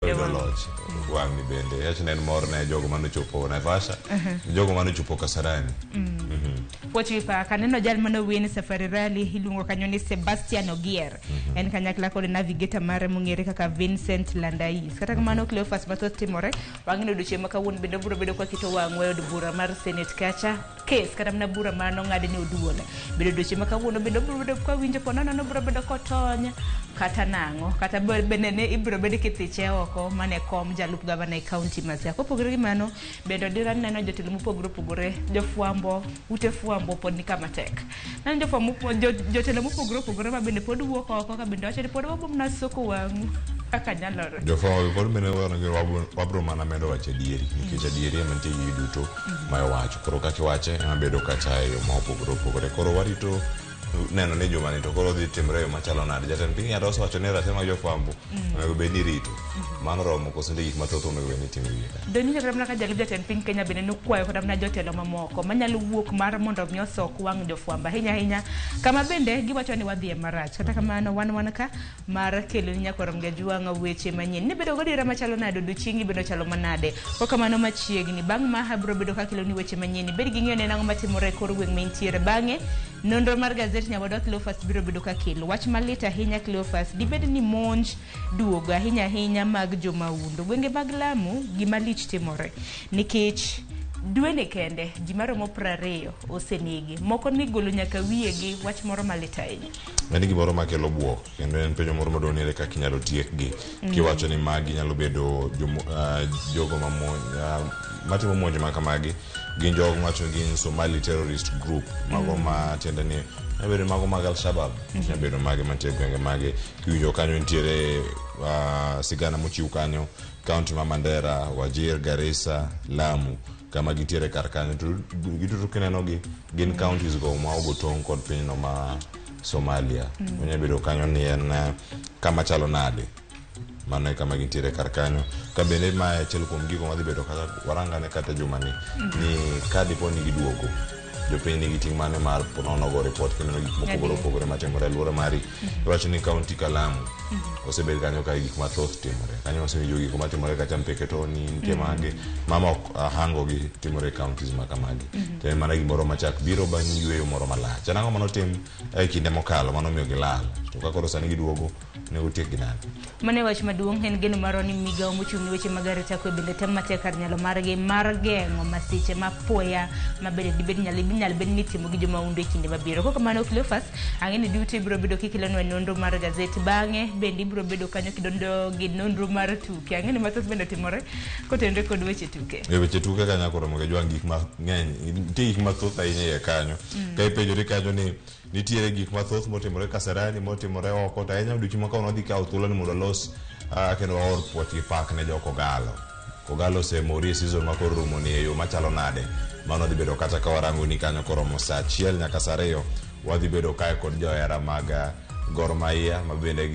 Yudo loch wang'ni bende wach ne en mor ne jogo manochopo Naivasha, jogo manochopo Kasarani. Puoch wi paka aneno jal mane win Safari Rally iluongo kanyo ni Sebastian Ogier. En kanyakla kod navigator mare mong'ere kaka Vincent Landais. Kata kamano Cleophas mathoth timore. Wang'e ni odiochieng' ma kawuono bende obiro bedo kwaketo wang'wa e od bura mar Senate kacha. Kes kata mana bura ma nong'ad ne Oduol. Bende odiochieng' ma kawuono bende obiro bedo kwawinjo ponono ni obiro bedo kotony kata nang'o. Kata bende ne ibiro bed kithiche oko mane kom jalup gavana e kaunti ma Siaya. Kopogore gi mano, bende odira neno jotelo mopogore opogore, jofwambo, ute fwambo pod ni kama tek. Neno jofwambo, jotelo mopogore opogore ma bende pod wuok oko ka bende wacho ni pod wabiro mana soko wang'u kaka nyalore. Jofwambo pod mene wabiro mana medo wacho adieri nikech adieri ema nitie gi duto ma iwacho. Koro kaka iwache ema bedo kacha e yo ma opogore opogore. Koro warito neno ni jumani to koro dhi timore e yo machalo nade. Jatend piny Kenyatta osewacho ni ratiro mag jofwambo onego bed ni irito. Mano oromo koso nitie gik mathoth onego bed ni itimo e wiye ka. Donjo kata mana ka jalup jatend piny Kenya bende nokwayo kata mana jotelo mamoko manyalo wuok mar mondo mi osok wang' jofwambo ahinya ahinya kama bende giwacho ni wadhiye marach. Kata kamano wan wan ka mar kelo ni nyakwar Mgajwang' weche manyien. Nibedo gadiera machalo nade odiochiengi bende ochalo manade. Kokamano machiegni bang' ma abiro bedo kakelo ni weche manyien. Ibed gi ng'eyo ne nang'o matimore e kor gweng' ma intiere. Bang'e nonro mar gazet nyawadwa Cleophas biro bedo kakelo. Wach malit ahinya Cleophas, dibed ni monj duogo ahinya ahinya mag jomaundo. Gwenge mag Lamu gima lich timore nikech dweni kende ji maromo 20 osenegi. Moko nigolo nyaka wiyegi, wach moro malit ahinya. En gimoro makelo buok kendo en penjo moro maduong' ni ere kaka inyalo tiekgi. Kiwacho ni magi nyalo bedo jogo matimo monj ma kamagi gin jogo mawacho ni gin Somali terrorist group mago ma tiende ni nyalo bedo mago mag Al-Shabaab, nyalo bedo mage mantie e gwenge mage. Kiwinjo kanyo nitiere sigana mochiw kanyo kaunti ma Mandera, Wajir, Garissa, Lamu kama gintiere kar kanyo to giduto kineno gi gin counties go ma ogo tong' kod pinyno ma Somalia. Onyalo bedo kanyo ni en kama chalo nade. Mano e kama gintiere kar kanyo. Ka bende mae achiel kuom gigo madhi bedo kata warangane kata jumani ni ka dipo ni giduogo jopiny nigi ting' mane mar nono go report kineno gik mopogore opogore matimore e alwora mari. Iwacho ni kaunti ka Lamu osebed kanyo ka gik mathoth timore. Kanyo wasewinjo gik matimore kacha Mpeketoni nitie mage mama ok ahango gi timore e counties ma kamagi. To en mana gimoro machak biro bang' yueyo moro malach. En ang'o manotim e kinde mokalo manomiyo gilal? To ka koro sani giduogo onego tiek gi nade? Mano e wach maduong' en geno marwa ni migawo mochung' ne weche mag arita kwe bende temo matek kar nyalo margi mar geng'o masiche ma poya ma bende dibed nyalo inyalo bed ni itimo gi jomahundu e kinde mabiro. Kokamano Cleophas, ang'e ni duto ibiro bedo kikelonwa nonro mar gazet bang'e bende ibiro bedo kanyo kidondo gi nonro mar tuke. Ang'e ni mathoth bende otimore kotenore kod weche tuke. E weche tuke kanyo koro mondo ijwang' gik mang'eny, nitie gik mathoth ahinya iye kanyo. Ka ipenjori kanyo ni nitiere gik mathoth motimore Kasarani, motimore oko, to ahinya odiochieng' ma kawuono wadhi kawo thuolo ni mondo walos kendo waor puoch gi pak ne jo Kogalo. Kogalo osemori e season ma koro rumo ni e yo machalo nade. Mano dhi bedo kata ka warango ni kanyo koromo saa achiel nyaka saa ariyo wadhi bedo kae kod johera mag Gor Mahia ma bende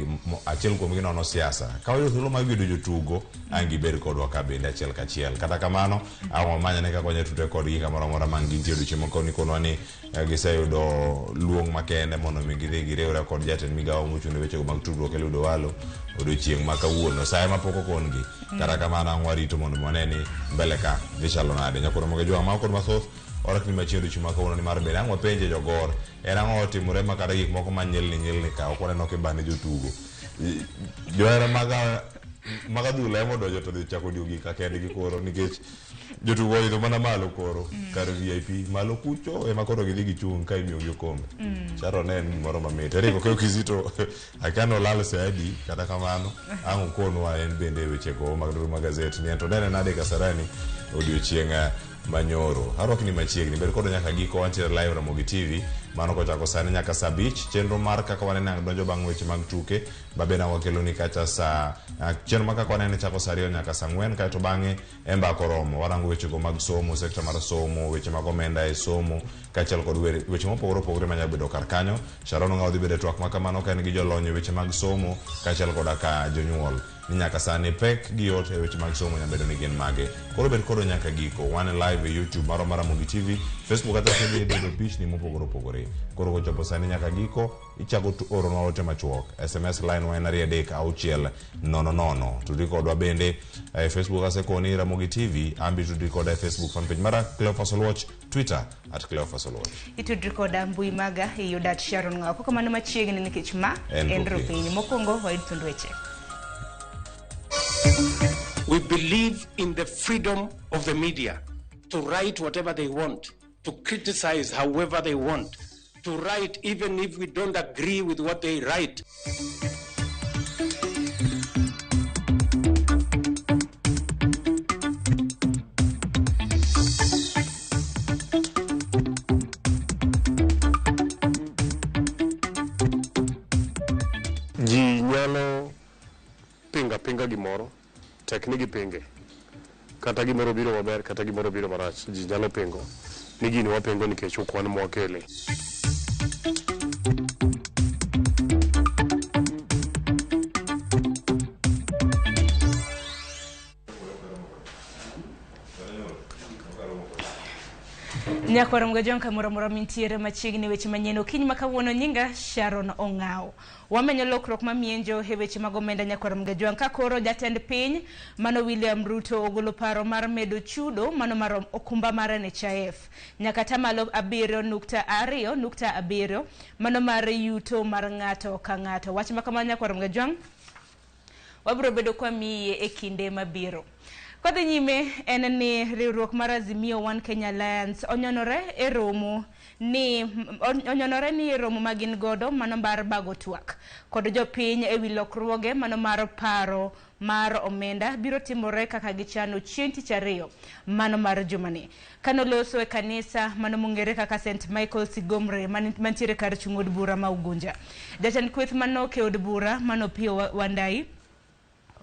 achiel kuomgi nono siasa. Ka wayudo thuolo mar yudo jotugo, ang' gibed kodwa ka bende achiel kachiel. Kata kamano, ang' wamanyane kaka wanyalo tudre kodgi kamoro amora ma gintie odiochieng' ma kawuono ikonwa ni giseyudo luong makende mondo mi gidhi giriwre kod jatend migawo mochung' ne wechego mag tudruok Eliud Owalo odiochieng' ma kawuono. Saye ma pok okon gi. Kata kamano ang' warito mondo mi wane ni mbele ka dhi chalo nade. Nyakwar Ramogi Ajwang' mago kod mathoth orakni machiegni odiochieng' ma kawuono nimar bende ang' wapenje jogor en ang'o otimore ma kata gik moko ma nyilni nyilni ka ok waneno kibane jotugo. Johera mag adhula ema odonjo to dhi chako diyo gik ka kendgi koro nikech jotugo oidho mana malo koro kar VIP malo kucho ema koro gidhi gichung' ka imiyogi okombe. Sharon ne en gimoro mamit. Eric Okeyo Kizito akia ni olal sa adi kata kamano ang' okonwa en bende e wechego mag nonro mag gazet ni en to nene nade Kasarani odiochieng' manyoro. Arwakni machiegni bed kodwa nyaka giko wantiere live Ramogi TV mano kochako sani nyaka saa abich chenro mar kaka wanene ang' donjo bang' weche mag tuke ma bende ang' wakeloni kacha saa chenro mar kaka wanene chako saa ariyo nyaka saa ang'wen kaeto bang'e e mbaka oromo warango wechego mag somo sekta mar somo weche mag omenda e somo kaachiel kod weche mopogore opogore manyalo bedo kar kanyo. Sharon Ong'awo dhi bedo e twak ma kamano ka en gi jolony e weche mag somo kaachiel koda ka jonyuol. Ni nyaka sani pek gi yot e weche mag somo nyabedo ni gin mage. Koro bed kodwa nyaka giko. Wan live e YouTube marwa mar Ramogi TV, Facebook kata TV idhi yudo pichni mopogore opogore. Koro kochopo sani nyaka giko, ichako oronwa ote machuok. SMS line wa en 236 00. Tudri kodwa bende e Facebook asekoni Ramogi TV, ambi tudri koda e Facebook fanpage mara Cleophas Oluoch, Twitter at Cleophas Oluoch. Itudri koda mbui maga iyuda at Sharon Ng'awo. Koko mano machiegni nikech ma En en Rupiny. Rupiny. Mokwongo wayud thund weche. We believe in the freedom of the media to write whatever they want, to criticize however they want, to write even if we don't agree with what they write. Ji nyalo pinga pinga gimoro, tek ni gipinge. Kata gimoro biro maber, kata gimoro biro marach, ji nyalo pingo. Ni gini wapingo nikech ok wan mwakele. Nyakwar Mgajong kamoro amora mintiere machiegni weche manyien okinyi ma kawuono nyinga Sharon Ong'awo. Wamenyo lokruok mamienjo e weche mag omenda nyakwar Mgajwang' ka koro jatend piny mano William Ruto ogolo paro mar medo chudo mano mar okumba mar NHIF nyaka tamalo 7.2.7 mano mar yuto mar ng'ato ka ng'ato. Wach ma kamano nyakwar Mgajwang' wabiro bedo kwa miye e kinde mabiro. Kodhi nyime en ni riwruok mar Azimio One Kenya Alliance onyonore e romo ni onyonore ni e romo ma gin godo mano mar bago twak kod jopiny ewi lokruoge mano mar paro mar omenda biro timore kaka gichano chieng' tich ariyo mano mar jumani. Kanoloso e kanisa mano mong'ere kaka St Michael Sigomre mantiere kar chung' od bura ma Ugunja. Jatend kweth manok e od bura mano Opiyo Wandayi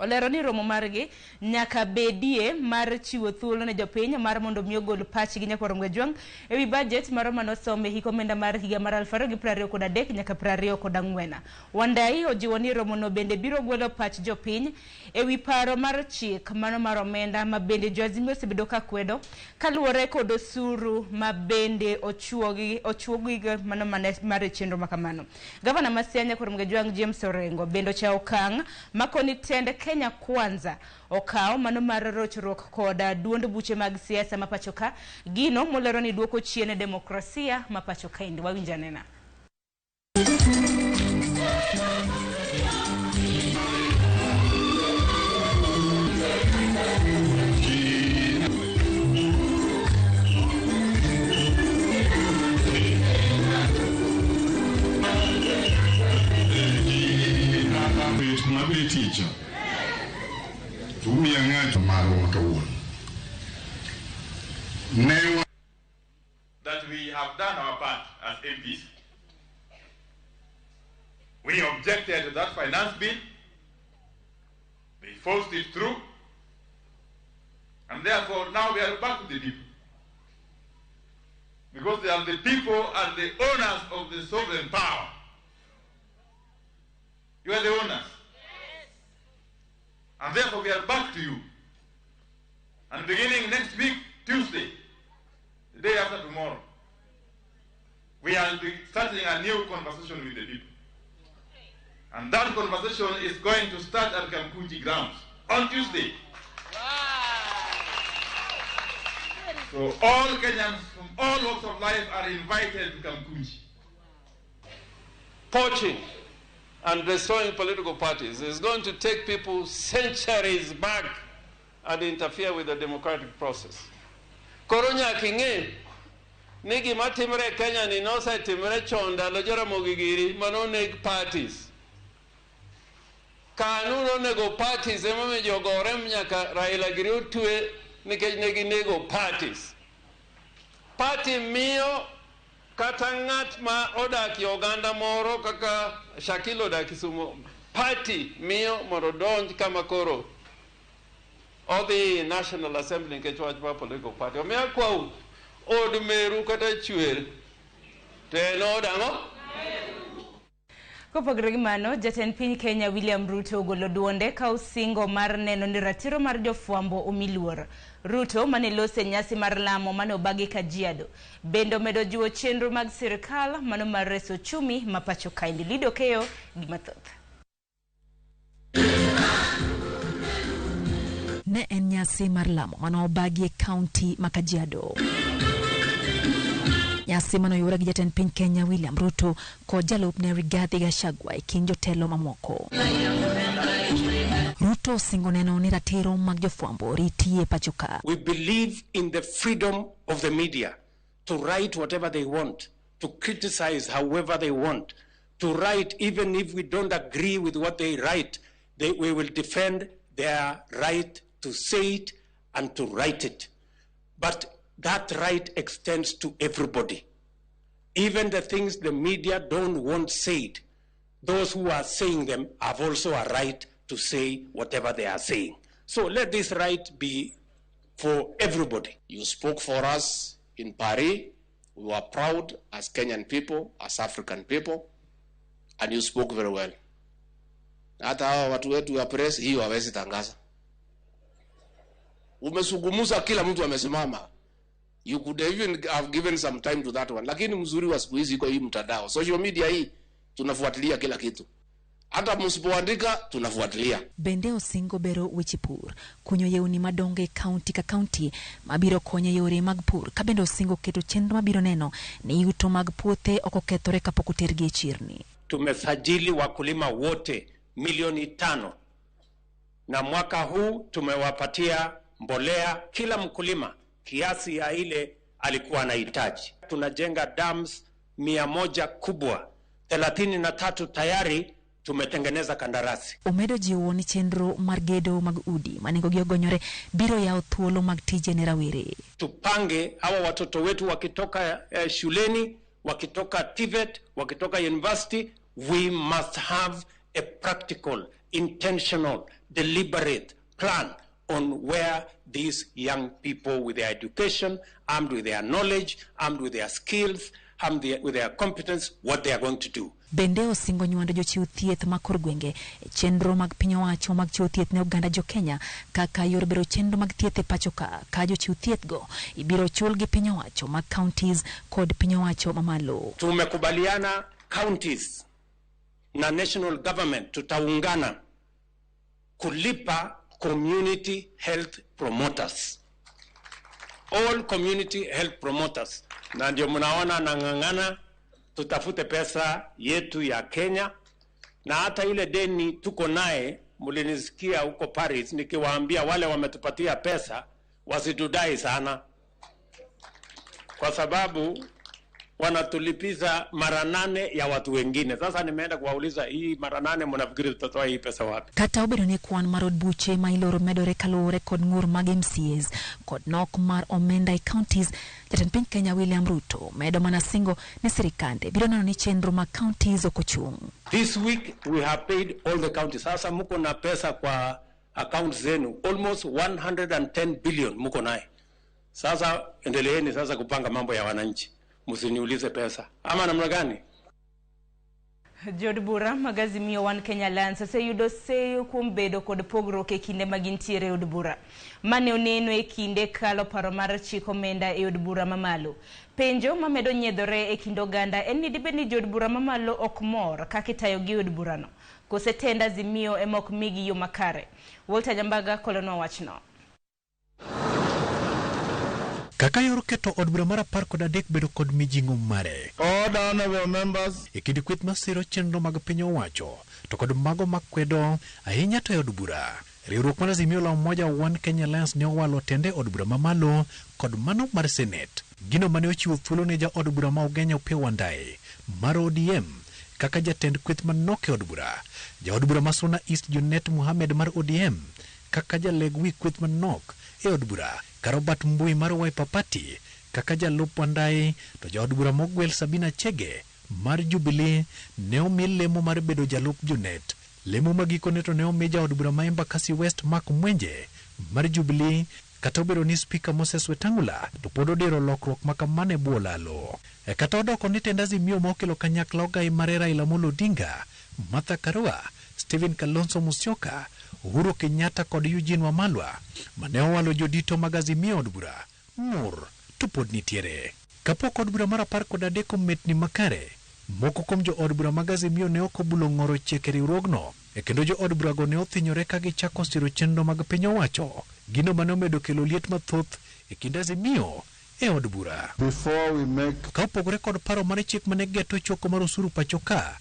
olero ni romo margi nyaka bedie mar chiwo thuolo ne jopiny mar mondo mi ogol pachgi nyakwar Mgajwang' ewi budget maro manosom e hik omenda mar higa mar 2023 nyaka 24. Wandayi ojiwo ni romono bende biro gwelo pach jopiny ewi paro mar chik mano mar omenda ma bende jo Azimio osebedo ka kwedo kaluwore kod osuru ma bende ochuogi mano mar e chenro makamano. Gavana ma Siaya nyakwar Mgajwang' James Orengo bende ochawo okang' makoni tend Kenya Kwanza okawo mano mar rochruok kod duond buche mag siasa ma pacho ka, gino molero ni duoko chien demokrasia ma pacho kaendi. Wawinj anena. That we have done our part as MPs. We objected to that finance bill. They forced it through. And therefore, now we are back to the people. Because they are the people and the owners of the sovereign power. You are the owners. And therefore, we are back to you. And beginning next week, Tuesday, the day after tomorrow, we are starting a new conversation with the people. And that conversation is going to start at Kamkunji grounds on Tuesday. So all Kenyans from all walks of life are invited to Kamkunji. Poaching and destroying political parties is going to take people centuries back and interfere with the democratic process. Koro nyaka ing'e ni gima timre e Kenya ni nosetimre chon ndalo Jaramogi giri manoneg parties. Kanu nonego parties emomiyo jogore nyaka Raila giri otwe nikech ne ginego parties. Party miyo kata ng'at ma odak e oganda moro kaka Shakil odak Kisumu, party miyo mondo odonj kama koro odhi National Assembly nikech wach mar political party. Omiyo akwau od meru kata chwer to en od ang'o? Kopogore gi mano, jatend piny Kenya William Ruto ogolo duonde ka osingo mar neno ni ratiro mar jofwambo omi luor. Ruto mane lose nyasi mar lamo mane obagi Kajiado bende omedo jiwo chenro mag sirikal mano mar reso uchumi ma pacho kaendi. Lido Keyo gi mathoth. Ne en nyasi mar lamo mane obagi e kaunti ma Kajiado. Nyasi mane oyuore gi jatend piny Kenya William Ruto kod jalupne Rigathi Gachagua e kind jotelo mamoko. Ruto osingo neno ni ratiro mag jofwambo oriti e pacho ka. We believe in the freedom of the media to write whatever they want, to criticize however they want, to write even if we don't agree with what they write. We will defend their right to say it and to write it. But that right extends to everybody. Even the things the media don't want said, those who are saying them have also a right to say whatever they are saying. So let this right be for everybody. You spoke for us in Paris. We were proud as Kenyan people, as African people, and you spoke very well. Hata hawa watu wetu wa press hiyo hawezi tangaza. Umesungumuza, kila mtu amesimama. You could even have given some time to that one. Lakini mzuri wa siku hizi iko hii mtandao. Social media hii tunafuatilia kila kitu. Hata msipoandika tunafuatilia. Bende osingo bero weche pur, kunyo yewni madongo e kaunti ka kaunti mabiro konyo e yore mag pur, ka bende osingo keto chenro mabiro neno ni yuto mag puothe ok okethore kapok otergi e chirni. Tumesajili wakulima wote milioni 5 na mwaka huu tumewapatia mbolea kila mkulima kiasi ya ile alikuwa anahitaji. Tunajenga dams 100 kubwa, 33 tayari tumetengeneza kandarasi. Omedo jiwo ni chenro mar gedo mag udi ma nengogi ogonyore biro yawo thuolo mag tije ne rawere. Tupange hawa watoto wetu wakitoka shuleni, wakitoka TVET, wakitoka university, we must have a practical, intentional, deliberate plan on where these young people with their education, armed with their knowledge, armed with their skills, armed with their competence, what they are going to do. Bende osingo nywando jochiw thieth ma kor gwenge e chenro mag piny owacho mag chiwo thieth ne oganda jo Kenya kaka yor bero chenro mag thieth e pacho ka ka jochiw thieth go ibiro chul gi piny owacho mag counties kod piny owacho mamalo. Tumekubaliana counties na national government tutaungana kulipa community health promoters, all community health promoters, na ndio mnaona nang'ang'ana tutafute pesa yetu ya Kenya, na hata ile deni tuko naye, mlinisikia huko Paris nikiwaambia wale wametupatia pesa wasitudai sana, kwa sababu wanatulipiza mara nane ya watu wengine. Sasa nimeenda kuwauliza hii mara nane, mnafikiri tutatoa hii pesa wapi? Kata obedo ni kwan mar od buche ma iloro medore kaluwore kod ng'ur mag MCAs kod nok mar omenda e counties, jatend piny Kenya William Ruto medo mana singo ni sirikande biro neno ni chenro mag counties ok ochung'. This week we have paid all the counties. Sasa muko na pesa kwa account zenu almost 110 billion muko naye. Sasa endeleeni sasa kupanga mambo ya wananchi, msiniulize pesa ama namna gani? Jood bura mag Azimio One Kenya Alliance oseyudo seyo kuom bedo kod pogruok e kinde ma gintiere e od bura. Mane oneno e kinde kalo paro mar chik omenda e od bura mamalo. Penjo mamedo nyiedhore e kind oganda en ni dibed ni jood bura mamalo ok mor kaka itayogi e od burano. Kose tend Azimio ema ok migi yo makare. Walter Nyambaga kolonwa wachno. Kaka yor keto od bura mar 13 bedo kod mijing'o mare. Order, honorable members. E kind kweth masiro chenro mag piny owacho to kod mago makwedo ahinya to e od bura. Riwruok mar Azimio la Umoja One Kenya Alliance ne owalo tende od bura mamalo kod mano mar Senate. Gino mane ochiwo thuolo ne ja od bura ma Ugenya Opiyo Wandayi mar ODM kaka jatend kweth manok e od bura. Ja od bura ma Suna East Junet Mohamed mar ODM kaka jaleg wi kweth manok e od bura. Ka Robert Mbui mar Wiper Party kaka jalup Wandayi to jaod bura mogwel Sabina Chege mar Jubilee ne omi lemo mar bedo jalup Junet. Lemo magikone to ne omi jaod bura ma Embakasi West Mark Mwenje mar Jubilee kata obedo ni Spika Moses Wetang'ula to pod odiro lokruok ma kamano e bwo lalo. E kata odoko ni tend Azimio ma okelo kanyakla ogai mare Raila Amolo Odinga Martha Karua, Stephen Kalonzo Musyoka, Uhuru Kenyatta kod Eugene Wamalwa mane owalo jodito mag Azimio od bura ng'ur to pod nitiere. Kapok od bura mar 13 ometni makare, moko kuom jo od bura mag Azimio ne ok obulo ng'oro chike riwruogno e kendo jo od burago ne othinyore ka gichako siro chenro mag piny owacho, gino mane omedo kelo liet mathoth e kind Azimio e od bura. Before we make Ka opogore kod paro mar chik mane geto choko mar osuru pacho ka,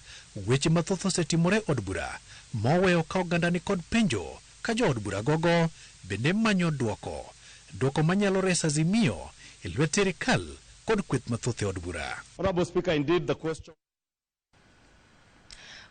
weche mathoth osetimore e od bura moweyo ka oganda ni kod penjo ka jo od bura gogo bende manyo duoko. Duoko manyalo reso Azimio e lwet sirikal kod kweth mathoth e od bura. Honorable Speaker, indeed the question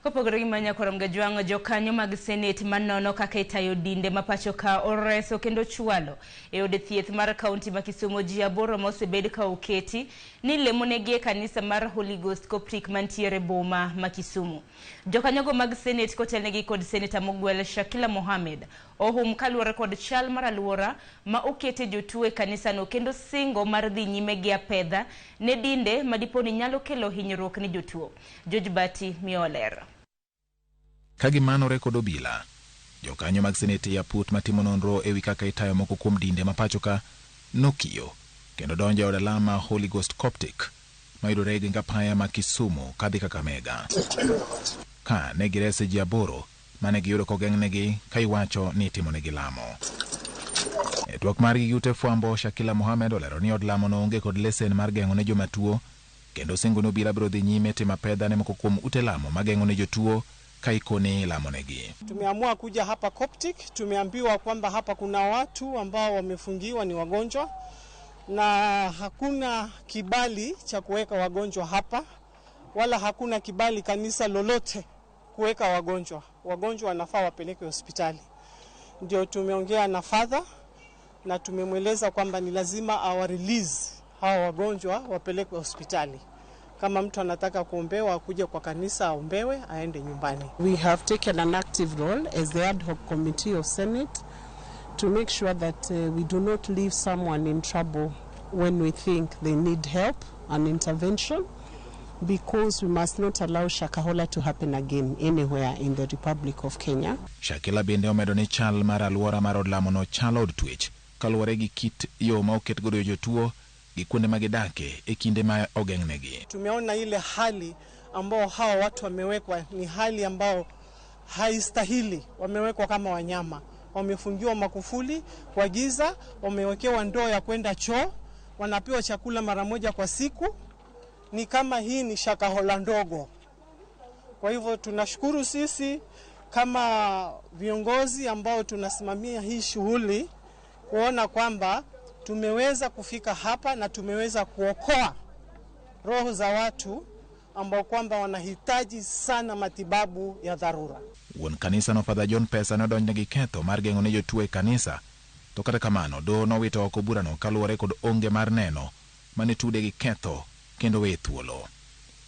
Kopogore gi manya korom gajwang' jokanyo mag senet manono kaka itayo dinde ma pacho ka oreso kendo chwalo e od thieth mar kaunti ma Kisumu ji 8 ma osebed ka oketi ni lemonegi e kanisa mar Holy Ghost Coptic mantiere boma ma Kisumu. Jokanyogo mag senet kotelnegi kod seneta mogwel Shakila Mohamed ohum kaluwore kod chal mar aluora ma okete jotuo e kanisano kendo singo mar dhi nyime gi apedha ne dinde ma dipo ni nyalo kelo hinyruok ni jotuo. George Bati miyo ler. Ka gimanore kod obila, jokanyo mag seneti ya put matimo nonro ewi kaka itayo moko kuom dinde ma pacho ka nokiyo kendo donjo e od alama Holy Ghost Coptic mayudore e gweng' apaya ma Kisumu kadhi Kakamega. Ka ne girese ji 8 mane giyudo kogeng'negi ka iwacho ni itimonegi lamo. E twak margi gi ute fwambo, Shakila Mohamed olero ni od lamo no onge kod lesen mar geng'o ne joma tuo kendo singo ni obila biro dhi nyime timo apedha ne moko kuom ute lamo mageng'o ne jotuo ka ikoni lamonegi. Tumeamua kuja hapa Coptic, tumeambiwa kwamba hapa kuna watu ambao wamefungiwa ni wagonjwa na hakuna kibali cha kuweka wagonjwa hapa wala hakuna kibali kanisa lolote kuweka wagonjwa. Wagonjwa wanafaa wapelekwe hospitali. Ndio tumeongea na father na tumemweleza kwamba ni lazima awa release hawa wagonjwa wapelekwe hospitali. Kama mtu anataka kuombewa akuje kwa kanisa aombewe aende nyumbani. We have taken an active role as the ad hoc committee of Senate to make sure that we do not leave someone in trouble when we think they need help and intervention, because we must not allow Shakahola to happen again anywhere in the Republic of Kenya. Shakila bende omedo ni chal mar aluora mar od lamo no chalo od twech kaluwore gi kit yo ma oket godo jotuo gi kuonde ma gidake e kinde ma ogeng'negi. Tumeona ile hali ambao hawa watu wamewekwa ni hali ambao haistahili. Wamewekwa kama wanyama, wamefungiwa makufuli kwa giza, wamewekewa ndoo ya kwenda choo, wanapewa chakula mara moja kwa siku. Ni kama hii ni Shakahola ndogo. Kwa hivyo tunashukuru sisi kama viongozi ambao tunasimamia hii shughuli kuona kwamba tumeweza kufika hapa na tumeweza kuokoa roho za watu ambao kwamba wanahitaji sana matibabu ya dharura. Wuon kanisa no Father John Pesa nodonjne gi ketho mar geng'o ne jotuo e kanisa, to kata kamano doho nowito oko burano kaluwore kod onge mar neno mane tude gi ketho kendo weye thuolo.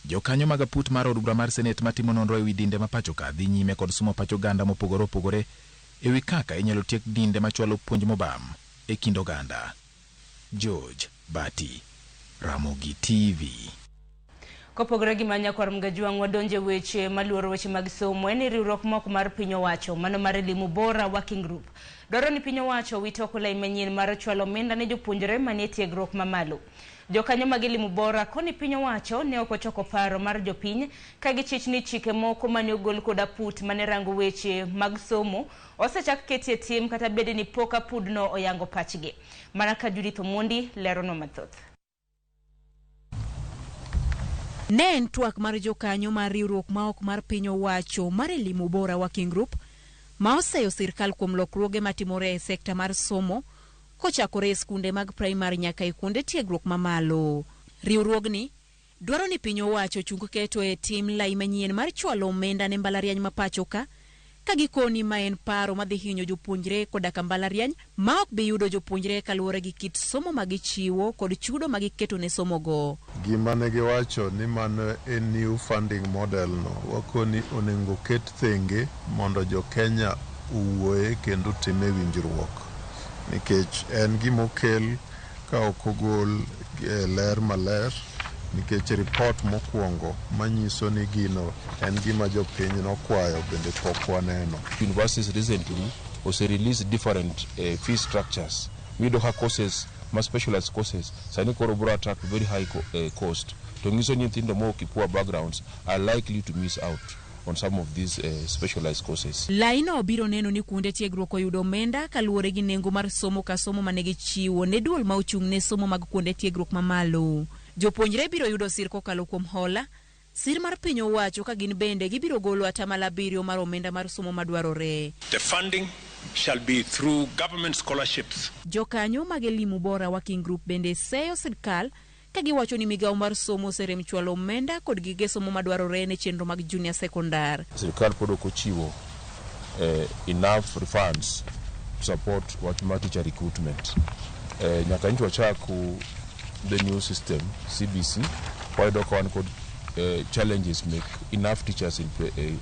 Jokanyo mag aput mar od bura mar senet matimo nonro ewi dinde ma pacho ka dhi nyime kod sumo pach oganda mopogore opogore ewi kaka inyalo tiek dinde machwalo puonj mobam e kind oganda. George Bati, Ramogi TV. Kopogore gi manya kwar Mgajwang' wadonje weche maluoro weche mag somo en ni riwruok moko mar piny owacho mano mar Elimu Bora Working Group dwaro ni piny owacho wito oko lai manyien mar chwalo omenda ne jopuonjre manie tiegruok mamalo. Jokanyo mag Elimu Bora koni piny owacho ne ok ochoko paro mar jopiny ka gichich ni chike moko mane ogol kod aput mane rango weche mag somo osechak ketie tim kata bed ni pok apudno oyango pachgi. Mana ka Judith Omondi lerono mathoth. Ne en twak mar jokanyo mar riwruok ma ok mar piny owacho mar Elimu Bora Working Group ma oseyo sirkal kuom lokruoge matimore e sekta mar somo kochakore e skunde mag primary nyaka e kuonde tiegruok mamalo. Riwruogni dwaro ni piny owacho ochung keto e tim lai manyien mar chwalo omenda ne mbalariany ma pacho ka gikoni ma en paro madhi hinyo jopuonjre koda ka mbalariany ma ok bi yudo jopuonjre kaluwore gi kit somo ma gichiwo kod chudo ma giketo ne somogo. Gima ne giwacho ni mano en new funding model no, wakoni onego ket thenge mondo jo Kenya owuoye kendo time winjruok, nikech en gima okel ka ok ogol ler maler Nikech ripot mokwongo manyiso ni gino en gima jopiny nokwayo bende pok waneno. Universities recently ose release different fee structures. Miyudo ka courses ma specialized courses sani koro bro attract very high cost. To nyiso ni nyithindo mowuok e poor backgrounds are likely to miss out on some of these specialized courses. Laino biro neno ni kuonde tiegruok oyudo omenda kaluwore gi nengo mar somo ka somo mane gichiwo ne duol ma ochung' ne somo mag kuonde tiegruok mamalo. Jopuonjre biro yudo sir kokalo kuom hola, sir mar piny owacho ka gin bende gibiro golo atamalo 7 mar omenda mar somo madwarore. The funding shall be through government scholarships. Jokanyo mag Elimu Bora Working Group bende seyo sirkal ka giwacho ni migawo mar somo oserem chwalo omenda kod gige somo madwarore ne chenro mag junior secondar. Sirkal pod ok ochiwo enough funds to support wach mar teacher recruitment. Nyaka nyocha wachak the new system CBC, wayudo ka wan kod challenges make enough teachers in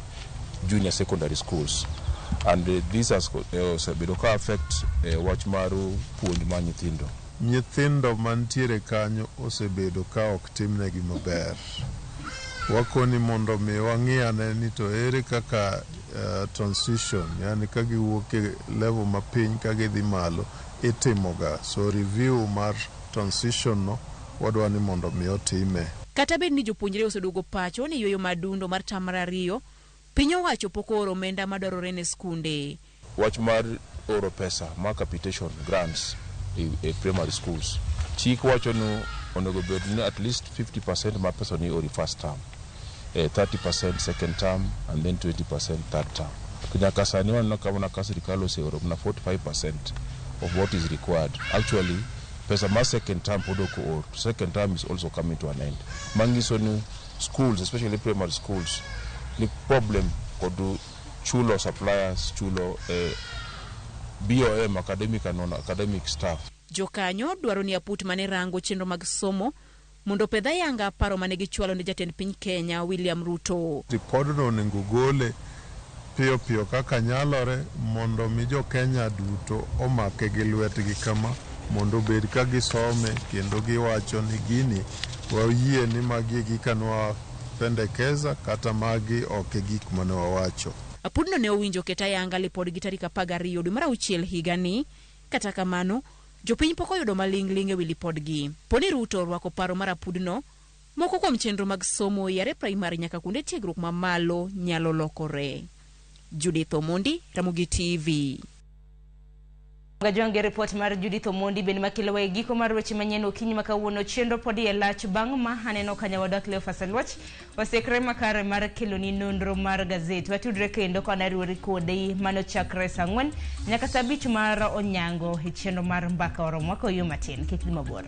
junior secondary schools, and this has osebedo ka affect wach mar puonj mar nyithindo. Nyithindo mantiere kanyo osebedo ka ok timnegi maber. Wakoni mondo mi wang'i ane ni to ere kaka transition, yani ka giwuok e level mapiny ka gidhi malo itimoga. So review mar transition no wadwa ni mondo mi otime. Kata bed ni jopuonjre oseduogo pacho ni yueyo madundo mar tam mar 2, piny owacho pok ooro omenda madwarore ne skunde. Wach mar oro pesa mar capitation grants e primary schools. Chik wacho ni onego bed ni at least 50% mar pesa ni ori first term, 30% second term and then 20% third term. To nyaka sani waneno ka mana ka sirikal oseoro mana 45% of what is required. Actually, pesa mar second term pod ok oor. Second term is also coming to an end. Manyiso ni schools, especially primary schools, ni problem kod chulo suppliers, chulo BOM, academic and non-academic staff. Jokanyo dwaro ni aput mane rango chenro mag somo mondo opedh ayanga paro mane gichwalo ne jatend piny Kenya William Ruto. Ripodno onego gole piyo piyo kaka nyalore mondo mi jo Kenya duto omake gi lwetgi kama mondo obed ka gisome kendo giwacho ni gini wayie ni magi e gik mane wapendekeza kata magi ok e gik mane wawacho. Apudno ne owinjo ket ayanga lipodgi tarik 12 dwe mar 6 higani. Kata kamano, jopiny pok oyudo maling'ling' ewi lipodgi. Poni Ruto orwako paro mar apudno, moko kuom chenro mag somo yare primary nyaka kuonde tiegruok mamalo nyalo lokore. Judith Omondi, Ramogi TV. Gajonge report mar Judith Omondi bende makelo e giko mar weche manyien okinyi ma kawuono. Chenro pod e lach bang' ma aneno ka nyawadwa Cleophas Alwach osekre makare mar keloni nonro mar gazet. Watudre kendo ka wanariwore kode mano chakre saa 4 nyaka saa 5 mar onyango e chenro mar mbaka oromo koyo matin. Kik dhi mabor.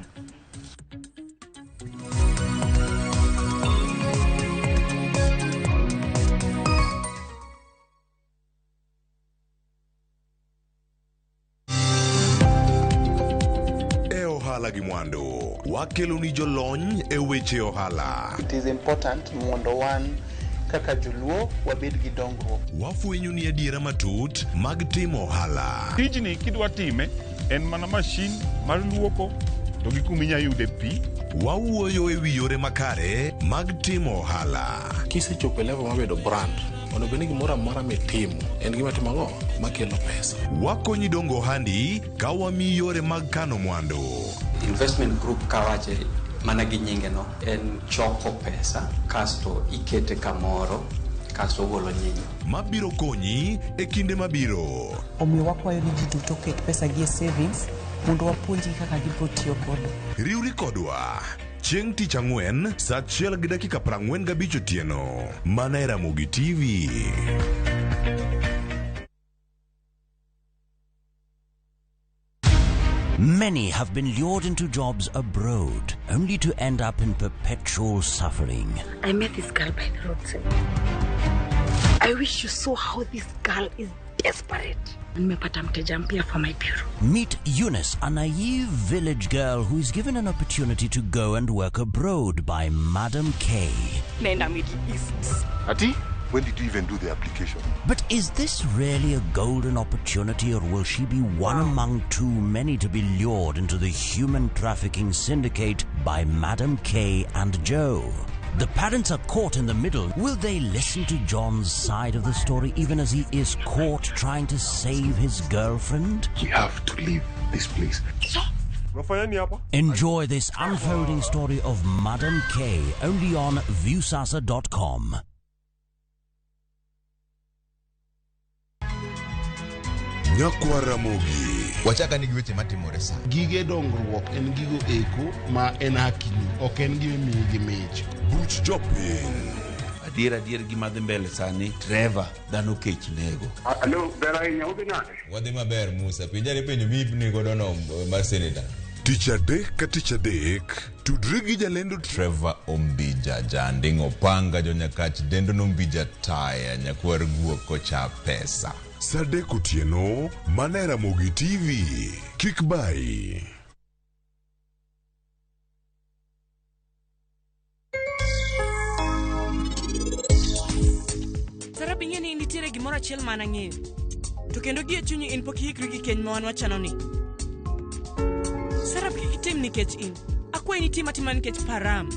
Ohala gi mwandu wakelo ni jolony e weche ohala. It is important mondo wan kaka joluo wabed gi dongruok. Wafwenyo ni adiera matut mag timo ohala. Tijni kidwa time en mana mashin mar luoko to gi kuma inyalo yude pi. Wawuoyo e wi yore makare mag timo ohala. Kisechopo e level mar bedo brand, onego bed ni gimoro amora mitimo en gima timo ang'o makelo pesa. Wakonyi dongo ohandi ka wamiyi yore mag kano mwandu. Investment group kawache mana gi nyinge no en choko pesa kasto ikete kamoro kasto ogolo nyinyo. Mabiro konyi e kinde mabiro. Omiyo wakwayo ni ji duto oket pesa gi e savings mondo wapuonjgi kaka gibiro tiyo godo. Riwri kodwa chieng' tich ang'wen saa 1:45 otieno mana e Ramogi TV. Many have been lured into jobs abroad, only to end up in perpetual suffering. I met this girl by the roadside. I wish you saw how this girl is desperate. Nimepata mteja mpya for my bureau. Meet Eunice, a naive village girl who is given an opportunity to go and work abroad by Madam K. Naenda Middle East. Ati? When did you even do the application? But is this really a golden opportunity, or will she be one among too many to be lured into the human trafficking syndicate by Madam K and Joe? The parents are caught in the middle. Will they listen to John's side of the story even as he is caught trying to save his girlfriend? We have to leave this place. Enjoy this unfolding story of Madam K only on Viusasa.com. Nyakwa Ramogi. Wachaka ni gi weche matimore sa. Gige dongruok en gigo eko ma en hakini, ok en gima imiyi gi mich. Buch jopiny. Adier adier gima dhi mbele sani, Trevor, dhano kech nego. Alo, ber ahinya, udhi nade? Wadhi maber Musa, penjane penjo miipni godo no mar seneta. Tich adek ka tich adek, tudri gi jalendo Trevor Ombija, janding' opanga jonyakach dendo nombija taya nyakwar guok kocha pesa. Sa adek otieno, mana e Ramogi TV. Kik bayi. Sarab ing'e ni nitiere gimoro achiel ma an ang'eyo. To kendo gie chunyi in pok iikri gi keny ma wan wachano ni. Sarab kik itim nikech in. Akwayi ni tim atima nikech Param.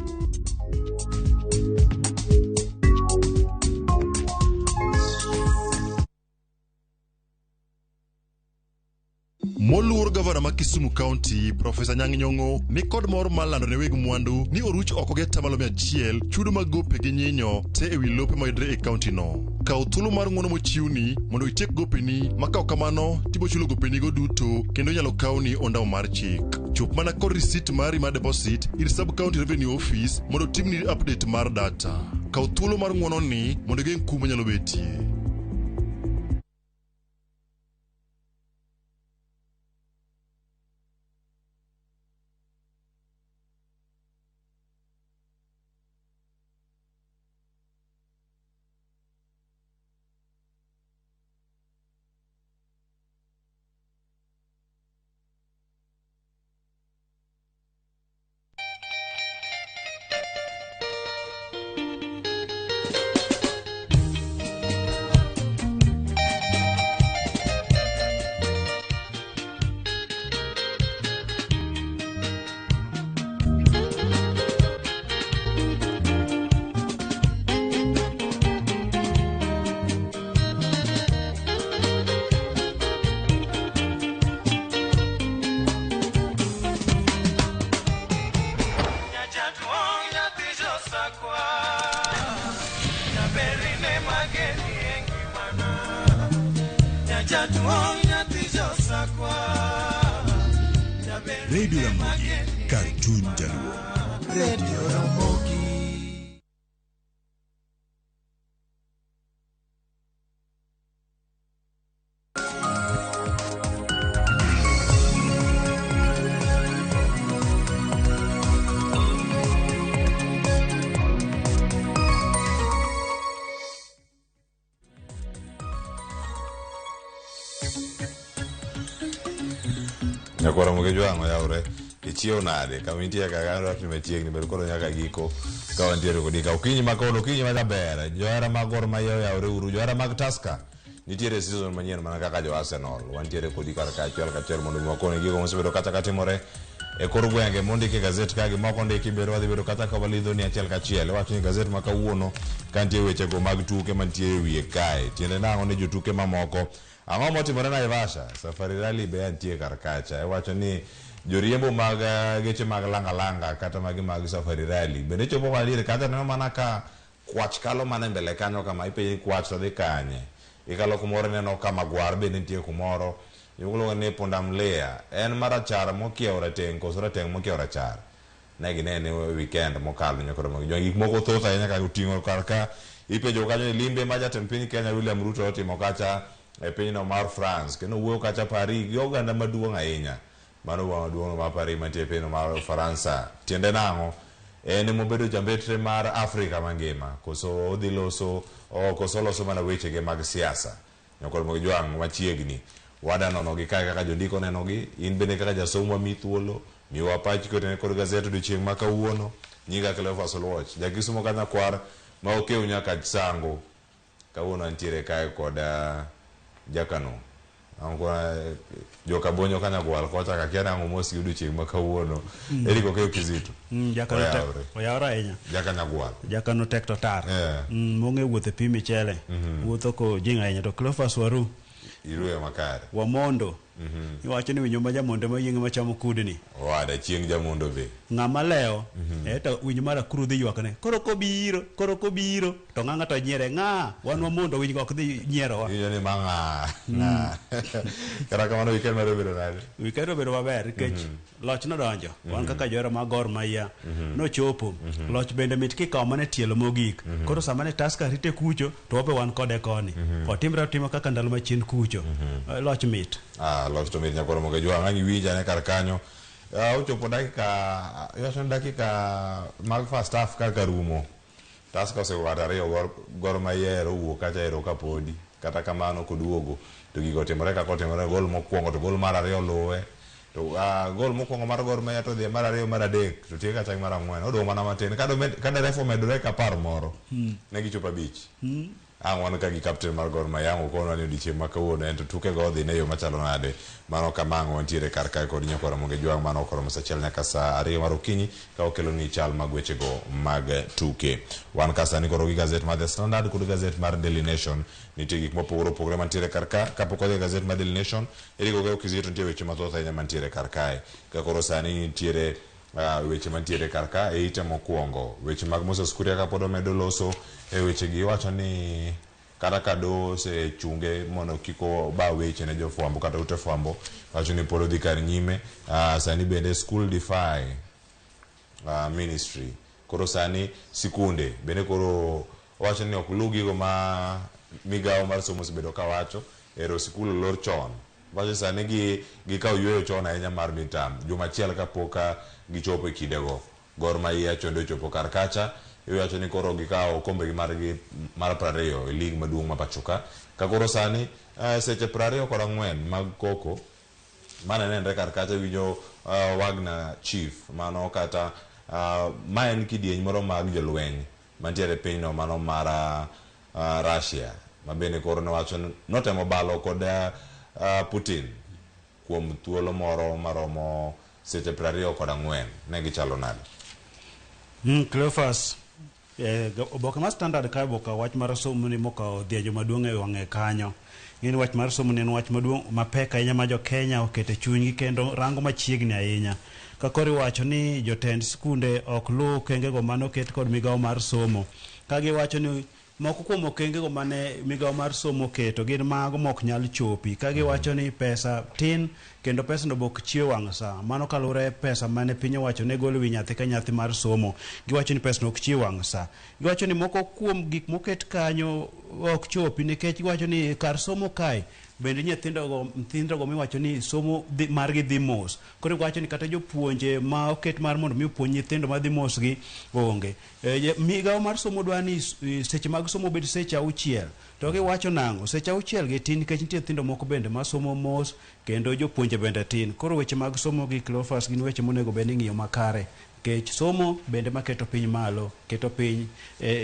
Moluor gavana ma Kisumu County, Profesa Anyang' Nyong'o ni kod mor mar lando ne weg mwandu ni oruch oko gi atamalo 100 chudo mag gope gi nyinyo te ewi lope mayudore e kaunti no. Kaw thuolo mar ng'uono mochiwni mondo itiek gopeni ma ka ok kamano tibo chulo gopenigo duto kendo inyalo kawni ondamo mar chik. Chop mana kod risit mari mar deposit ir Sub County Revenue Office mondo timni update mar data. Kaw thuolo mar ng'uono ni mondo igeng' kum manyalo betie. Radio Ramogi, kar chuny jaluo. Radio Ramogi. Nyakwar Ramogi Jwang' oyawre ichiew nade kama intie kaka rwakni machiegni bed koro nyaka giko ka wantiere kodi ka okinyi ma kawuono okinyi ma jaber johera mag Gor Mahia oyawre uru johera mag Tusker nitiere season manyien mana kaka jo Arsenal wantiere kodi kar kaachiel kachiel mondo mi wakoni gigo mosebedo kata katimore e kor gwenge mondiki e gazet ka gi moko ondiki bedo wadhi bedo kata ka walidho ni achiel kachiel iwacho ni gazet ma kawuono ka nitie wechego mag tuke mantie e wiye kae tiende nang'o ni jotuke mamoko ang'o motimore Naivasha Safari Rally be antie kar kacha iwacho ni joriembo mag geche mag langa langa kata magi mag Safari Rally bende chopo mana diere kacha neno mana ka kwach kalo mana e mbele kanyo kama ipenjo ni kwach to dhi kanye ikalo kumoro ineno ka magwar bende nitie kumoro iluongo ni pundamilia en marachar mokiewo rateng' koso rateng' mokiewo rachar ne ginene weekend mokalo nyakoro mag jwang' gik moko thoth ahinya ka oting'o kar ka ipenjo kanyo ni limbe ma jatend piny Kenya William Ruto otimo kacha e pinyno mar France kendo owuoyo kacha Paris gi oganda maduong' ahinya mano boma maduong' mar Paris mantie e pinyno mar Ufaransa tiende nang'o en emobedo jambetre mar Afrika mangima koso odhi loso koso oloso mana wechege mag siasa nyakoro mag jwang' machiegni wada nonogi kae kaka jondiko nenogi in bende kaka jasomo wamiyi thuolo miwa pachi kotene kod gazet odiochieng' ma kawuono nyinga Cleophas Oluoch jakisumo ka nyakwar ma okew nyaka Sango Kawuono antiere kae kod Jakano. Joka Bonyo Kanyagwal kocha kakia nang'o mos gi odiochieng' ma kawuono. Eric Okeyo Kizito. Jakano tek, oyawore ahinya. Jakanyagwal. Jakano tek to tar. Mong'e wuotho e pi michele. Wuotho ko jing' ahinya to Cleophas Waru. Iruyo makare. Wamondo. Iwacho ni winyo ma jamondo ema yieng'e machamo kudni. Owada chieng' jamondo be. Ng'ama lewo, to winyo mar akuru dhi ywakne. Koro kobiro, to ng'a ng'ato nyiere ng'a? Wan wamondo winy go ok dhi nyierowa. Iwinjo ni ma ng'a? Ng'a? Kata kamano weekend mari obedo nade? Weekend obedo maber nikech loch nodonjo. Wan kaka johera mag Gor Mahia nochopo. Loch bende mit kikawo mana e tielo mogik. Koro sama ne Tusker rite kucho to wabe wan kode koni. Otimre otima kaka ndalo machien kucho. Loch mit. Loch to mit nyakwar Moge Jwang'. Ang' iwinja ne kar kanyo. Ochopo dakika, iwacho ni dakika mag first half kaka rumo. Tusker osego kata ariyo Gor Mahia ero owuok kacha ero kapodi. Kata kamano koduogo to gigo otimore kaka otimore. Gol mokwongo to gol mar ariyo luwe. To gol mokwongo mar Gor Mahia to dhi mar ariyo mar adek to tiek kacha gi mar ang'wen. Odong' mana matin. Ka deref omedore ka apar moro, ne gichopo abich. Ang' wan ka gi captain mar Gor Mahia ang' okonwa ni odiochieng' ma kawuono en to tuke go odhi ne yo machalo nade. Mano kama ang' wantiere kar kae kod nyakwar Ramogi Jwang' mano koromo saa achiel nyaka saa ariyo mar okinyi ka okelo ni chal mag wechego mag tuke. Wan ka sani koro gi gazet mar The Standard kod gazet mar Daily Nation. Nitie gik mopogore opogore mantiere kar ka. Kapok wadhi e gazet mar Daily Nation, Eric Okeyo Kizito nitie weche mathoth ahinya mantiere kar kae. Ka koro sani nitiere weche mantiere kar ka e ite mokwongo. Weche mag Moses Kuria kapod omedo loso e weche gi iwacho ni kata ka doho osechunge mondo kik oba weche ne jofwambo kata ute fwambo, wacho ni pod odhi kar nyime. Sani bende school defy ministry. Koro sani sikunde bende koro wacho ni ok luw gigo ma migawo mar somo osebedo kawacho. Ero sikul olor chon. Wacho sani gikawo yueyo chon ahinya mar midterm. Juma achiel kapok gichopo e kindego. Gor Mahia chonde ochopo kar kacha. Iwacho ni koro gikawo okombe gi margi mar 20 e lig maduong' ma pacho ka. Ka koro sani seche 24 mag koko mane nenre kar kacha winjo Wagner Chief mano kata ma en kidieny moro mag jolweny mantiere e pinyno mano mar Russia ma bende koro nowacho notemo balo kod Putin kuom thuolo moro maromo seche 24 ne gichalo nade? Cleophas, oboke mar Standard ka oboke wach mar somo ni mokawo dhiajo maduong' e wang'e kanyo. Ng'eni wach mar somo ni en wach maduong' mapek ahinya ma jo Kenya oketo e chunygi kendo rango machiegni ahinya. Ka koro iwacho ni jotend skunde ok luw okengego mane oket kod migawo mar somo. Ka giwacho ni moko kuom okengego mane migawo mar somo oketo gin mago mok nyal chopi. Ka giwacho ni pesa tin kendo pesa no bok chiwo wang' sa. Mano kaluwore pesa mane piny owacho ne golo wi nyathi ka nyathi mar somo. Giwacho ni pesa no ok chiw wang' sa. Giwacho ni moko kuom gik moket kanyo ok chopi nikech giwacho ni kar somo kae bende nyithindogo miwacho ni somo margi dhi mos. Koro giwacho ni kata jopuonje ma oket mar mondo mi opuonj nyithindo madhi mos gi onge. Migawo mar somo dwa ni seche mag somo obed seche 6. To giwacho nang'o? Seche 6 gi tin nikech nitie nyithindo moko bende masomo mos kendo jopuonje bende tin. Koro weche mag somo gi Cleophas gin weche monego bed ni ing'iyo makare. Nikech somo bende maketo piny malo, keto piny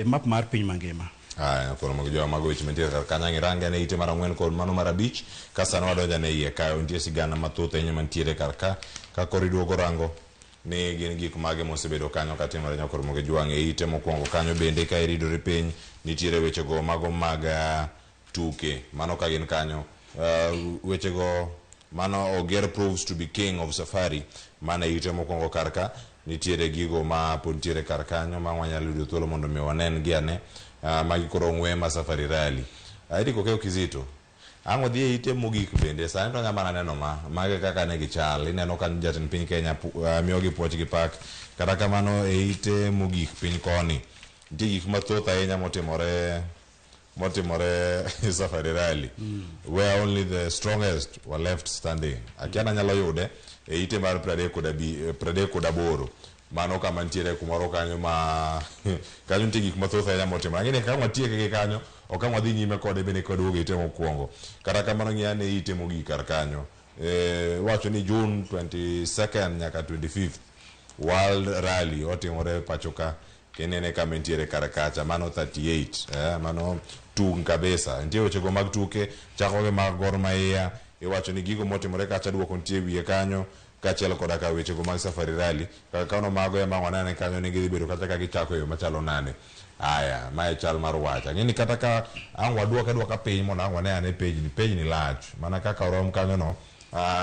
map mar piny mangima. Aya, koro mago jowa mago weche mantiere kar kanyo ang' irange ane ite mar 4 kod mano mar 5. Ka sani wadonjo ane iye kae, nitie sigana mathoth ahinya mantiere kar ka. Ka koro iduogo rango ni gin gik mage mosebedo kanyo katimore nyakwar Ramogi Jwang' e ite mokwongo kanyo bende ka iridori piny nitiere wechego mago mag tuke mano ka gin kanyo wechego mano Ogier proves to be king of safari mano e ite mokwongo kar ka nitiere gigo ma pod nitiere kar kanyo ma wanyalo yudo thuolo mondo mi wanen gi ane magi koro ng'we ma safari rally. Eric Okeyo Kizito ang' odhi e ite mogik bende sani to anya mana neno ma mage kaka ne gichal ineno ka jatend piny Kenya miyogi puoch gi pak kata kamano e ite mogik piny koni nitie gik mathoth ahinya motimore safari rally where only the strongest were left standing. Akia nanyalo yude e ite mar 38 mano kama nitiere kumoro kanyo ma kanyo nitie gik mathoth ahinya motimore. Ang'e ni ka watieke gi kanyo ok ang' wadhi nyime kode bende kwaduogo e ite mokwongo. Kata kamano ng'i ane ite mogik kar kanyo. Iwacho ni June 22nd nyaka 25th World Rally otimore pacho ka. Kinene kama entiere kar kacha mano 38 mano tung kabisa. Nitie wechego mag tuke, chako gi mag Gor Mahia, iwacho ni gigo motimore kacha duoko nitie wiye kanyo kaachiel koda ka wechego mag Safari Rally. Kaka kano mago ema wanene kanyo ni gidhi bedo kata ka gichako e yo machalo nade. Aya, mae chal mar wach. Ang'e ni kata ka ang' waduoke aduoka piny mondo ang' wane ane page ni, page ni lach. Mana kaka orom kanyo no,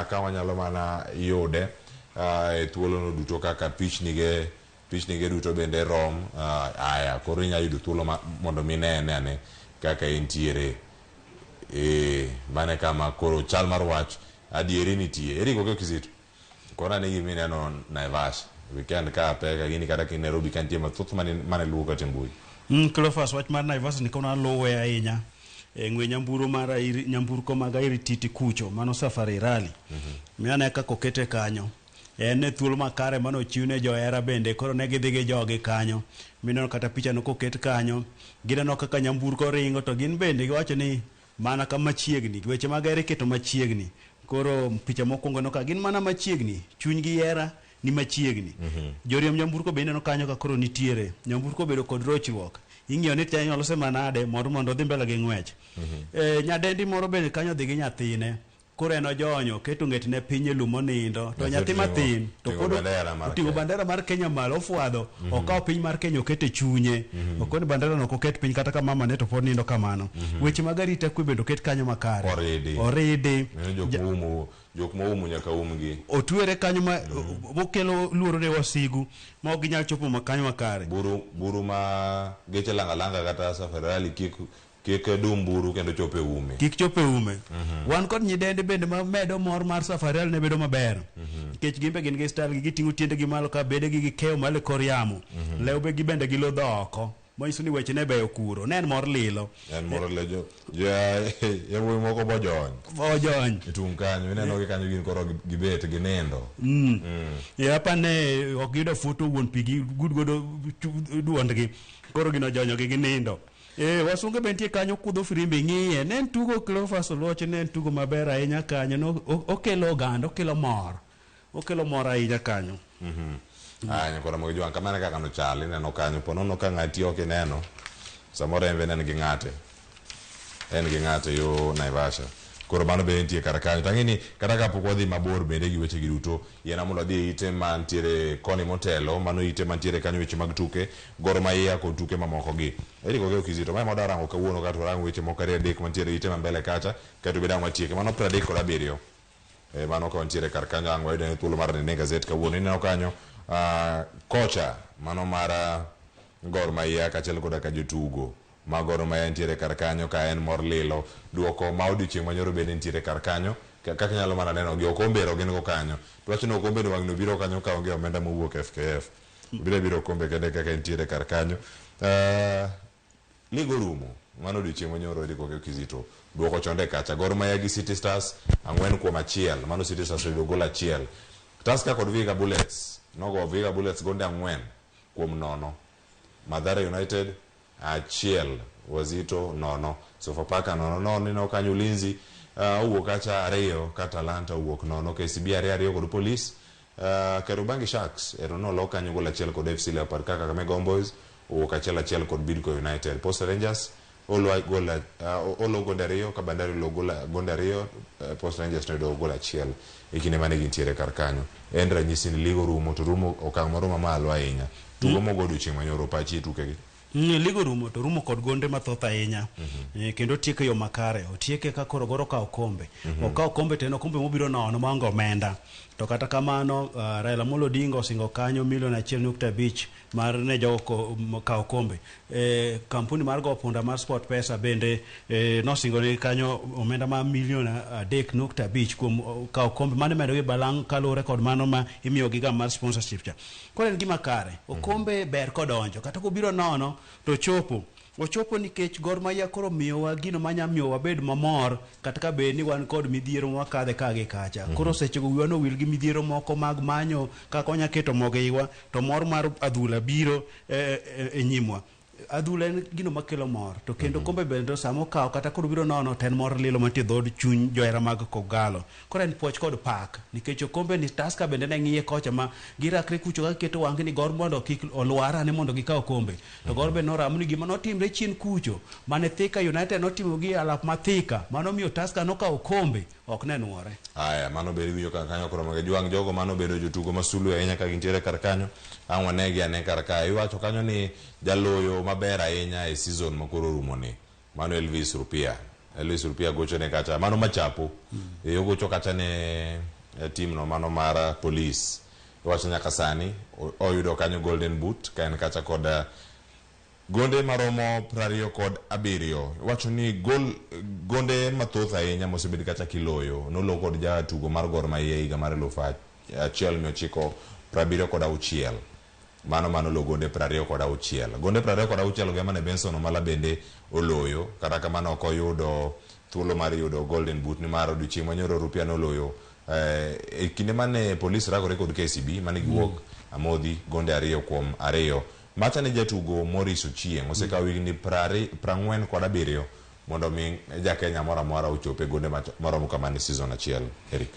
ka wanyalo mana yude e thuolo no duto kaka pichni ge pichni ge duto bende rom. Aya, koro inyalo yudo thuolo mondo mi nene ane kaka entiere. Mano e kama koro chal mar wach adieri nitie. Eric Okeyo Kizito, kona ni gima ineno Naivasha weekend ka peka gini kata ki Nairobi ka nitie mathoth mane luwo kata e mbui. Cleophas, wach mar Naivasha ni kona luwe ahinya. E ng'we nyamburo mar airi, nyamburko mag airi titi kucho, mano Safari Rally. Mi ane kaka okete kanyo. En e thuolo makare mane ochiw ne johera bende, koro ne gidhi gi jogi kanyo. Mineno kata picha no koket kanyo, gineno kaka nyamburko ringo to gin bende giwacho ni mana ka machiegni, weche mag hera iketo machiegni. Koro picha mokwongo no ka gin mana machiegni, chunygi hera ni machiegni. Joriemb nyamburko be ineno kanyo ka koro nitiere. Nyamburko obedo kod rochruok. Ing'iyo ni tiang' olose manade mondo odhi mbele gi ng'wech. Nyadendi moro bende kanyo dhi gi nyathine. Koro en ojonyo, oketo ng'etne piny e lum onindo. To nyathi mathin to pod oting'o bandera mar Kenya malo, ofwadho, okawo piny mar Kenya oketo e chunye. Okoni bandera no ok oket piny kata ka mama ne to pod nindo kamano. Weche mag arita kwe bende oket kanyo makare. Oridi. Oridi. Jok moumo nyaka umgi. Otwere kanyo ma okelo luoro ne wasigu ma ok ginyal chopo kanyo makare. Buru ma geche langa langa kata Safari Rally kik dum buru kendo chop e ume. Kik chop e ume. Wan kod nyidende bende ma medo mor mar Safari Rally ne bedo maber. Nikech gin be gin gi style gi, giting'o tiendegi malo ka bedegi gikeyo malo e kor yamo. Lew gi bende gilodho oko. Manyiso ni weche ne beyo kuro. Ne en mor lilo. En mor lilo. Yawuoyi moko bojony. Bojony. E tung' kanyo, ineno gi kanyo gin koro gibet, ginindo. Apa ne ok giyudo foto wuon pi gi gud godo duondgi. Koro gino ojonyo gi ginindo. Wasunge be nitie kanyo kudho firimbi ng'iye. Ne en tugo Cleophas Oluoch, ne en tugo maber ahinya kanyo. No, okelo oganda, okelo mor. Okelo mor ahinya kanyo. Nyakora mogi jwang', kamano kaka nochal, ineno kanyo, po nono ka ng'ati ok ineno, samoro en be ne en gi ng'ate. En gi ng'ate yo Naivasha. Koro mano bende nitie kar kanyo. To ang'e ni kata kapok wadhi mabor bende gi weche gi duto, yiena mondo adhi e ite mantiere koni motelo, mano ite mantiere kanyo weche mag tuke, Gor Mahia kod tuke mamoko gi. Eric Okeyo Kizito, mae moda rango kawuono kato rango weche moko ariyo adek mantiere ite ma mbele kacha, kato bende ang' watieke. Mano 37. Mano ka wantiere kar kanyo ang' wayudo ne thuolo mar nene gazet kawuono. Ineno kanyo, kocha mano mar Gor Mahia kaachiel koda ka jotugo ma Gor Mahia nitiere kar kanyo ka en mor lilo. Duoko ma odiochieng' manyoro bende nitiere kar kanyo. Kaka inyalo mana neno gi okombe ero gin go kanyo. To wach ni okombe ni wang'ni obiro kanyo ka onge omenda mowuok FKF. Obiro abiro okombe kende kaka entiere kar kanyo. Lig orumo. Mano odiochieng' manyoro Eric Okeyo Kizito. Duoko chonde kacha. Gor Mahia gi City Stars 4-1. Mano City Stars oyudo gol achiel. Tusker kod Vihiga Bullets. Nogo Vihiga Bullets gonde 4-0. Mathare United 1, Wazito 0. Sofapaka 0-0. Neno kanyo Ulinzi owuok kacha 2 ka Talanta owuok 0. KCB 2-2 kod Police. Kariobangi Sharks ero nolok kanyo gol 1 kod FC Leopard kaka Kakamega Homeboyz owuok 1-1 kod Bidco United. Posta Rangers olo gol olo gonde 2 ka Bandari olo gonde 2, Posta Rangers noyudo gol 1 e kinde mane gintiere kar kanyo. En ranyisi ni ligo rumo to rumo okang' moro mamalo ahinya. Tugo mogo odiochieng' manyoro pachi e tukegi. Ligo rumo to rumo kod gonde mathoth ahinya. Kendo otieke yo makare. Otieke ka koro Gor okawo kombe. Okawo kombe to en okombe mobiro nono maonge omenda. To kata kamano, Raila Amolo Odinga osingo kanyo milion 1.5 mar ne jogo kawo kombe. Kampuni mar go punda mar Sport Pesa bende nosingo ne kanyo omenda ma milion 3.5 kuom kawo kombe mane medo gi balang' kaluwore kod mano ma imiyo gi ga mar sponsorship cha. Koro en gima kare. Okombe ber kodonjo kata kobiro nono to chopo. Ochopo nikech Gor Mahia koro miyowa gino manya miyo wabed mamor kata ka bed ni wan kod midhiero ma wakadhe ka gi kacha. Koro sechego wiwa nowil gi midhiero moko mag manyo kaka wanya keto mogo e iwa to mor mar adhula biro e nyimwa. Adhula en gino makelo mor to kendo kombe bende sama okawo kata koro biro nono to en mor lilo mantie e dhood chuny johera mag Kogalo. Koro en puoch kod pak nikech okombe ni Tusker bende ne ng'iye kocha ma girakre kucho ka giketo wang'gi ni Gor mondo kik olwar ane mondo gikaw okombe. To Gor bende noramo ni gima notimre chien kucho mane Thika United notimo gi alap ma Thika mano miyo Tusker nokawo okombe ok ne nwore. Aya, mano bende iwinjo kar kanyo koro mag jwang' jogo mano bedo jotugo ma sulwe ahinya ka gintiere kar kanyo. Ang' wanegi ane kar kae. Iwacho kanyo ni jaloyo maber ahinya e season ma koro orumoni. Mano Elvis Rupia. Elvis Rupia gocho ne kacha. Mano Machapo. E ogocho kacha ne team no mano mar Police. Iwacho nyaka sani oyudo kanyo Golden Boot ka en kacha kod gonde maromo 27. Iwacho ni gol gonde mathoth ahinya mosebed kacha kiloyo nolo kod jatugo mar Gor Mahia higa mar 1976. Mano mano gonde 26. Gonde 26 go ema ne Benson Omala bende oloyo, kata kamano ok oyudo thuolo mar yudo Golden Boot nimar odiochieng' manyoro Rupia noloyo e kinde mane Police rakore kod KCB mane giwuok amodhi gonde 2-2. Macha ne jatugo Maurice Ochieng' osekawo higni 47 mondo mi ja Kenya moro amora ochop e gonde maromo kamano e season achiel. Eric.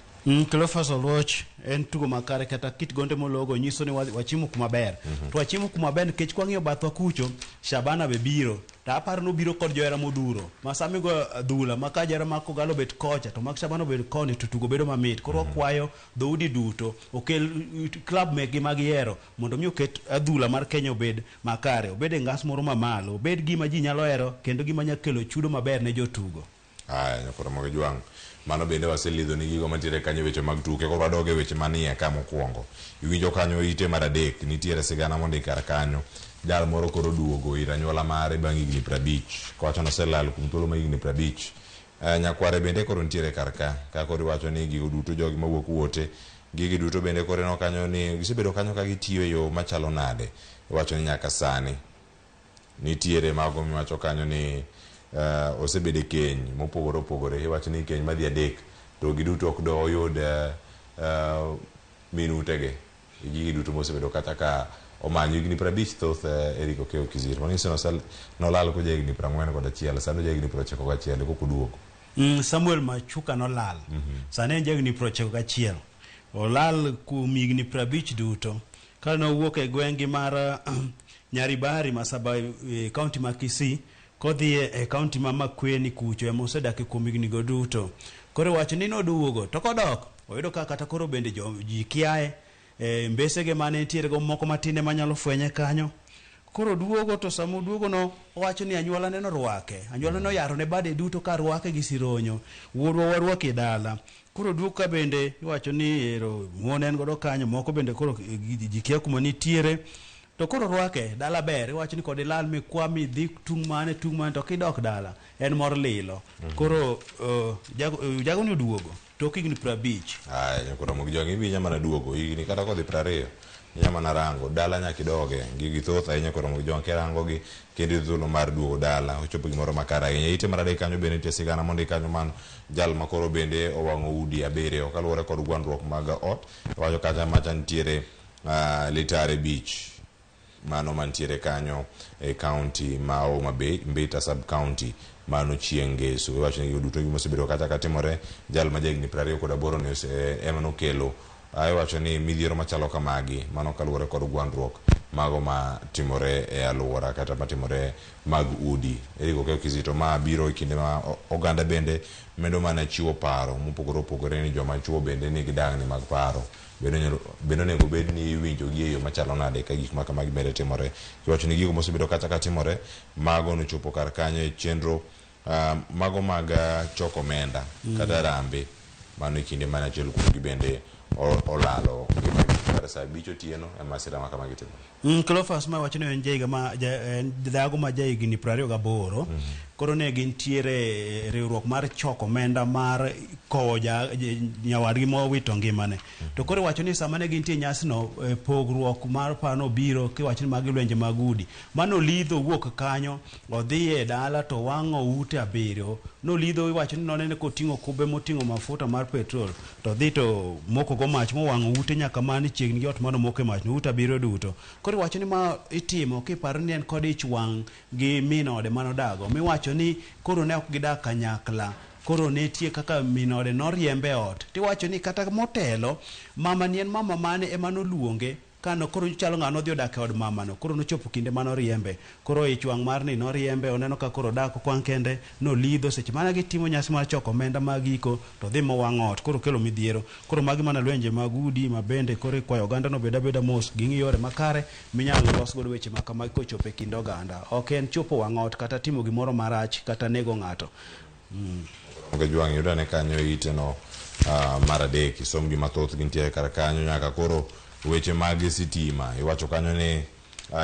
Cleophas Oluoch en tugo makare kata kit gonde mologo nyiso ni wachimo kuma ber. To wachimo kuma ber nikech kwang'iyo bathwa kucho, Shabana be biro. To aparo ni obiro kod johera modhuro. Ma sama igoyo adhula ma ka johera mag Kogalo obet kocha to mag Shabana obet koni to tugo bedo mamit. Koro wakwayo dhoudi duto okel club mekgi mag yiero mondo mi oket adhula mar Kenya obed makare, obed e ngas moro mamalo, obed gima ji nyalo hero kendo gima nyalo kelo chudo maber ne jotugo. Aya, nyakoro mag jwang'. Mano bende waselidho ni gigo mantiere kanyo weche mag tuke. Koro wadog e weche manie ka mokwongo. Iwinjo kanyo ite mar 3 nitiere sigana mondik kar kanyo. Jal moro koro duogo ir anyuola mare bang' higni 50. Kowacho ni oselal kuom thuolo mar higni 50. Nyakware bende koro nitiere kar ka. Ka koro iwacho ni gigo duto jogi mawuok wuote. Gigi duto bende koro ineno kanyo ni gisebedo kanyo ka gitiyo e yo machalo nade. Iwacho ni nyaka sani nitiere mago miwacho kanyo ni osebedo e keny mopogore opogore. Iwacho ni keny madhi 3 to giduto ok do oyud minutege. Gigi duto mosebedo kata ka omanyo higni 50 thoth Eric Okeyo Kizir. Mano nyiso ni nolal koja higni 41, sani oja higni 91 kok oduogo. Samuel Machuka nolal. Sani en jahigni 91. Olal kuom higni 50 duto. Ka nowuok e gweng'gi mar Nyaribari Masaba e kaunti ma Kisii kodhi e kaunti ma Makueni kucho ema osedak kuom higni go duto. Koro wacho ni noduogo to kodok oyudo ka kata koro bende ji kiaye mbesege mane nitiere go moko matin ema nyalo fwenye kanyo. Koro duogo to sama oduogo no owacho ni anyuola ne norwake. Anyuola ne oyaro ne bade duto ka rwake gi sironyo. Wuodwa warwaki e dala. Koro duogo ka bende iwacho ni ero wuon en godo kanyo moko bende koro ji kia kuma nitiere. To koro rwake dala ber iwacho ni kod ilal mikwa midhi tung' mane to kidok dala en mor lilo. Koro jago ni oduogo tok higni 50. Aya koro mogi jogi ibi mana duogo higni kata kodhi 20 inya mana rango dala nyaka idoge gigi thoth ahinya. Koro mogi jogi kirango gi kendo thuolo mar duogo dala ochopo gimoro makare ahinya. Ite mar 3 kanyo bende nitie sigana mondik kanyo man jal makoro bende owang'o udi 7 kaluwore kod gwandruok mag ot. Iwacho kacha macha nitiere Litare Beach mano mantiere kanyo e county ma Homa Bay, Mbita sub county mano chieng' Ngeso. Iwacho ni gigo duto gimosebedo kacha katimore jal ma jahigni 28 ne ema nokelo. Iwacho ni midhiero machalo kamagi mano kaluwore kod gwandruok mago matimore e alwora kata matimore mag udi. Eric Okeyo Kizito ma biro e kinde ma oganda bende medo mana chiwo paro mopogore opogore ni joma chuo bende nigi dang'ni mag paro. Bende onego bed ni iwinjo gi e yo machalo nade ka gik ma kamagi bende timore. Iwacho ni gigo mosebedo kacha katimore mago nochopo kar kanyo e chenro mago mag choko omenda kata rambe mano e kinde mane achiel kuomgi bende olalo ngimagi kar saa 5 otieno e masira ma kamagi timore. Cleophas ma wacho ni en jahiga ma en dhago ma jahigni 28. Koro ne gintiere e riwruok mar choko omenda mar kowo nyawadgi mowito ngimane. To koro iwacho ni sama ne gintie e nyasino, pogruok mar paro nobiro kiwacho ni magi lwenje mag udi. Mano olidho owuok kanyo odhi e dala to owang'o ute 7. Nolidho iwacho ni nonene koting'o kube moting'o mafuta mar petrol to odhi to moko go mach mowang'o ute nyaka mane chiegni gi ot mane omoke mach no, ute 7 duto. Koro iwacho ni ma itimo kiparo ni en kod ich wang' gi min ode mane odago. Miwacho ni koro ne ok gidak kanyakla. Koro nitie kaka min ode noriembe e ot. Tiwacho ni kata motelo, mama ni en mama mane ema noluonge kano koro chalo ng'ano nodhi odak e od mamano. Koro nochopo kinde mane oriembe. Koro ich wang' mar ni noriembe, oneno ka koro odak okwang' kende, nolidho seche mane gitimo nyasi mar choko omenda mag iko to dhi mowang' ot. Koro kelo midhiero. Koro magi mana lwenje mag udi ma bende koro ikwayo oganda no obed abeda mos, ging'i yore makare minyalo los godo weche ma kamagi kochopo e kind oganda. Ok en chopo wang' ot kata timo gimoro marach kata nego ng'ato. Onge jwang' yudane kanyo ite no mar 3 isom gi mathoth gintiere kar kanyo nyaka koro weche mag sitima iwacho kanyo ni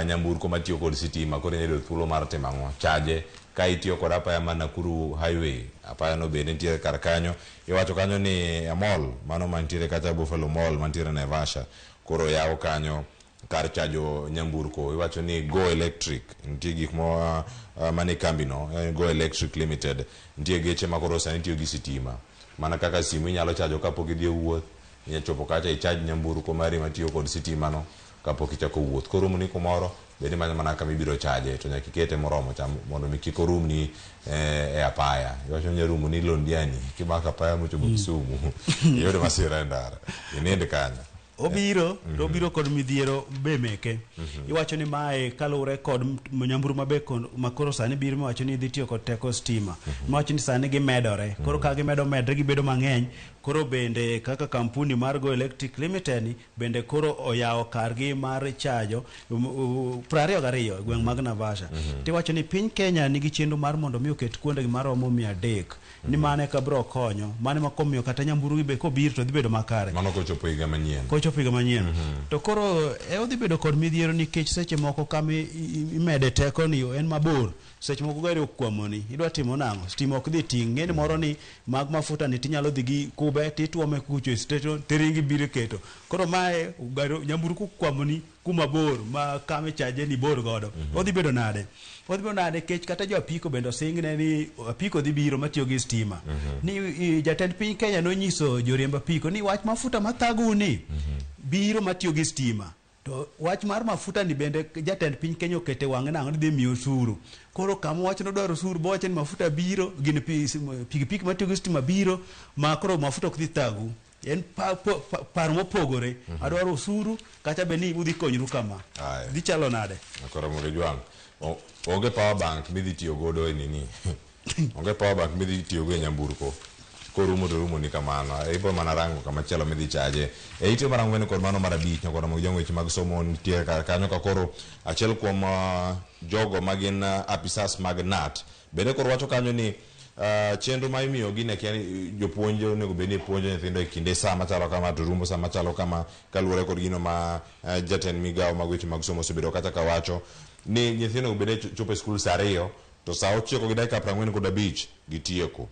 nyamburko matiyo kod sitima koro inyalo yudo thuolo mar timo ang'o chaje ka itiyo kod apaya mar Nakuru Highway apaya no bende nitiere kar kanyo iwacho kanyo ni mall mano mantiere kacha Buffalo Mall mantiere Naivasha koro yaw kanyo kar chajo nyamburko iwacho ni Go Electric nitie gik mo mane kambi no Go Electric Limited nitie geche ma koro sani tiyo gi sitima mana kaka simu inyalo chajo kapok idhi e wuoth inyalo chopo kacha ichaj nyamburko mari matiyo kod sitima no kapok ichako wuoth koromoni kumoro bende imanyo mana kama ibiro chaje to nyaka ikete moromo cha mondo mi kik orumni e apaya iwacho ni rumoni Londiani kimako apaya mochopo Kisumu iyud masira e ndara inind kanyo Obiro to obiro kod midhiero be meke. Iwacho ni mae kaluwore kod nyamburu mabe makoro sani biro miwacho ni dhi tiyo kod teko stima. Miwacho ni sani gimedore. Koro ka gimedo medre gibedo mang'eny, koro bende kaka kampuni mar Go Electric Limited ni bende koro oyawo kargi mar chajo 22 e gweng' mag Naivasha. Tiwacho ni piny Kenya nigi chenro mar mondo mi oket kuondegi maromo 300. Ni mano eka biro konyo. Mano ema komiyo kata nyamburu gi be kobiro to dhi bedo makare. Mano kochopo higa manyien. Kochopo higa manyien. To koro odhi bedo kod midhiero nikech seche moko kama imede teko ni en mabor. Seche moko gari okwamoni, idwa timo nang'o? Stima ok dhi ting'. Ng'eni moro ni mag mafuta ni tinyalo dhi gi kube tituome kucho e station tiringi biro keto. Koro mae gari nyamburko okwamoni kuma bor ma kama ichaje ni bor godo. Odhi bedo nade? Odhi bedo nade kech kata jo apiko bende osingne ni apiko dhi biro matiyo gi stima. Ni jatend piny Kenya nonyiso joriemb apiko ni wach mafuta mathagou ni biro matiyo gi stima. To wach mar mafuta ni bende jatend piny Kenya okete wang'e nang'o ni dhi miyo osuru. Koro kama wach nodwaro osuru bowacho ni mafuta biro, gin pikipiki matiyo gi stima biro, ma koro mafuta ok dhi thagu. En paro mopogore. Adwaro osuru kata be ni udhi konyru kama. Dhi chalo nade? Koro mondo ijwang'. Onge power bank midhi tiyo godo e nini. Onge power bank midhi tiyo go e nyamburko. Korumo to rumo ni kamano. Ibo mana rango kama chielo midhi chaje. E ite mar 4 kod mano mar 5 nyaka romo gi jang'wech mag somo nitie kar kanyo ka koro achiel kuom jogo magin apisas mag KNUT. Bende koro wacho kanyo ni chenro ma imiyo gi ne kia ni jopuonj onego bed ni puonjo nyithindo e kinde saa machalo kama to rumo saa machalo kama kaluwore kod gino ma jatend migawo mag weche mag somo osebedo kata ka wacho ni nyithindo onego bed ni chopo e skul saa 2 to saa 9:45 gitieko.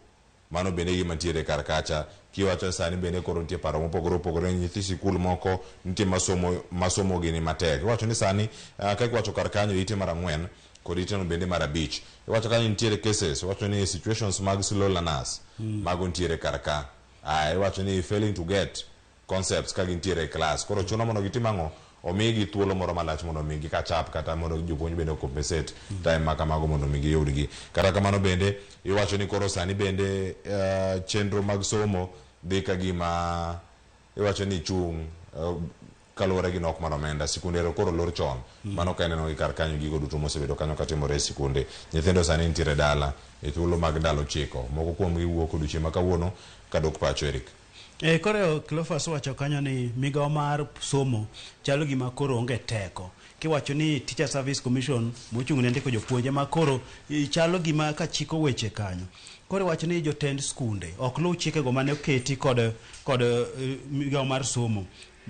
Mano bende gima nitiere kar kacha kiwacho sani bende koro nitie paro mopogore opogore nyithi sikul moko nitie masomo gini matek. Iwacho ni sani ka iwacho kar kanyo ite mar 4 kod ite no bende mar 5. Iwacho kanyo nitiere cases, iwacho ni situations mag slow learners mago nitiere kar ka. Iwacho ni failing to get concepts ka gintiere e class. Koro chuno mondo gitim ang'o? Omigi thuolo moro malach mondo mi gi catch up kata mondo jopuonj bende compensate time ma kamago mondo mi giyudgi. Kata kamano bende iwacho ni koro sani bende chenro mag somo dhi ka gima iwacho ni chung' kaluwore gi nok mar omenda. Sikunde ero koro lor chon. Mano ka ineno gi kar kanyo gigo duto mosebedo kanyo katimore e sikunde. Nyithindo sani nitiere dala e thuolo mag ndalo 9. Moko kuomgi wuok odiochieng' ma kawuono kadok pacho Eric. Koro Cleophas wacho kanyo ni migawo mar somo chalo gima koro onge teko. Kiwacho ni Teacher Service Commission mochung' ne ndiko jopuonje ma koro chalo gima ka chiko weche kanyo. Koro iwacho ni jotend skunde ok luw chikego mane oketi kod migawo mar somo.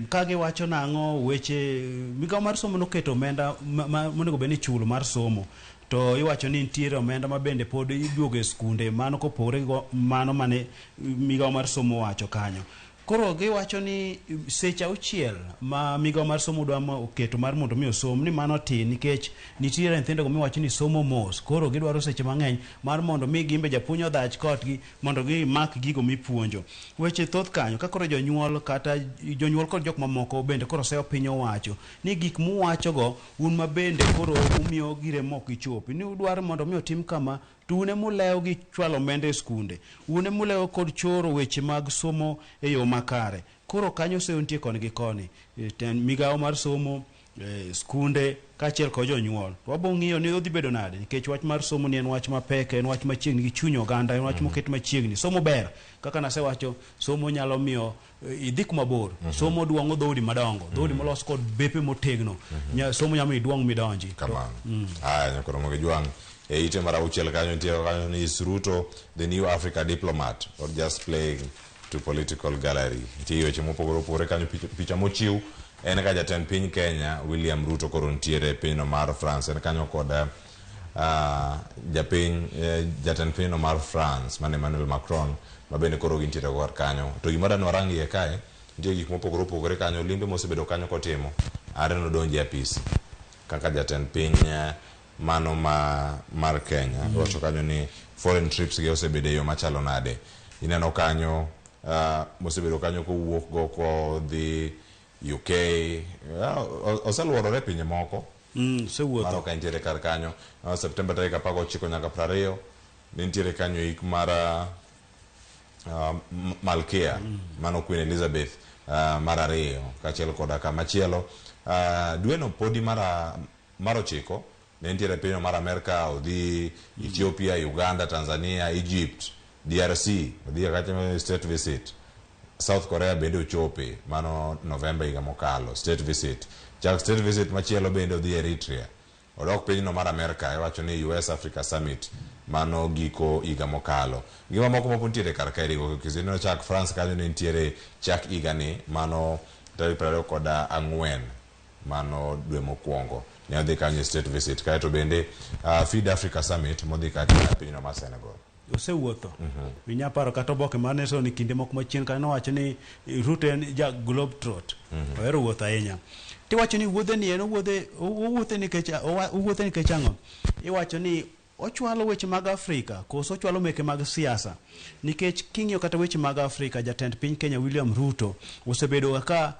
Ka giwacho nang'o weche migawo mar somo noketo omenda monego bed ni ichulo mar somo. To iwacho ni nitiere omenda ma bende pod iduogo e skunde, mano kopogore gi mano mane migawo mar somo owacho kanyo. Koro giwacho ni seche 6 ma migawo mar somo dwa oketo mar mondo mi osom ni mano tin, nikech nitiere nyithindo go miwacho ni somo mos. Koro gidwaro seche mang'eny mar mondo mi gimbe japuonj odhach kodgi mondo gimak gigo mipuonjo. Weche thoth kanyo ka koro jonyuol kata jonyuol kod jok mamoko bende koro seyo piny owacho ni gik muwachogo un ma bende koro umiyo gire mok gichopi, ni udwaro mondo mi otim kama to un emulewo gi chwalo omenda e skunde, un emulewo kod choro weche mag somo e yo makare. Koro kanyo seyo nitie koni gi koni, migawo mar somo, skunde kaachiel kod jonyuol. Wabo ng'iyo ni odhi bedo nade, nikech wach mar somo ni en wach mapek, en wach machiegni gi chuny oganda, en wach moket machiegni. Somo ber, kaka nasewacho, somo nyalo miyo idhi kuma bor. Somo duong'o dhoudi madongo, dhoudi molos kod bepe motegno. Somo nyalo miyo iduong' midonji. Kamano. Aya, nyakoro mogi jwang'. E ite mar 6 kanyo nitie kanyo ni is Ruto the new Africa diplomat or just playing to political gallery. Nitie weche mopogore opogore kanyo, picha mochiw en ka jatend piny Kenya William Ruto koro nitiere e pinyno mar France, en kanyo kod jatend pinyno mar France mane Emmanuel Macron ma bende koro gintiere go kar kanyo. To gima adwa ni warang iye kae, nitie gik mopogore opogore kanyo, limbe mosebedo kanyo kotimo are nodonje apis kaka jatend piny mano mar Kenya. Iwacho kanyo ni foreign trips gi osebedo e yo machalo nade. Ineno kanyo mosebedo kanyo kowuok go kodhi UK, oseluorore pinje moko. Osewuotho. Mano ka nitiere kar kanyo. September tarik 19 nyaka 20 ne nitiere kanyo ik mar Malkia, mano Queen Elizabeth mar 2 kaachiel koda kamachielo. Dweno podi mar 9 ne nitiere piny mar Amerka, odhi Ethiopia, Uganda, Tanzania, Egypt, DRC, odhi kacha state visit. South Korea bende ochope mano November higa mokalo, state visit. Chak state visit machielo bende odhi Eritrea. Odok pinyno mar Amerka, iwacho ni US Africa Summit mano giko higa mokalo. Gima moko moko nitiere kar kae go kizino chak France kanyo ne nitiere chak higa ni mano tarik 24 mano dwe mokwongo. Ne odhi kanyo state visit. Kaeto bende Feed Africa Summit modhi kacha pinyno mar Senegal. Osewuotho. Inya paro kata oboke mar Nation kinde moko machien kanyo nowacho ni Ruto en ja globe trot. Ohero wuotho ahinya. Tiwacho ni wuodhe ni en owuothe nikech ang'o? Iwacho ni ochwalo weche mag Afrika koso ochwalo meke mag siasa. Nikech king'iyo kata weche mag Afrika, jatend piny Kenya William Ruto osebedo kaka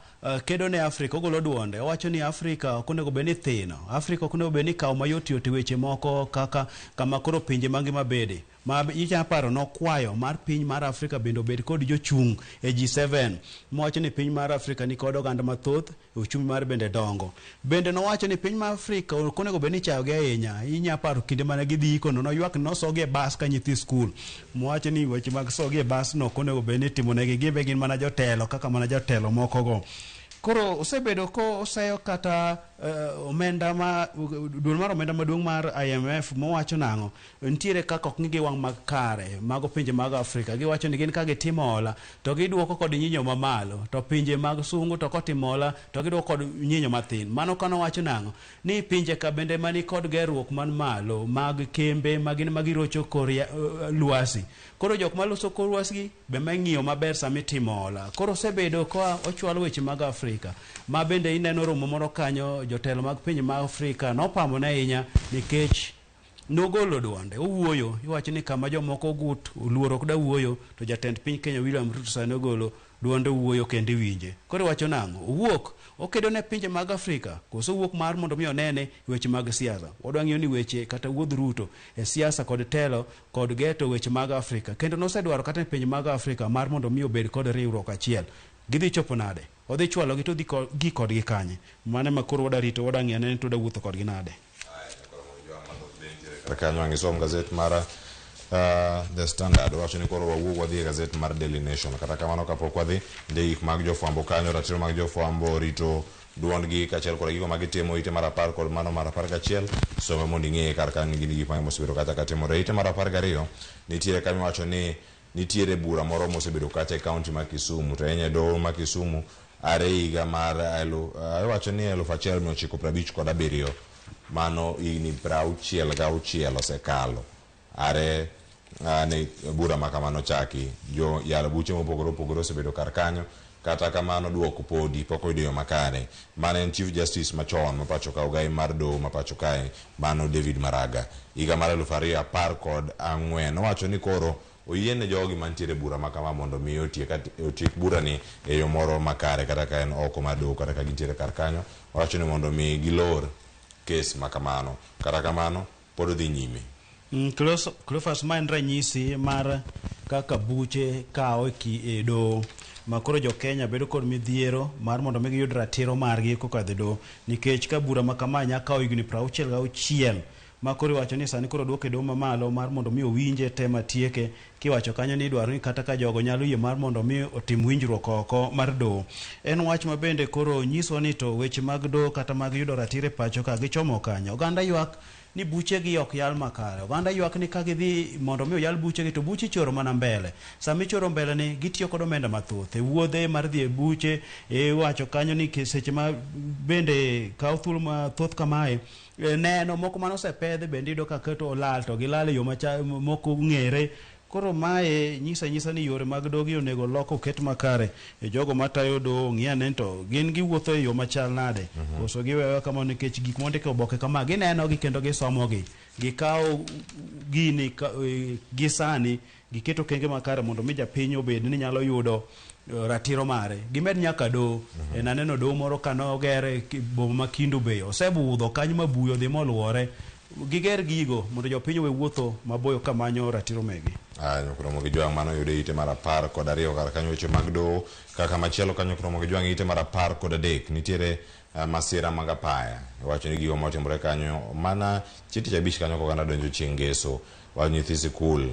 kedo ne Afrika, ogolo duonde. Owacho ni Afrika ok onego bed ni thino, Afrika ok onego bed ni kawo mayot yot e weche moko kaka kama koro pinje mangima bede. Ma icha paro nokwayo mar piny mar Afrika bende obed kod jochung' e G7. Mowacho ni piny mar Afrika ni kod oganda mathoth, uchumi mar bende dongo. Bende nowacho ni piny mar Afrika ok onego bed ni ichayogi ahinya. Inya paro kinde mane gidhi iko no, noywak ni nosogi e bas ka nyithi skul. Mowacho ni weche mag sogi e bas no ok onego bed ni itimonegi, gin be gin mana jotelo kaka mana jotelo moko go. Koro osebedo ko oseyo kata omenda ma duol mar omenda maduong' mar IMF mowacho nang'o, nitiere kaka ok ng'i wang' mag kare mago pinje mag Afrika. Giwacho ni gin ka gitimo hola to giduoko kod nyinyo mamalo, to pinje mag sungu to kotimo hola to giduoko kod nyinyo mathin. Mano kano wacho nang'o ni pinje ka bende mani kod gerruok man malo mag kembe magin magirocho kor lwasi. Koro jok maloso kor lwasi be mang'iyo maber sama itimo hola. Koro osebedo ka ochwalo weche mag Afrika ma bende ineno romo moro kanyo jotelo mag pinje mag Afrika nopamone ahinya nikech nogolo duonde owuoyo. Iwacho ni kama jomoko ogut oluoro ok da wuoyo, to jatend piny Kenya William Ruto sani ogolo duonde owuoyo kendo iwinje. Koro iwacho nang'o? Owuok okedo ne pinje mag Afrika koso owuok mar mondo mi onene weche mag siasa? Wadwa ng'iyo ni weche kata wuodh Ruto e siasa kod telo kod geto weche mag Afrika, kendo nosedwaro kata e pinje mag Afrika mar mondo mi obed kod riwruok achiel. Gidhi chopo nade? Odhi chwalogi to odhi gi kodgi kanye? Mano ema koro wadwa rito, wadwa ng'iyo ane ni to wadwa wuotho kodgi nade. Kanyo ang' isom gazet mar The Standard. Wacho ni koro wawuog wadhi e gazet mar Daily Nation. Kata kamano kapok wadhi, nitie gik mag jofwambo kanyo, ratiro mag jofwambo, rito duondgi kaachiel kod gigo magitimo. Ite mar 10 kod mano mar 11 some mondo ing'e kar kanyo gin gik mage mosebedo kacha katimore. Ite mar 12 nitiere kanyo wacho ni nitiere bura moro mosebedo kacha e kaunti ma Kisumu, to ahinya e doho ma Kisumu are higa mar iwacho ni 1957. Mano higni 66 osekalo are ne bura ma kamano chaki. Jo yalo buche mopogore opogore osebedo kar kanyo, kata kamano duoko podi pok oyudo yo makare. Mane en Chief Justice machon ma pacho ka, ogai mar doho ma pacho kae, mano David Maraga, higa mar 2014 nowacho ni koro oyiene jogi mantiere bura ma kama mondo mi otiek burani e yo moro makare, kata ka en oko mar doho, kata ka gintiere kar kanyo. Owacho ni mondo mi gilor kes ma kamano, kata kamano pod odhi nyime. Cleophas, ma en ranyisi mar kaka buche kawo e doho ma koro jo Kenya bedo kod midhiero mar mondo mi giyud ratiro margi kokadho e doho, nikech ka bura ma kama nya kawo higni 66 ma koro iwacho ni sani koro duoke e doho mamalo mar mondo mi owinje te matieke, kiwacho kanyo ni idwaro ni kata ka jogo nyalo yie mar mondo mi otim winjruok oko mar doho. En wach ma bende koro nyiso ni to weche mag doho kata mag yudo ratiro e pacho ka gichomo kanyo. Oganda ywak ni buchegi ok yal makare. Oganda ywak ni ka gidhi mondo mi oyal buchegi to buche ichoro mana mbele. Sama ichoro mbele ni gitiyo kod omenda mathoth. E wuodhe mar dhi e buche, iwacho kanyo ni seche ma bende kawo thuolo mathoth kamae, neno moko mane osepedhi bende iyudo ka keto olal to gilal e yo moko ong'ere. Koro mae nyiso anyisa ni yore mag doho onego lok oket makare. E jogo matayo doho ng'i ane to gin giwuotho e yo machal nade. Koso giweyo kamano nikech gik mondik e oboke kama gineno gi kendo gisomo gi. Gikawo gini gi sani giketo okenge makare mondo mi japiny obed ni nyalo yudo ratiro mare. Gimed nyaka doho. En aneno doho moro kanoger e boma ma Kendu Bay. Osebudho kanyo ma buya odhi moluore. Giger gigo mondo jopiny owe wuotho maboyo kamanyo ratiro megi. Nyakromo gi Jwang' mano yudo ite mar 12 kar kanyo weche mag doho. Kaka machielo kanyo Kromo gi Jwang' ite mar 13 nitiere masira mag apaya. Iwacho ni gigo motimore kanyo mana chieng' tich abich kanyo koganda donjo chieng' ngeso. Wach nyithi sikul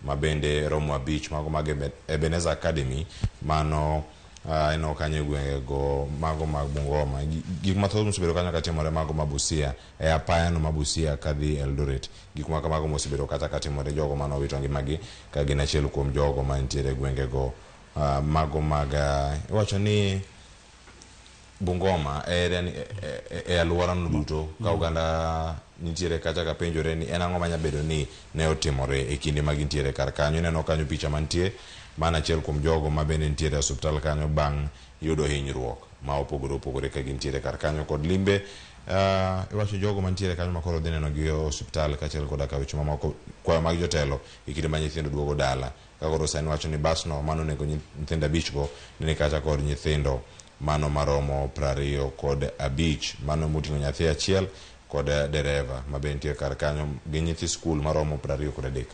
ma bende romo 5 mago mag Ebenezer Academy mano ineno kanyo e gwenge go mago mag Bungoma. Gik mathoth mosebedo kanyo katimore mago ma Busia e apaya no ma Busia kadhi Eldoret. Gik ma kamago mosebedo kata katimore jogo mane owito ngimagi ka gin achiel kuom jogo mantiere e gwenge go mago mag iwacho ni Bungoma e alwora no duto ka oganda nitiere kacha ka penjore ni en ang'o manya bedo ni ne otimore e kinde ma gintiere kar kanyo. Ineno kanyo picha mantie mana achiel kuom jogo ma bende nitiere e osiptal kanyo bang' yudo hinyruok ma opogore opogore ka gintiere kar kanyo kod limbe. Iwacho jogo mantiere kanyo ma koro dhi neno gi e osiptal kaachiel koda ka weche mamoko kwayo mag jotelo e kinde ma nyithindo duogo dala. Ka koro sani wacho ni bas no mano onego nyithindo 5 go ne ni kacha kod nyithindo mano maromo 25 mano moting'o nyathi achiel kod dereva ma be nitie kar kanyo gi nyithi skul maromo 23.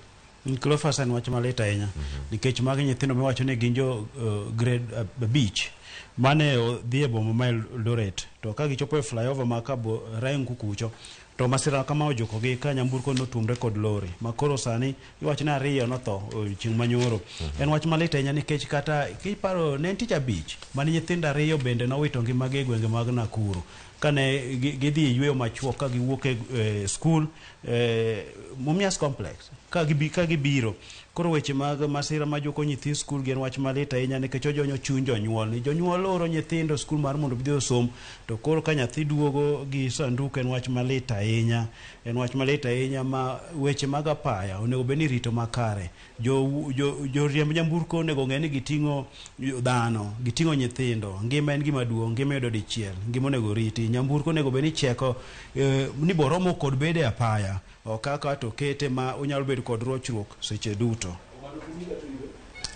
Cleophas, en wach malit ahinya nikech magi nyithindo miwacho ni gin jo grade 5 mane dhi e boma ma Eldoret to ka gichopo e flyover ma Kaborenku kucho to masira kama ojukogi ka nyamburko notuomre kod lori ma koro sani iwacho ni 2 notho chieng' manyoro. En wach malit ahinya nikech kata kiparo ne en tich abich mane nyithindo 2 bende nowito ngimagi e gwenge mag Nakuru kane gidhi e yweyo machuok ka giwuok e skul Mumias Complex ka gibiro. Koro weche mag masira ma juko nyithi skul gin wach malit ahinya nikech ojonyo chuny jonyuol ni jonyuol oro nyithindo skul mar mondo gidhi osom to koro ka nyathi duogo gi sanduk en wach malit ahinya. En wach malit ahinya ma weche mag apaya onego bed ni irito makare. Joriemb nyamburko onego ng'e ni giting'o dhano, giting'o nyithindo. Ngima en gima duong', ngima yudo dichiel, ngima onego riti. Nyamburko onego bed ni cheko ni boromo kod bede e apaya. Ok kaka to kete ma onyalo bedo kod rochruok seche duto.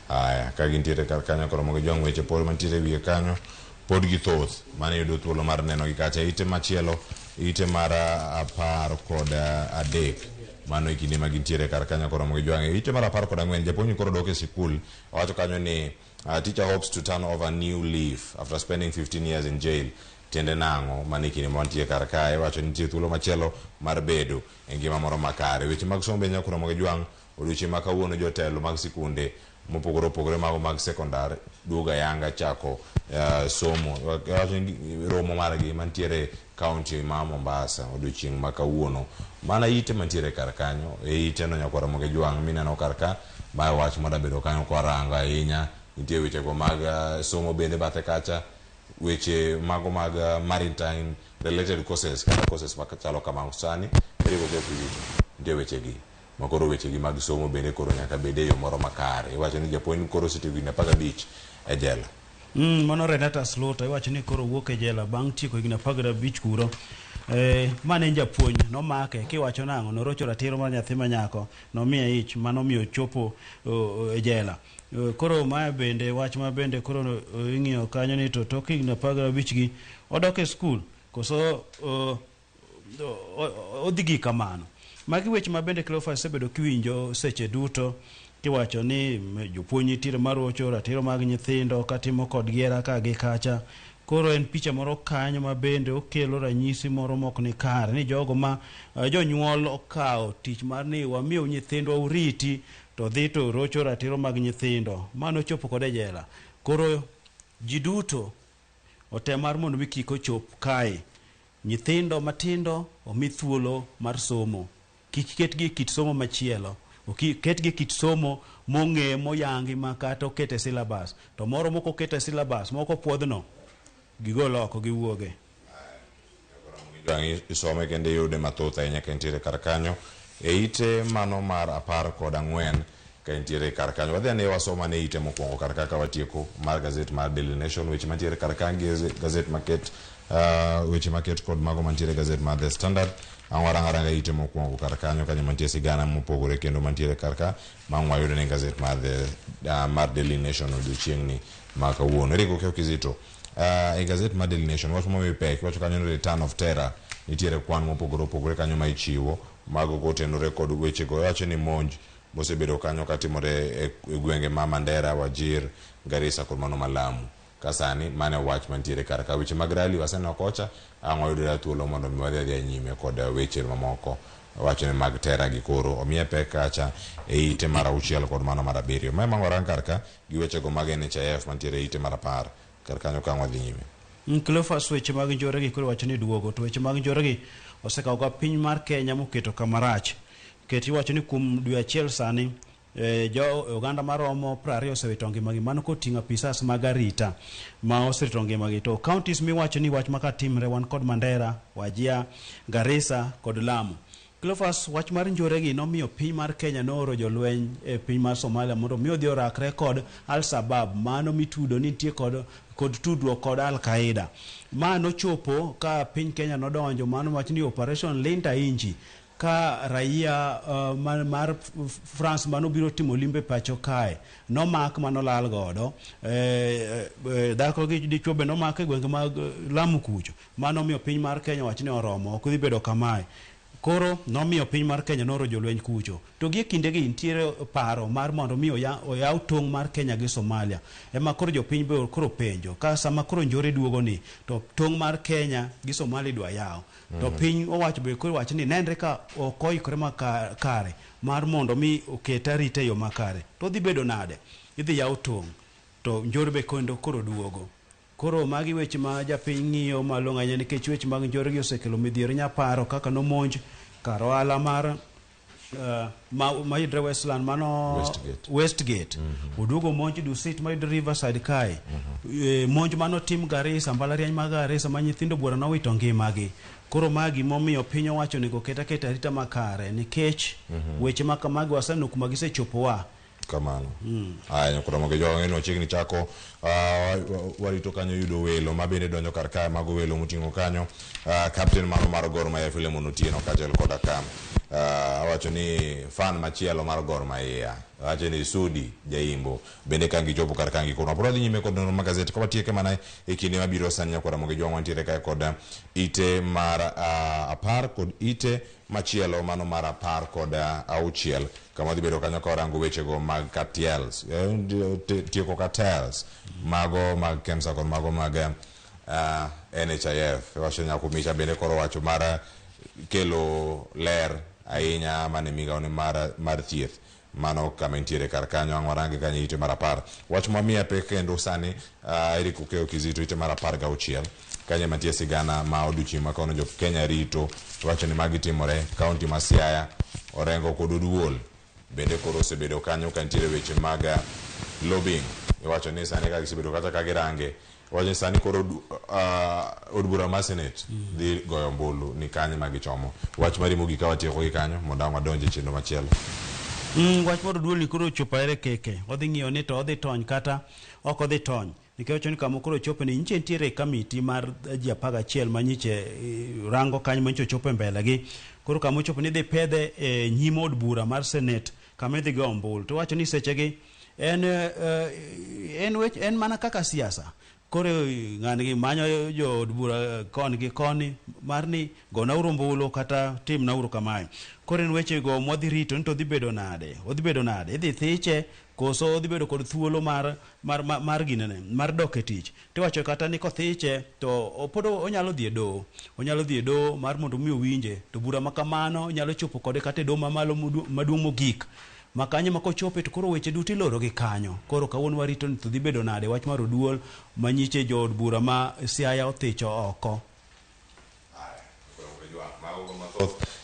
Aya, ka gintiere kar kanyo koromo gi jwang' weche pod mantiere e wiye kanyo pod githoth mane yudo thuolo mar neno gi kacha. Ite machielo, ite mar 13 mano e kinde ma gintiere kar kanyo koromo gi jwang'. Ite mar 14 japuonj koro dok e sikul owacho kanyo ni teacher hopes to turn over new leaf after spending 15 years in jail. Tiende nang'o mano e kinde ma wantie kar kae? Iwacho ni nitie thuolo machielo mar bedo e ngima moro makare. Weche mag somo be nyakoromo gi jwang' odiochieng' ma kawuono jotelo mag sikunde mopogore opogore mago mag sekondar duogo ayanga chako somo. Iwacho ni romo margi mantiere kaunti ma Mombasa odiochieng' ma kawuono. Mana ite mantiere kar kanyo, e ite no nyakoromo gi jwang' mineno kar ka, mae wach madabedo kanyo kwarango ahinya. Nitie wechego mag somo bende bathe kacha. Weche mago mag maritime related courses kata courses machalo kamago sani eriwo go kizito nitie wechegi makoro wechegi mag somo bende koro nyaka bed e yo moro makare. Iwacho ni japuonj koro osetieko higni 15 e jela. Mano Renata Slota iwacho ni koro wuok e jela bang' tieko higni 15 kuro. Mane en japuonj nomake kiwacho nang'o norocho ratiro mar nyathi ma nyako nomiye ich manomiyo ochopo e jela. Koro mae bende wach ma bende koro ing'iyo kanyo ni to tok higni 15 gi odok e skul koso odhi gi kamano. Magi weche ma bende Cleophas osebedo kiwinjo seche duto kiwacho ni jopuonj nitiere marocho ratiro mag nyithindo katimo kodgi hera ka gi kacha. Koro en picha moro kanyo ma bende okelo ranyisi moro mok ni kare ni jogo ma jonyuol okawo tich mar ni wamiyo nyithindwa uriti to dhi to rocho ratiro mag nyithindo. Mano chopo kode e jela. Koro ji duto otem mar mondo mi kik ochop kae. Nyithindo matindo omi thuolo mar somo. Kik ketgi e kit somo machielo. Ketgi e kit somo mong'e moyangi ma kata oket e syllabus. To moro mok oket e syllabus, moko puodhno, gigol oko giwuoge. Isome kendo iyude mathoth ahinya ka intiere kar kanyo. E ite mano mar 14 ka intiere kar kanyo. Wadhi ane wasom ane ite mokwongo kar kaka watieko mar gazet mar Daily Nation. Weche mantiere kar kanyo gi gazet maket weche maket kod mago mantiere gazet mar The Standard. Ang' warang aranga ite mokwongo kar kanyo kanyo mantie sigana mopogore kendo mantiere kar ka ma ang' wayudo ne gazet mar The mar Daily Nation odiochieng'ni ma kawuono. Eric Okeyo Kizito. E gazet mar Daily Nation wach momi pek iwacho kanyo ni return of terror nitiere kwan mopogore opogore kanyo ma ichiwo mago kotenore kod wechego. Iwacho ni monj mosebedo kanyo katimore e gwenge ma Mandera, Wajir, Garissa kod mano ma Lamu. Ka sani mano e wach mantiere kar ka. Weche mag rally waseneno kocha, ang' wayudore thuolo mondo mi wadhi adhiya nyime kod weche mamoko. Wacho ni mag terror gi koro omiye pek kacha e ite mar 6 kod mano mar 7. Mae ma warang kar ka gi wechego mag NHIF mantiere e ite mar 10 kar kanyo ka wadhi nyime. Cleophas, weche mag njore gi koro wacho ni duogo, to weche mag njore gi osekawo ga piny mar Kenya moketo kama rach. Ket iwacho ni kuom dwe achiel sani jo oganda maromo 20 osewito ngimagi, mano koting'o apisas mag arita ma oserito ngimagi. To counties miwacho ni wach maka timre wan kod Mandera, Wajir, Garissa kod Lamu. Cleophas, wach mar njore gi nomiyo piny mar Kenya nooro jolweny e piny mar Somalia mondo mi odhi orakre kod Al-Shabaab, mano mitudo ni nitie kod tudruok kod Al-Qaeda. Ma nochopo ka piny Kenya nodonjo, mano wach ni Operation Linda Inchi, ka raia mar France manobiro timo limbe pacho kae nomak manolal godo. Dhako gi dichuo be nomak e gwenge mag Lamu kucho. Mano omiyo piny mar Kenya wach ni oromo, ok dhi bedo kamae. Koro nomiyo piny mar Kenya nooro jolweny kucho. To gi e kindegi nitiere paro mar mondo mi oyaw tong' mar Kenya gi Somalia. Ema koro jopiny be koro penjo ka sama koro njore duogo ni to tong' mar Kenya gi Somalia idwa yaw. To piny owacho be koro wacho ni nenre ka ok oikore makare mar mondo mi oket arita e yo makare. To dhi bedo nade? Idhi yaw tong' to njore be kendo koro duogo. Koro magi weche ma japiny ng'iyo malong'o ahinya nikech weche mag njore gi osekelo midhiero. Nyaparo kaka nomonj kar ohala mar mayudre Westland, mano Westgate. Westgate. Oduogo monj Dusit mayudre Riverside kae. Monj manotim Garissa, mbalariany mag Garissa ma nyithindo buora nowito ngimagi. Koro magi momiyo piny owacho onego ket aketa arita makare nikech weche ma kamagi waseneno kuma gisechopowa. Kamano. Aya, koro mogo jogo ng'eno chiegni chako warito kanyo yudo welo ma bende donjo kar kae, mago welo moting'o kanyo captain mano mar Gor Mahia Philemon Otieno kaachiel koda ka awacho ni fan machielo mar Gor Mahia awacho ni Sudi Jaimbo bende ka gichopo kar ka gikono. Pod wadhi nyime kod nonro mag gazet ka watieke mana e kinde mabiro sani nyakwara mogo jogo mantiere kae kod ite mar 10 kod ite machielo mano mar 16 kama wadhi bedo kanyo ka warango wechego mag cartels, tieko cartels mago mag KEMSA kod mago mag NHIF. Wacho nyako micha bende koro wacho mar kelo ler ahinya mane migawone mar thieth. Mano kama intiere kar kanyo, ang' warange kanyo ite mar 10. Wach mwamiya pek kendo sani Eric Okeyo Kizito ite mar 16 kanyo mantie sigana ma odiochieng' ma kono jo Kenya rito wacho ni magi timore kaunti ma Siaya, Orengo kod Oduol bende koro osebedo kanyo ka nitiere weche mag lobbying. Iwacho ni sani ka gisebedo kata ka girange Wacho ni sani koro od bura mar Senate dhi goyo ombulu ni kanye ma gichomo. Wach mari mogik ka watieko gi kanyo mondo ang' wadonj e chenro machielo. Wach mar oduol ni koro ochopo aere keke. Odhi ng'iyo ni to odhi tony kata ok odhi tony. Nikech wacho ni kama koro ochope ni nyiche nitiere kamiti mar ji 11 ma nyiche rango kanyo ma nyiche ochopo e mbele gi. Koro kama ochopo ni idhi pedhe e nyim od bura mar Senate kama idhi go ombulu. To wacho ni sechegi en en mana kaka siasa. Koro ng'ani manyo jo od bura koni gi koni mar ni gonauru ombulu kata timnauru kamae. Koro en weche go mwadhi rito ni to dhi bedo nade? Odhi bedo nade? Idhi thiche koso odhi bedo kod thuolo mar ginene, mar dok e tich. Tiwacho kata ni kothiche to pod onyalo dhi e doho. Onyalo dhi e doho mar mondo mi owinje. To bura ma kamano nyalo chopo kode kata e doho mamalo maduong' mogik. Ma kanyo ma kochope to koro weche duto iloro gi kanyo. Koro kawuono warito ni to dhi bedo nade wach mar oduol ma nyiche jood bura ma Siaya othicho oko.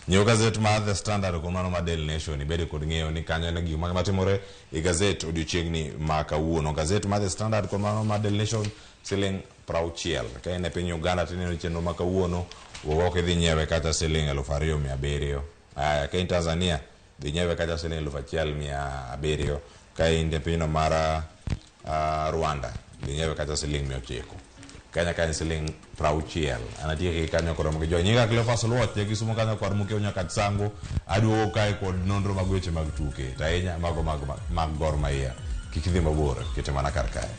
Nyiew gazet mar The Standard kod mano mar Daily Nation ibed kod ng'eyo ni kanyo en gik matimore e gazet odiochieng'ni ma kawuono. Gazet mar The Standard kod mano mar Daily Nation siling 60. Ka in e piny Uganda to ineno chenro ma kawuono, wuog oko idhi nyiewe kata siling 2700. Aya, ka in Tanzania dhi nyiewe kata siling 1700. Ka in e pinyno mar Rwanda dhi nyiewe kata siling 900. Kenya ka en siling 60. An atieke gi kanyo koromo gi jo. Nyinga Cleophas Oluoch, ja Kisumo kanyo kwar Mukeo nyaka Tsango. Aduogo kae kod nonro mag weche mag tuke. To ahinya mago mag Gor Mahia. Kik idhi mabor, kete mana kar kae.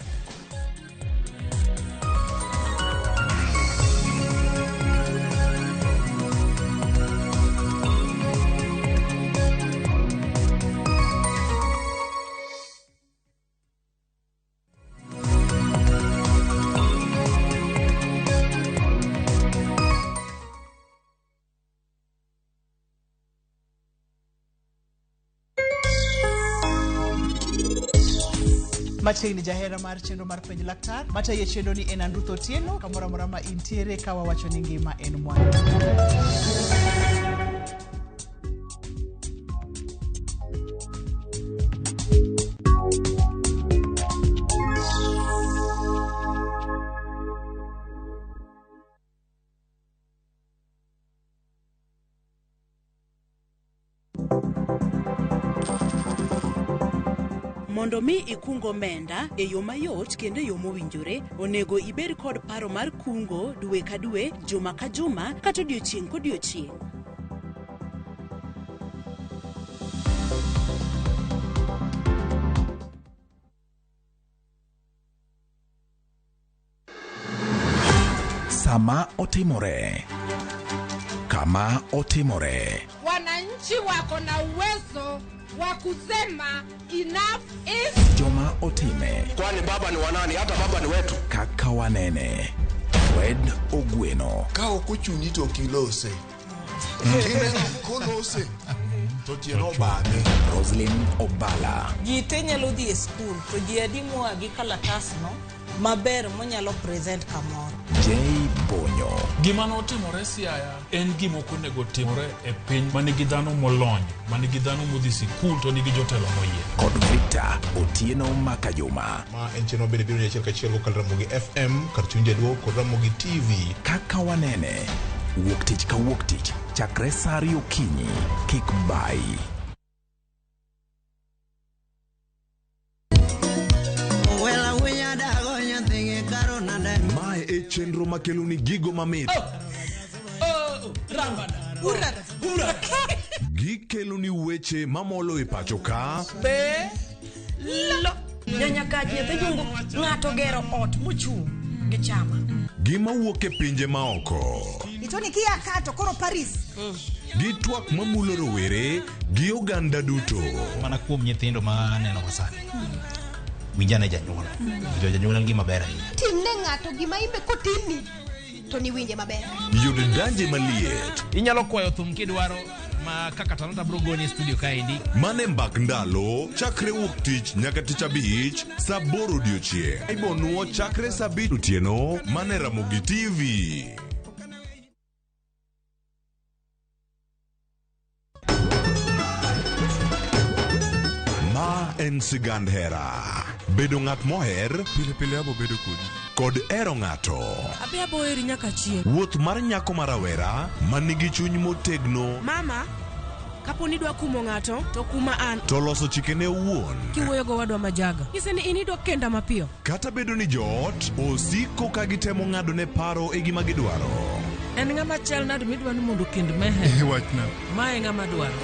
Machiegni jahera mar chenro mar penj laktar matayo chenro ni en Andruth Otieno kamoro amora ma intiere ka wawacho ni ngima en mwandu. Mondo mi ikung omenda e yo mayot kendo e yo mowinjore, onego ibed kod paro mar kungo dwe ka dwe, juma ka juma, kata odiochieng' kodiochieng'. Sama otimore, kama otimore, wananchi wako na uwezo wa kusema enough is. Joma otime, kwani baba ni wanani? Hata baba ni wetu. Kaka wanene, Fred Ogweno. Ka ok ochuni to ok ilose. Kineno kolose to tieno obame. Roslyn Obala. Ji te nyalo dhi e skul to ji adi moa gi kalatasno maber monyalo present kamoro. J Bonyo. Gima notimore Siaya en gima ok onego timore e piny manigi dhano molony, manigi dhano modhi sikul to nigi jotelo moyier. Kod Victor Otieno Makajuma. Ma en chenro mabende biro ni achiel kachiel kokalo Ramogi FM kar chuny jaluo kod Ramogi TV. Kaka wanene, wuok tich ka wuok tich chakre saa ariyo okinyi, kik bayi. Mae e chenro makelo ni gigo mamit. Gikelo ni weche mamolo e pacho ka. Be lo nyanyakaji nyathi jungu ng'ato gero ot mochung' gi chama. Gima wuok e pinje maoko. Itoni kia kato koro Paris. Gi twak mamulo rowere gi oganda duto. Mana kuom nyithindo ma aneno sani. Winjane janyuol. Jo janyuol en gima ber ahinya. Timne ng'ato gima imbe kotimni to niwinje maber. Yud danje maliet. Inyalo kwayo thum kidwaro ma kaka Talanta bro goni e studio kaendi. Mane mbak ndalo chakre wuok tich nyaka tich abich saa 8 odiochieng'. Ibonuo chakre saa 5 otieno mane Ramogi TV. Ma en sigand hera. Bedo ng'at moher pile pile abo bedo kodi. kod hero ng'ato. Abi aboheri nyaka chieng'. Wuoth mar nyako ma rawera ma nigi chuny motegno Mama, kapo ni idwa kumo ng'ato, to kuma an. to loso chikene owuon. Kiwuoyo gowadwa majaga. Nyise ni in idwa kenda mapiyo. Kata bedo ni joot osiko ka gitemo ng'adone paro e gima gidwaro. En ng'ama chal nade midwa ni mondo okend Meher? Wachna. Ma e ng'ama dwaro.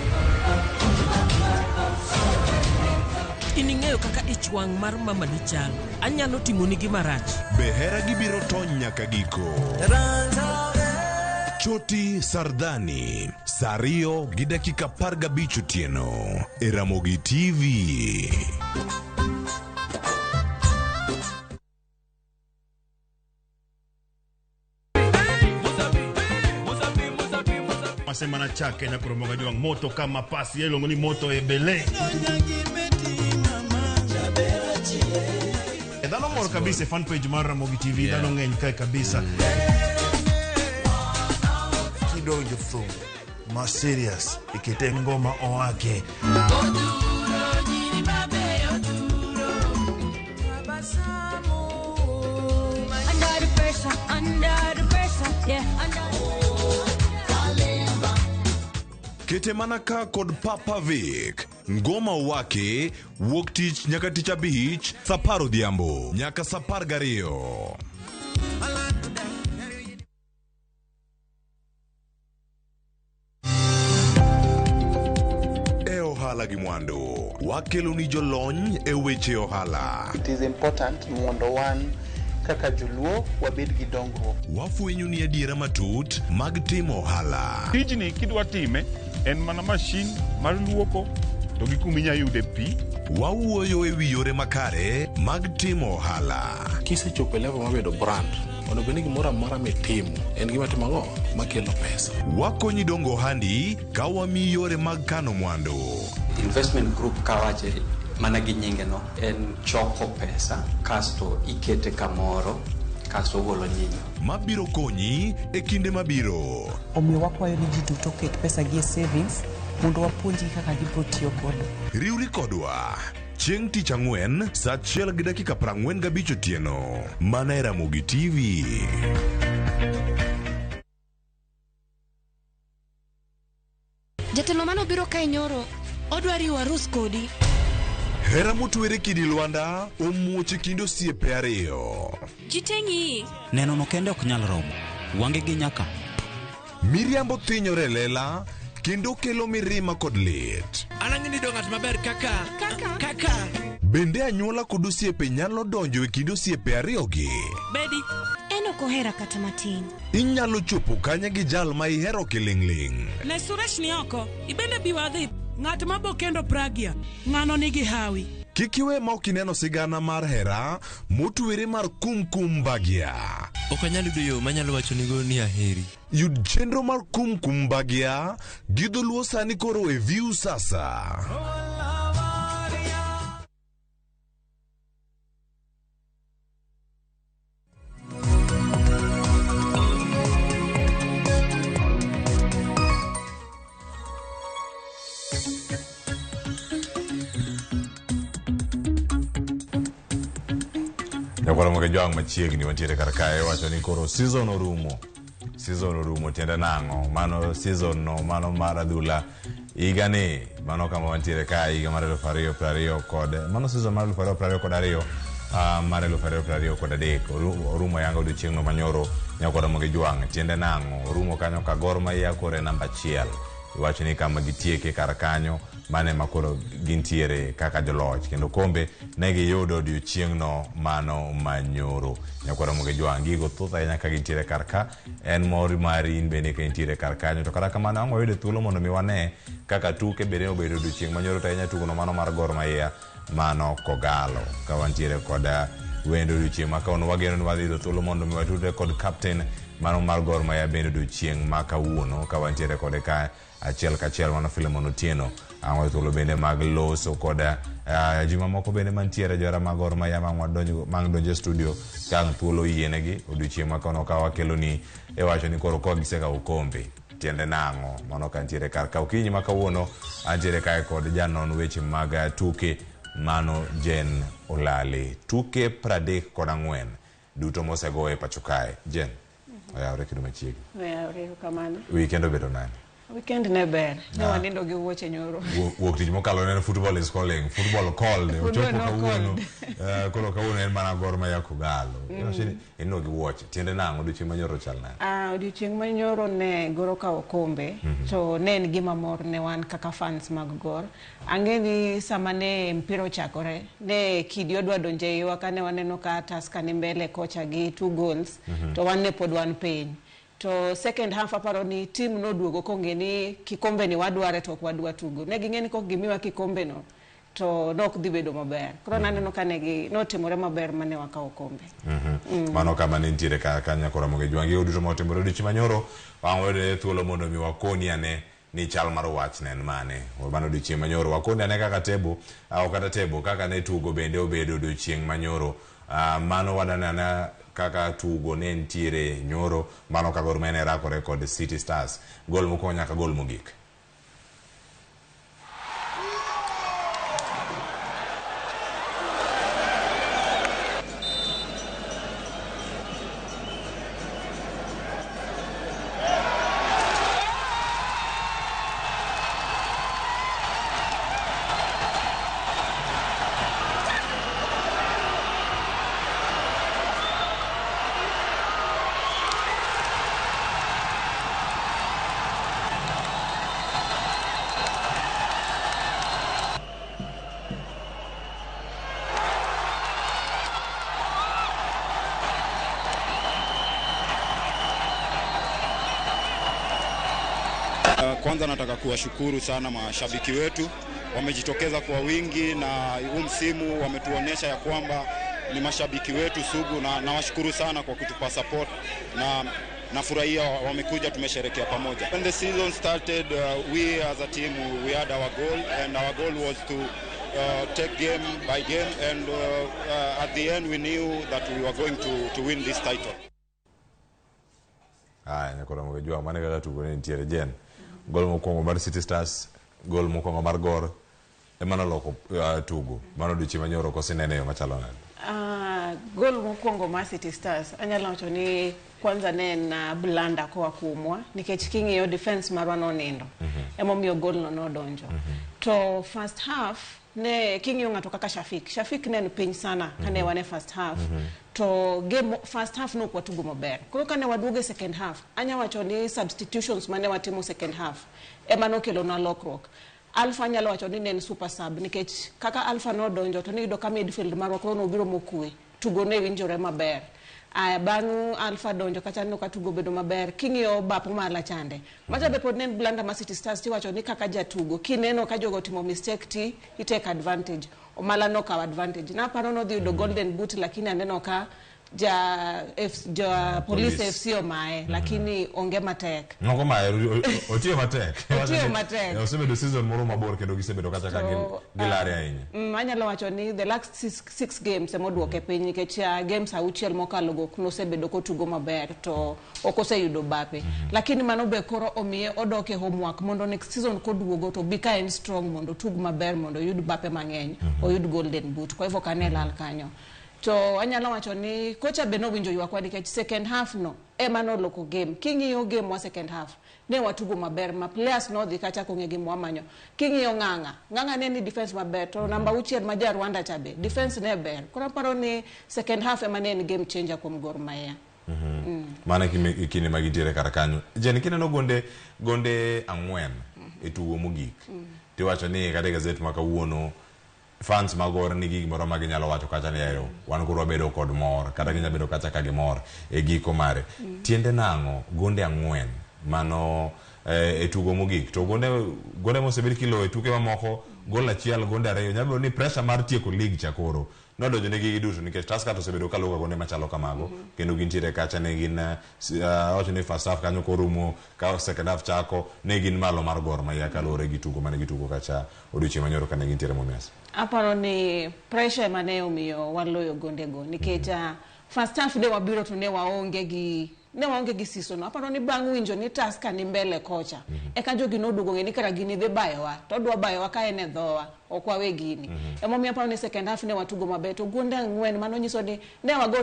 In ing'eyo kaka ich wang' mar mamani chalo. Anyalo timoni gima rach. Be hera gibiro tony nyaka giko? Choti Sardani, saa 2:15 otieno e Ramogi TV. Masema na chake na kuromoga jwang moto kama pasi iluongo ni moto ebele. Dhano mor kabisa e fan page mar Ramogi TV, dhano ng'eny kae kabisa. Kidonjo thum ma serious ikete ngoma owake. Under the pressure, under the pressure, yeah, under. Kete mana ka kod Papa Vic. Ngoma wake wuok tich nyaka tich abich saa 10 odhiambo nyaka saa 12. E ohala gi mwandu wakelo ni jolony e weche ohala. It is important mondo wan kaka joluo wabed gi dongruok. Wafwenyo ni adiera matut mag timo ohala. Tijni kidwa time en mana mashin mar luoko to gi kuma inya yude pi. Wawuoyo e wi yore makare mag timo ohala. Kisechopo e level mar bedo brand, onego bed ni gimoro amora mitimo en gima timo ang'o makelo pesa. Wakonyi dongo ohandi ka wamiyi yore mag kano mwandu. Investment group kawache mana gi nyinge no en choko pesa kasto ikete kamoro kasto ogolo nyinyo. Mabiro konyi e kinde mabiro. Omiyo wakwayo ni ji duto oket pesa gi e savings mondo wapuonjgi kaka gibiro tiyo godo. Riwri kodwa chieng' tich ang'wen saa 1:45 otieno mana e Ramogi TV. Jatelo manobiro kae nyoro odwa riwo arus kodi. Hera motwere kidi lwanda omuoch e kind osiepe ariyo. Ji te ng'iyi. Neno no kende ok nyal romo. Wange gi nyaka. Miriambo thinyore e lela kendo kelo mirima kod lit. An ang'e ni do ng'at maber kaka kaka. Bende anyuola kod osiepe nyalo donjo e kind osiepe ariyogi? Bedi. En ok ohera kata matin. Inyalo chopo kanye gi jal ma ihero kiling'ling'? Ne Suresh ni oko. Ibende bi wadhi. Ng'at ma bo kendo Pragya. Ng'ano nigi hawi. Kik iwe ma ok ineno sigana mar hera motwere mar Kumkum Bhagya. Ok anyal yudo yo manyalo wachonigo ni aheri. Yud chenro mar Kumkum Bhagya gi dholuo sani koro e View Sasa. Nyakwara moke jwang' machiegni wantiere kar kae wacho ni koro season orumo. Season orumo tiende nang'o? Mano season no mano mar adhula higa ni mano kama wantiere kae higa mar 2020 kod mano season mar 2022 mar 2023 orumo yanga odiochieng' no manyoro. Nyakwara moke jwang' tiende nang'o? Orumo kanyo ka Gor Mahia koro e namba 1. Iwacho ni kama gitieke kar kanyo mane ma koro gintiere kaka joloch kendo kombe ne giyudo odiochieng'no mano manyoro. Nyakwara moke jwang' gigo thoth ahinya ka gintiere kar ka en mor mari in bende ka intiere kar kanyo to kata kamano ang' wayudo thuolo mondo mi wane kaka tuke bende obedo odiochieng' manyoro to ahinya tugono mano mar Gor Mahia mano Kogalo ka wantiere kod wendo odiochieng' ma kawuono wageno ni wadhi yudo thuolo mondo mi watudre kod captain mano mar Gor Mahia bende odiochieng' ma kawuono ka wantiere kode ka achiel kachiel mano Philemon Otieno. Ang' thuolo bende mag loso kod ji mamoko bende mantiere johera mag Gor Mahia mang' donjo e studio ka ang' thuolo oyienegi odiochieng' ma kawuono ka wakelo ni e wacho ni koro ka gisekawo kombe tiende nang'o mano ka ntiere kar ka okinyi ma kawuono antiere kae kod janon weche mag tuke mano Jen Olale. Tuke 34 duto mosego e pacho kae. Jen, oyawre kendo machiegni. Oyawre, erokamano. Weekend obedo nade? Weekend ne ber. Ne wanindo gi wuoche nyoro. Wuok tich mokalo ne en football is calling. Football called. Ochopo kawuono. Koro kawuono en mana Gor Mahia Kogalo. Inindo gi wuoche. Tiende nang'o odiochieng' manyoro chal nade? Odiochieng' manyoro ne Gor okawo okombe. To ne en gima mor ne wan kaka fans mag Gor. Ang'e ni sama ne mpira ochakore, ne kidi odwa donjo e iwa kane waneno ka Tusker ni mbele kocha gi 2 goals. To wan ne pod wan piny. To second half aparo ni team noduogo kong'e ni kikombe ni wadware to ok wadwa tugo. Ne ging'e ni kok gimiwa kikombe no to nok dhi bedo maber. Koro naneno ka negi notimore maber mane wakawo okombe. Mano kama ne nitiere ka nyako Ramogi Jwangi duto motimore odiochieng' manyoro wang' wayudo thuolo mondo mi wakoni ane ni chal mar wach ne en mane. Mano odiochieng' manyoro wakoni ane kaka tebo au kata tebo kaka ne tugo bende obedo odiochieng' manyoro. Mano wadanana kaka tugo ne nitiere nyoro mano ka Gor Mahia ne rakore kod City Stars. Gol mokwongo nyaka gol mogik. Kwanza nataka kuwashukuru sana mashabiki wetu, wamejitokeza kwa wingi na huu msimu wametuonyesha ya kwamba ni mashabiki wetu sugu, na nawashukuru sana kwa kutupa support na nafurahia wamekuja, tumesherehekea pamoja. When the season started, we as a team we had our goal, and our goal was to take game by game, and at the end we knew that we were going to win this title. Aya, nyako Ramogi Jwangi, mano kaka tugo ne nitiere. Jen, gol mokwongo mar City Stars, gol mokwongo mar Gor ema noloko tugo. Mano odiochieng' manyoro kosinene yo machalo nade? Gol mokwongo mar City Stars anyalo wacho ni kwanza ne en blunder koa kuomwa nikech king'iyo defense marwa nonindo. Emomiyo gol no nodonjo. To first half ne king'iyo ng'ato kaka Shafik. Shafik ne en piny sana kane wan e first half. To game first half nok watugo maber. Koro kane waduogo e second half, anya wacho ni substitutions mane watimo second half ema nokelonwa lokruok. Alpha anyalo wacho ni ne en super sub nikech kaka Alpha nodonjo to niyudo ka midfield marwa koro nobiro mokwe. Tugo ne winjore maber. Aya, bang' Alpha donjo kacha neno ka tugo bedo maber. King'iyo bap Omala chande. Macha be pod ne en blunder ma City Stars tiwacho ni kaka jatugo kineno ka jogo otimo mistake ti i take advantage. Omala nokawo advantage. Naparo nodhi yudo golden boot lakini aneno ka ja Police FC omaye lakini onge matek. Noko maye otiyo matek. Otiyo matek. Osebedo season moro mabor kendo gisebedo kacha ka gilare ahinya. Anyalo wacho ni the last six games ema oduoke piny nikech games auchiel mokalo go nosebedo kotugo maber to ok oseyudo bape. Lakini mano be koro omiye odok e homework mondo next season koduogo to bi ka en strong mondo otug maber mondo oyud bape mang'eny, oyud golden boot. Kwa hivyo kane lal kanyo. To anyalo wacho ni kocha be nowinjo ywakwa nikech second half no ema noloko game. King'iyo game wa second half ne watugo maber ma players nodhi kacha kong'e gima wamanyo. King'iyo Ng'ang'a, Ng'ang'a ne ni defense maber to namba 6 ma ja Rwanda cha be defense ne ber. Koro aparo ni second half ema ne en game changer kuom Gor Mahia. Mano e kinde ma gintiere kar kanyo. Jen, kineno gonde 4 e tugo mogik, tiwacho ni kata e gazet ma kawuono fans mag Gor nigi gimoro ma ginyalo wacho kacha ni ero wan koro wabedo kod mor kata ginyalo bedo kacha ka gimor e giko mare. Tiende nang'o gonde 4 mano e tugo mogik to gonde mosebed kiloyo e tuke mamoko gol 1 gonde 2 nyalo bedo ni pressure mar tieko league cha koro nodonjo negi giduto nikech Tusker to osebedo kaluwo gonde machalo kamago kendo gintiere kacha ne gin awacho ni first half kanyo korumo ka second half chako ne gin malo mar Gor Mahia kaluwore gi tugo mane gitugo kacha odiochieng' manyoro kane gintiere Mumias. Aparo ni pressure ema ne omiyo waloyo gondego nikech first half ne wabiro to ne waonge gi Ne waonge gi siso no. Aparo ni bang' winjo ni Tusker ni mbele kocha. Eka jogi noduogo ng'e ni kara gini dhi bayowa. To odwa bayowa ka en e dhowa. Ok wawe gini. Emomiyo aparo ni second half ne watugo maber. To gonde 4 mano nyiso ni ne wago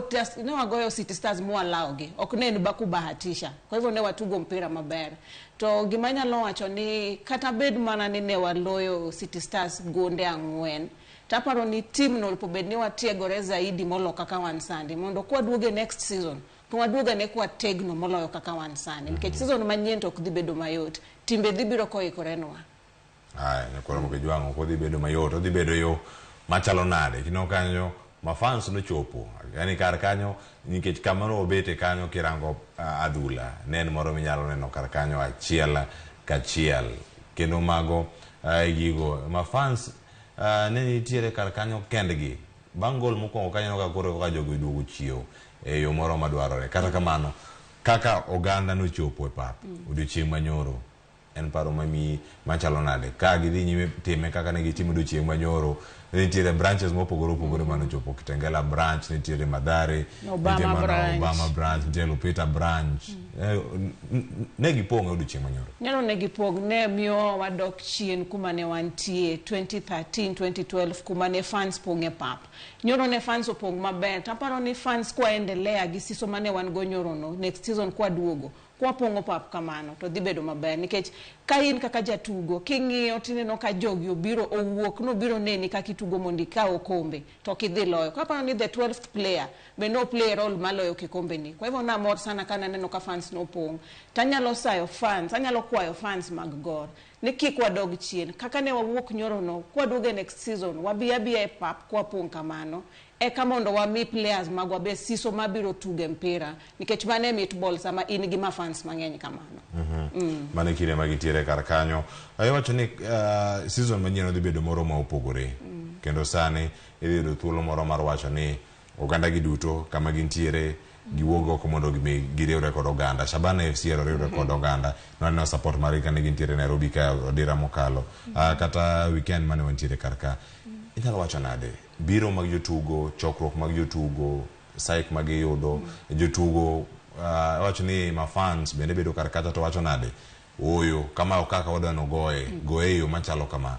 ne wagoyo City Stars mwalawogi. Ok ne en bakubahatisha. Kwa hivyo ne watugo mpira maber. To gima anyalo wacho ni kata bed mana ni ne waloyo City Stars gonde 4, taparo ni team no onego bed ni watiegore zaidi molo kaka wan sani, mondo kwaduoge next season to waduogo ane kwategno moloyo kaka wan sani, nikech season manyien to ok dhi bedo mayot, timbe dhi biro koikore nwa. Aya, nyakwara Mokejwang' ok odhi bedo mayot, odhi bedo yo machalo nade? Kineno kanyo mafans nochopo, yani kar kanyo nikech kama nobete kanyo kirango adhula ne en moro minyalo neno kar kanyo achiel kachiel, kendo mago gigo mafans ne nitiere kar kanyo kendgi. Bang' gol mokwongo kanyo ka koro kaka jogi oduogo chiew e yo moro madwarore. Kata kamano, kaka oganda nochopo e pap odiochieng' manyoro, en paro mamiyi machalo nade? Ka gidhi nyime time kaka ne gitimo odiochieng' manyoro, nitiere branches mopogore opogore manochopo. Kitengela branch, nitiere Mathare, Obama nitie mana branch. Obama branch, nitiere Lupita branch. Ne gipong' e odiochieng' manyoro. Nyalo ne gipong', ne miyo wadok chien kuma ne wantie 2013, 2012, kuma ne fans pong' e pap. Nyoro ne fans opong' maber. Taparo ni fans kwaendelea gi siso mane wan go nyoro no, next season kwaduogo, kwapong'o pap kamano to dhi bedo maber, nikech ka in kaka jatugo king'iyo tineno ka jogi obiro owuok nobiro neni kaka itugo mondo ikaw okombe to ok idhi loyo. Kaparo ni the 12th player be no play role maloyo kikombe ni. Kwa hivyo namor sana ka naneno ka fans nopong'. Tanyalo sayo fans, anyalo kwayo fans mag Gor ni kik wadog chien kaka ne wawuok nyoro no, kwaduogo e next season wabi abiya e pap kwapong' kamano, eka mondo wami players magwa be siso mabiro tugo e mpira, nikech mano e mit ball sama in gi mafans mang'eny kamano. Mano e kinde ma gintiere kar kanyo. Iwacho ni season manyien odhi bedo moro ma opogore. Kendo sani idhi yudo thuolo moro mar wacho ni oganda gi duto kama gintiere giwuog oko mondo giriwre kod oganda. Shabana FC ero riwre kod oganda. Nwaneno support margi kane gintiere Nairobi ka odira mokalo. Kata weekend mane wantiere kar ka. Inyalo wacho nade? Biro mag jotugo, chokruok mag jotugo, psych magiyudo, jotugo wacho ni mafans bende bedo kar kacha to wacho nade? Ooyo, kama ok kaka wadwa nogoye, goye e yo machalo kama.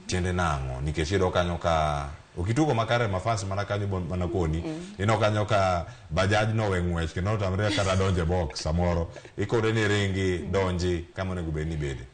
Tiende nang'o? Nikech iyudo kanyo ka okitugo makare mafans mana kanyo mana koni. Ineno kanyo ka bajaj nowe ng'wech kendo otamre kata donjo e box samoro. Ikore ni ringi donji kama onego bed ni ibede.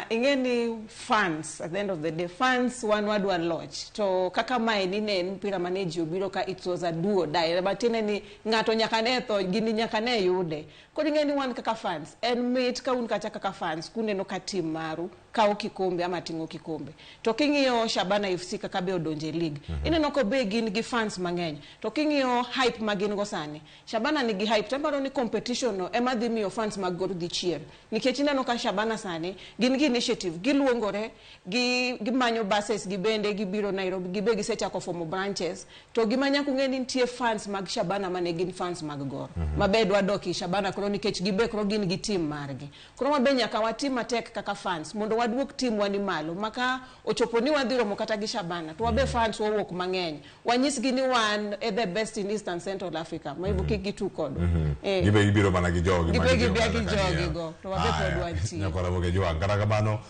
Ing'e ni fans, at the end of the day, fans wan wadwa loch. To kaka mae ni ne en mpira mane ji obiro ka it was a do or die. Matiende ni ng'ato nyaka ne tho, gini nyaka ne yude. Koro ing'e ni wan kaka fans, en mit ka un kacha kaka fans, kuneno ka team maru kawo kikombe ama ting'o kikombe. To king'iyo Shabana FC kaka be odonjo e league, ineno ko be gin gi fans mang'eny. To king'iyo hype ma gin go sani, Shabana nigi hype, taparo ni competition no ema dhi miyo fans mag Gor dhi chier. Nikech ineno ka Shabana sani gin gi initiative, giluongore, gimanyo buses gi bende gibiro Nairobi, gibe gisechako formo branches. To gima nyaka ung'e ni nitie fans mag Shabana mane gin fans mag Gor. Ma be dwa dok ir Shabana koro nikech gibe koro gin gi team margi. Koro wabe nyaka watim matek kaka fans mondo waduok team wa ni malo. Maka ochopo ni wadhi romo kata gi Shabana, to wabe fans wawuok mang'eny. Wanyisgi ni wan e the best in Eastern Central Africa. Ma hivyo kik gitu kodwa. Gibe gibiro mana gi jogi. Gibe gibiro gi jogi go. To wabe pod wantie. Nyakwara Mokejwang'. Kata kamano,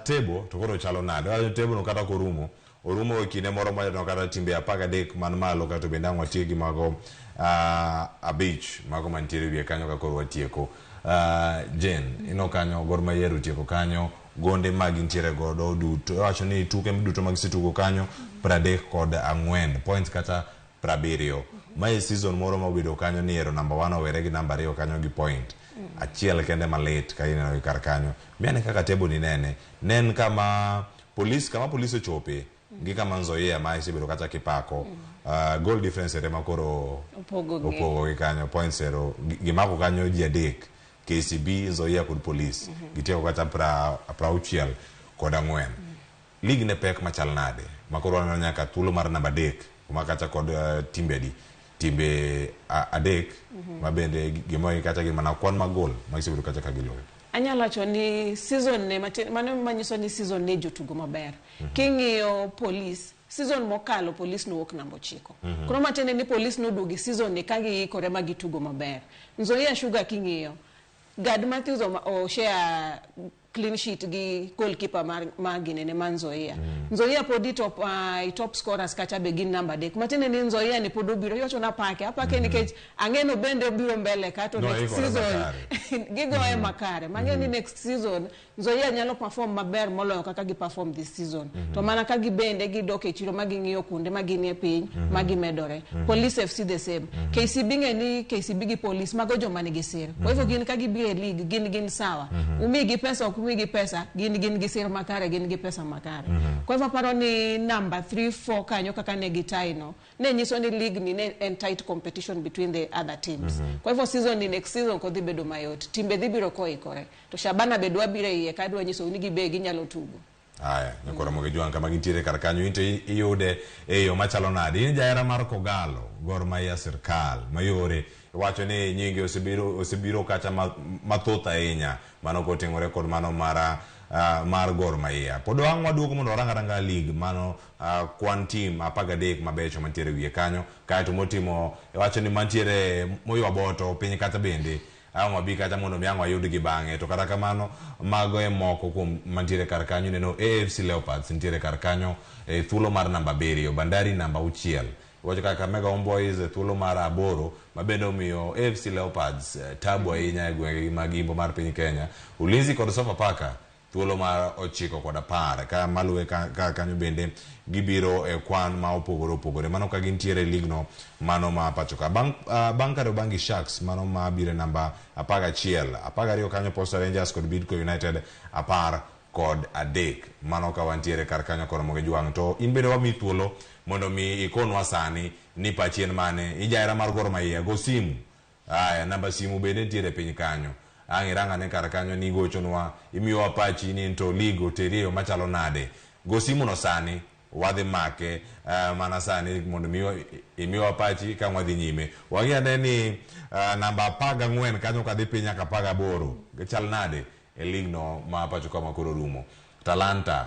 table to koro chalo nade? Table no kata korumo, orumo e kinde moro ma kata timbe 13 man malo kata bende ang' watiek gi mago 5 mago mantiere wiye kanyo ka koro watieko. Jane, ino kanyo Gor Mahia otieko kanyo gonde ma gintiere godo duto, iwacho ni tuke duto mag gisetugo kanyo 34 points kata 70. Mae season moro ma obedo kanyo ni ero namba 1 owere gi namba 2 kanyo gi point achiel kende malit ka ineno gi kar kanyo. Miane kaka table ni nene, nen kama police ochope gi kama Nzoia ma isebedo kata kipako. Goal difference ere makoro opogo gi kanyo points ero gimako kanyo ji 3 KCB, Nzoia kod Police. Gitieko kata 64. League ne pek machal nade makoro waneno nyaka thuolo mar namba 3 kuma kata kod timbe adi timbe 3 ma bende gimogi kata gi mana kwan mag goal ma gisebedo kata ka giloyo. Anyalo wacho ni season ne mano manyiso ni season ne jotugo maber. King'iyo Police Season mokalo Police nowuok namba 9. Koro matiende ni Police noduogo e season ni ka giikore ma gitugo maber. Nzoia Sugar king'iyo, Gad Matthews o share clean sheet gi goalkeeper mar ginene mar Nzoia. Nzoia pod i top scorers kacha be gin namba 3. Matiende ni Nzoia ni pod obiro, iwacho na apake nikech ang'eno bende obiro mbele ka to No, next ikore season makare. gigoye makare. Mang'e ni next season Nzoia nyalo perform maber moloyo kaka gi perform this season. To mana ka gibende gidok e chiro ma ging'iyo kuonde ma ginie piny ma gimedore. Police FC the same. KCB ng'e ni KCB gi Police mago joma nigi sir. Kwa hivyo gin ka gibiro e league gin sawa. Umigi pesa ok umigi pesa gin gi sir makare, gin gi pesa makare. Kwa hivyo aparo ni namba 3 4 kanyo kaka ne gitai no ne nyiso ni league ni ne en tight competition between the other teams. Kwa hivyo season ni next season kodhi bedo mayot. Timbe dhi biro koikore. To Shabana be dwa biro e iye ka dwa nyisou ni gibe ginyalo tugo. Aya, nyakoro Ramogi Jwang' kama gintiere kar kanyo in to iyude e yo machalo nade? In jahera mar Kogalo, Gor Mahia sirkal mayore iwacho ni nyinge osebiro kacha mathoth ahinya mano koting'ore kod mano mar Gor Mahia. Pod wang' waduogo mondo warang aranga league mano kwan team 13 mabecho mantiere wiye kanyo kaeto motimo iwacho ni mantiere moywa boto piny kata bende ang' wabi kacha mondo mi ang' wayudgi bang'e. To kata kamano mago e moko kuom mantiere kar kanyo. Ineno AFC Leopards nitiere kar kanyo e thuolo mar namba 7, Bandari namba 6, iwacho kaka Kakamega Homeboys e thuolo mar 8 ma bende omiyo AFC Leopards tabu ahinya e gwenge mag imbo mar piny Kenya. Ulinzi kod Sofapaka thuolo mar 9 kod 10 ka maluwe ka kanyo bende gibiro e kwan ma opogore opogore mano ka gintiere e league no mano ma pacho ka. Bang' Kariobangi Sharks mano ma biro e namba 11, 12 kanyo Posta Rangers kod Bidco United 13 mano ka wantiere kar kanyo koro Ramogi Jwang'. To in bende wamiyi thuolo mondo mi ikonwa sani ni pachi en mane. Ijahera mar Gor Mahia, go simu. Aya, namba simu bende nitiere piny kanyo. Ang' irang ane kar kanyo ni igochonwa, imiyowa pachi ni to league oteri e yo machalo nade. Go simu no sani, wadhi make mana sani mondo imiwa pachi ka wadhi nyime. Wang'i ane ni namba 14 kanyo kadhi piny nyaka 18 chal nade e league no ma pacho kama koro rumo. Talanta,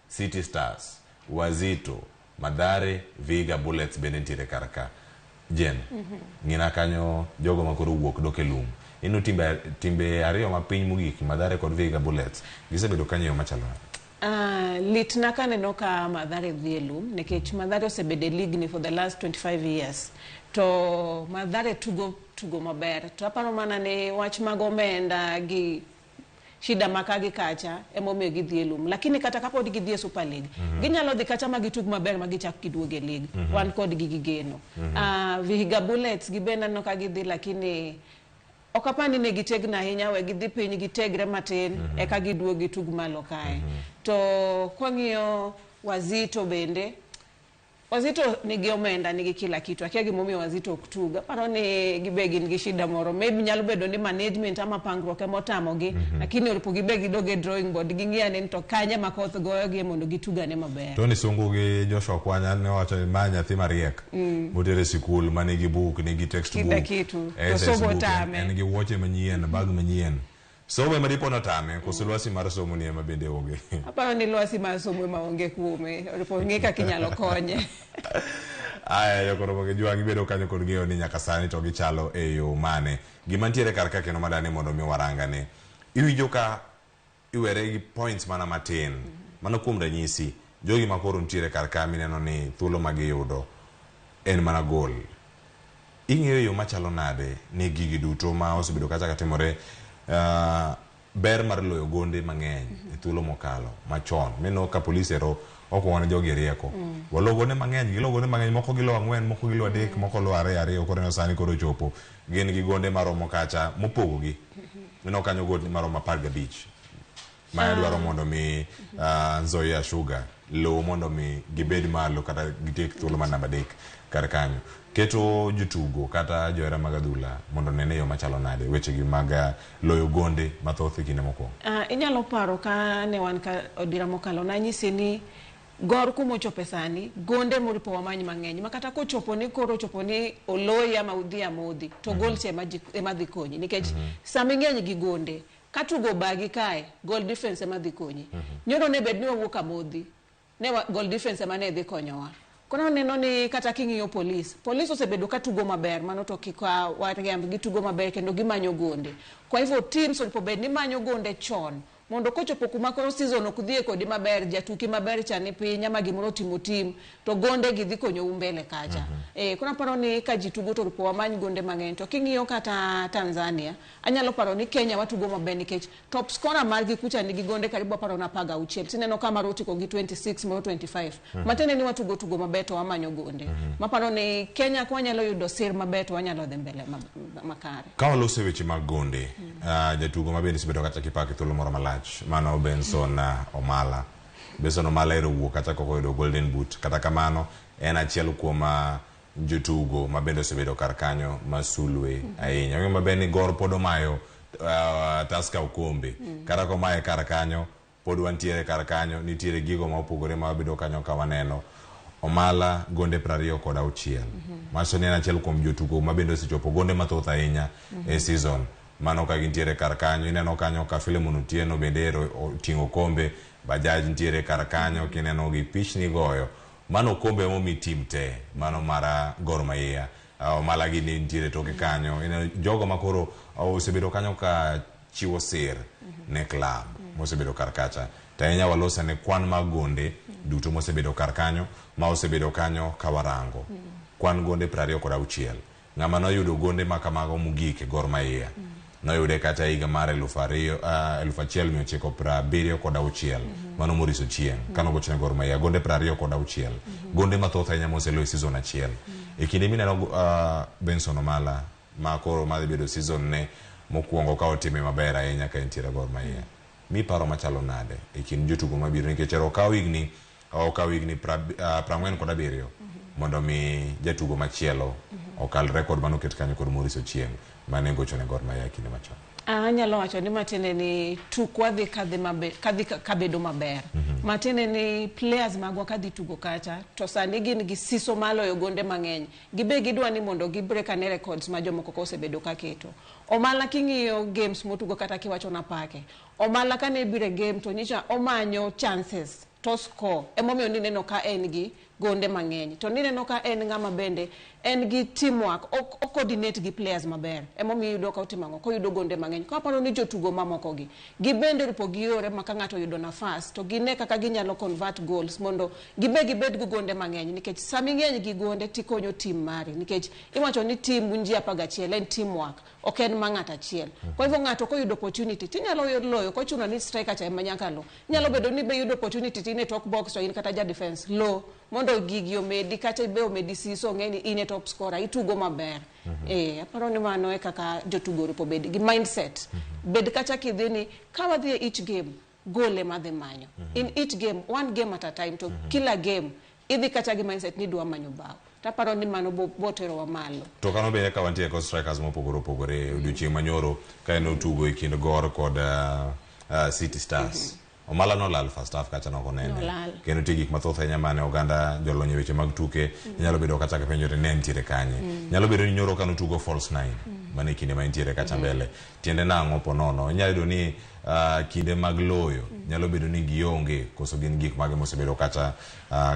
City Stars, Wazito, Mathare, Vihiga Bullets bende nitiere kar ka. Jen, ng'ina kanyo jogo ma koro wuok dok e lum. Ineno timbe ariyo ma piny mogik, Mathare kod Vihiga Bullets, gisebedo kanyo e yo machalo nade? Litna kaneno ka Mathare dhi e lum nikech Mathare osebedo e league ni for the last 25 years to Mathare tugo tugo maber to aparo mana ni wach mag omenda gi shida maka gi kacha emomiyo gidhi e lum, lakini kata kapod gidhi e Super League ginyalo dhi kacha ma gitug maber ma gichak giduog e league. Wan kodgi gi geno. Vihiga Bullets gi bende aneno ka gidhi, lakini ok apar ni ne gitegno ahinya. We gidhi piny gitegre matin eka giduog gitug malo kae. To kwang'iyo Wazito bende, Wazito nigi omenda, nigi kila kitu. Akia gimomiyo Wazito ok tug. Aparo ni gibe gin gi shida moro, maybe nyalo bedo ni management ama pangruok ema otamogi, lakini oripo gibe gidog e drawing board ging'i ane ni to kanye ma koth goyogi mondo gitug ane maber. Tony Sungu gi Joshua Kwanya ne wacho ni ma nyathi mariek motere sikul ma nigi buk, nigi textbook, Kila kitu. To SS somo book, tame. En gi wuoche manyien, bag manyien. Somo ema dipo notame, koso lwasi mar somo ni ema bende onge? Aparo ni lwasi mar somo ema onge kuome. Oripo ng'i kaka inyalo konye. Aya, jokoro Jwang' ibedo kanyo kod ng'eyo ni nyaka sani to gichalo e yo mane. Gima ntiere kar ka kendo madani mondo mi warangane. Iwinjo ka iwere gi points mana matin. Mano kuom ranyisi, jogi ma koro ntiere kar ka mineno ni thuolo ma giyudo en mana gol. Ing'eyo yo machalo nade ni gigi duto ma osebedo kacha ka timore, ber mar loyo gonde mang'eny e thuolo mokalo machon mineno ka Police ero okuongo ne jogi rieko. Walo gonde mang'eny, gilo gonde mang'eny, moko gilo 4, moko gilo 3, moko lo 2 2. Koro ineno sani koro ochopo gin gi gonde maromo kacha mopogogi. Ineno kanyo gonde maromo 15 ma dwaro mondo mi Nzoia Sugar low mondo mi gibed malo kata gitiek thuolo mar namba 3 kar kanyo. Keto jotugo kata johera mag adhula mondo onene yo machalo nade wechegi mag loyo gonde mathoth e kinde mokwongo? Inyalo paro ka ne wan ka odira mokalo nanyisi ni Gor kumochope sani gonde moripo wamany mang'eny ma kata kochopo ni koro ochopo ni oloyi ama udhi amodhi to gol cha ema dhi konyi nikech sama ing'eny gi gonde ka tugo bagi kae goal difference ema dhi konyi. Nyoro ne bed ni wawuok amodhi. Ne goal difference ema ne dhi konyowa. Koro aneno ni kata king'iyo Police, Police osebedo ka tugo maber, mano to kik wariamb, gitugo maber kendo gimanyo gonde. Kwa hivyo teams onego bed ni manyo gonde chon mondo kochopo kuma koro season ok dhie kodi maber, jatuki maber cha ni piny ama gimoro otimo team, to gonde gi dhi konyou mbele kacha. Koro aparo ni ka ji tugo to orupo wamany gonde mang'eny. To king'iyo kata Tanzania, anyalo paro ni Kenya watugo maber nikech top scorer margi kucha nigi gonde karibu aparo na 16. Tineno ka maro otiko gi 26, moro 25. Matiende ni watugo tugo maber to wamanyo gonde. Maparo ni Kenya ka wanyalo yudo sir maber to wanyalo dhi mbele makare. Ka waloso e weche mag gonde, jatugo ma bende osebedo kata kipake thuolo moro malach, mano Benson Omala. Benson Omala ero wuok kata kok oyudo Golden Boot. Kata kamano, en achiel kuom jotugo ma bende osebedo kar kanyo masulwe ahinya. Wang'eyo maber ni Gor pod omayo Tusker okombe. Kata komaye kar kanyo, pod wantiere kar kanyo, nitiere gigo ma opogore ma wabedo kanyo ka waneno. Omala gonde 26. Manyiso ni en achiel kuom jotugo ma bende osechopo gonde mathoth ahinya e season. Mano ka gintiere kar kanyo, ineno kanyo ka Philemon Otieno bende ero oting'o kombe, Bajaj nitiere kar kanyo, kineno gi pichni goyo. Mano okombe momi team te, mano mar Gor Mahia. Omala gi nitiere toke kanyo. Ineno jogo ma koro osebedo kanyo ka chiwo sir ne club mosebedo kar kacha. To ahinya walose ne kwan mag gonde duto mosebedo kar kanyo, ma osebedo kanyo ka warango. Kwan gonde 26. Ng'ama noyudo gonde ma kamago mogik e Gor Mahia. Noyude kata higa mar 1976. Mano Maurice Ochieng. Kanogocho ne Gor Mahia gonde 26. Gonde mathoth ahinya moseloyo e season achiel. E kinde mineno Benson Omala ma koro madhi bedo season ne mokwongo ka otime maber ahinya ka entiere Gor Mahia. Mi paro machalo nade e kind jotugo mabiro nikech ero okawo higni 47 mondo mi jatugo machielo okal rekod manoket kanyo kod Maurice Ochieng mane gocho ne Gor Mahia e kinde machon. Anyalo wacho ni matiende ni tukwa dhi kadhi maber, kadhi kabedo maber. Matiende ni players magwa kadhi tugo kacha to sani gin gi siso maloyo gonde mang'eny. Gibe gidwa ni mondo gi break ane records ma jomoko ka osebedo ka keto. Omala king'iyo games motugo kata kiwacho na pake. Omala kane biro e game to nyicha omanyo chances to score. Emomiyo nineno ka en gi gonde mang'eny. To nineno ka en ng'ama bende en gi teamwork, ok coordinate gi players maber. Emomiyo iyudo ka otimo ang'o, koyudo gonde mang'eny. Ka aparo ni jotugo mamoko gi, gibende oripo gi yore ma ka ng'ato oyudo nafas to gine kaka ginyalo convert goals mondo gibe gibed gi gonde mang'eny. Nikech sama ing'eny gi gonde tikonyo team mari. Nikech iwacho ni team un ji 11 en teamwork, ok en ma ng'ato achiel. Kwa hivyo ng'ato koyudo opportunity tinyalo loyo, kochuno ni striker cha ema nyaka lo. Nyalo bedo ni be yudo opportunity to in e top box to in kata ja defense lo mondo gigi omedi kata be omedi siso ng'e ni in e top scorer itugo maber. Aparo ni mano e kaka jotugo oripo bed gi mindset. Bed kacha kidhi ni ka wadhi e each game goal ema dhi manyo. In each game, one game at a time to kila game idhi kacha gi mindset ni idwa manyo bao. Taparo ni mano boterowa malo. To kano bende ka wantie kod strikers mopogore opogore odiochieng' manyoro ka en otugo e kind Gor kod City Stars. Omala nolal first half kacha nok onene. Nolal. Kendo nitie gik mathoth ahinya mane oganda jolony e weche mag tuke nyalo bedo kata ka penjore ne nitiere kanye. Nyalo bedo ni nyoro kane otugo false 9 mane e kinde ma entiere kacha mbele. Tiende nang'o po nono. Inyalo yudo ni kinde mag loyo nyalo bedo ni gionge koso gin gik mage mosebedo kata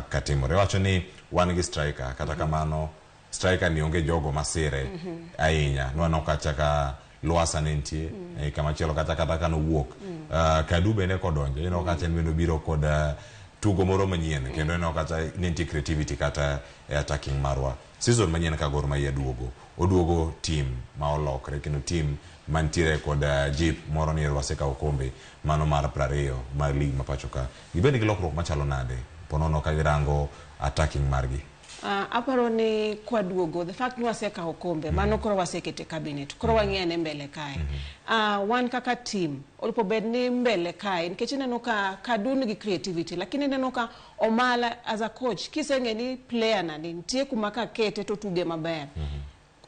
katimore. Wacho ni wan gi striker kata kamano striker ni onge jogo masire ahinya. Nwaneno kacha ka Lwasa ne nitie, kamachielo kata kanowuok. Kadu bende kodonjo, ineno kacha en bende obiro kod tugo moro manyien kendo ineno kacha ne nitie creativity kata e attacking marwa. Season manyien ka Gor Mahia duogo, oduogo team ma olokre kendo team mantiere kod jip moro ni wasekawo okombe mano mar 20 mar league ma pacho ka. Gibed gi lokruok machalo nade ponono ka girango attacking margi? Aparo ni kwaduogo, the fact ni wasekawo okombe, mano koro wasekete cabinet, koro wang'iyo ane mbele kae. Wan kaka team, orupo bed ni mbele kae, nikech ineno ka Kadu nigi creativity, lakini ineno ka Omala as a coach, kiseng'e ni player na ni nitie kuma kakete to tuge maber.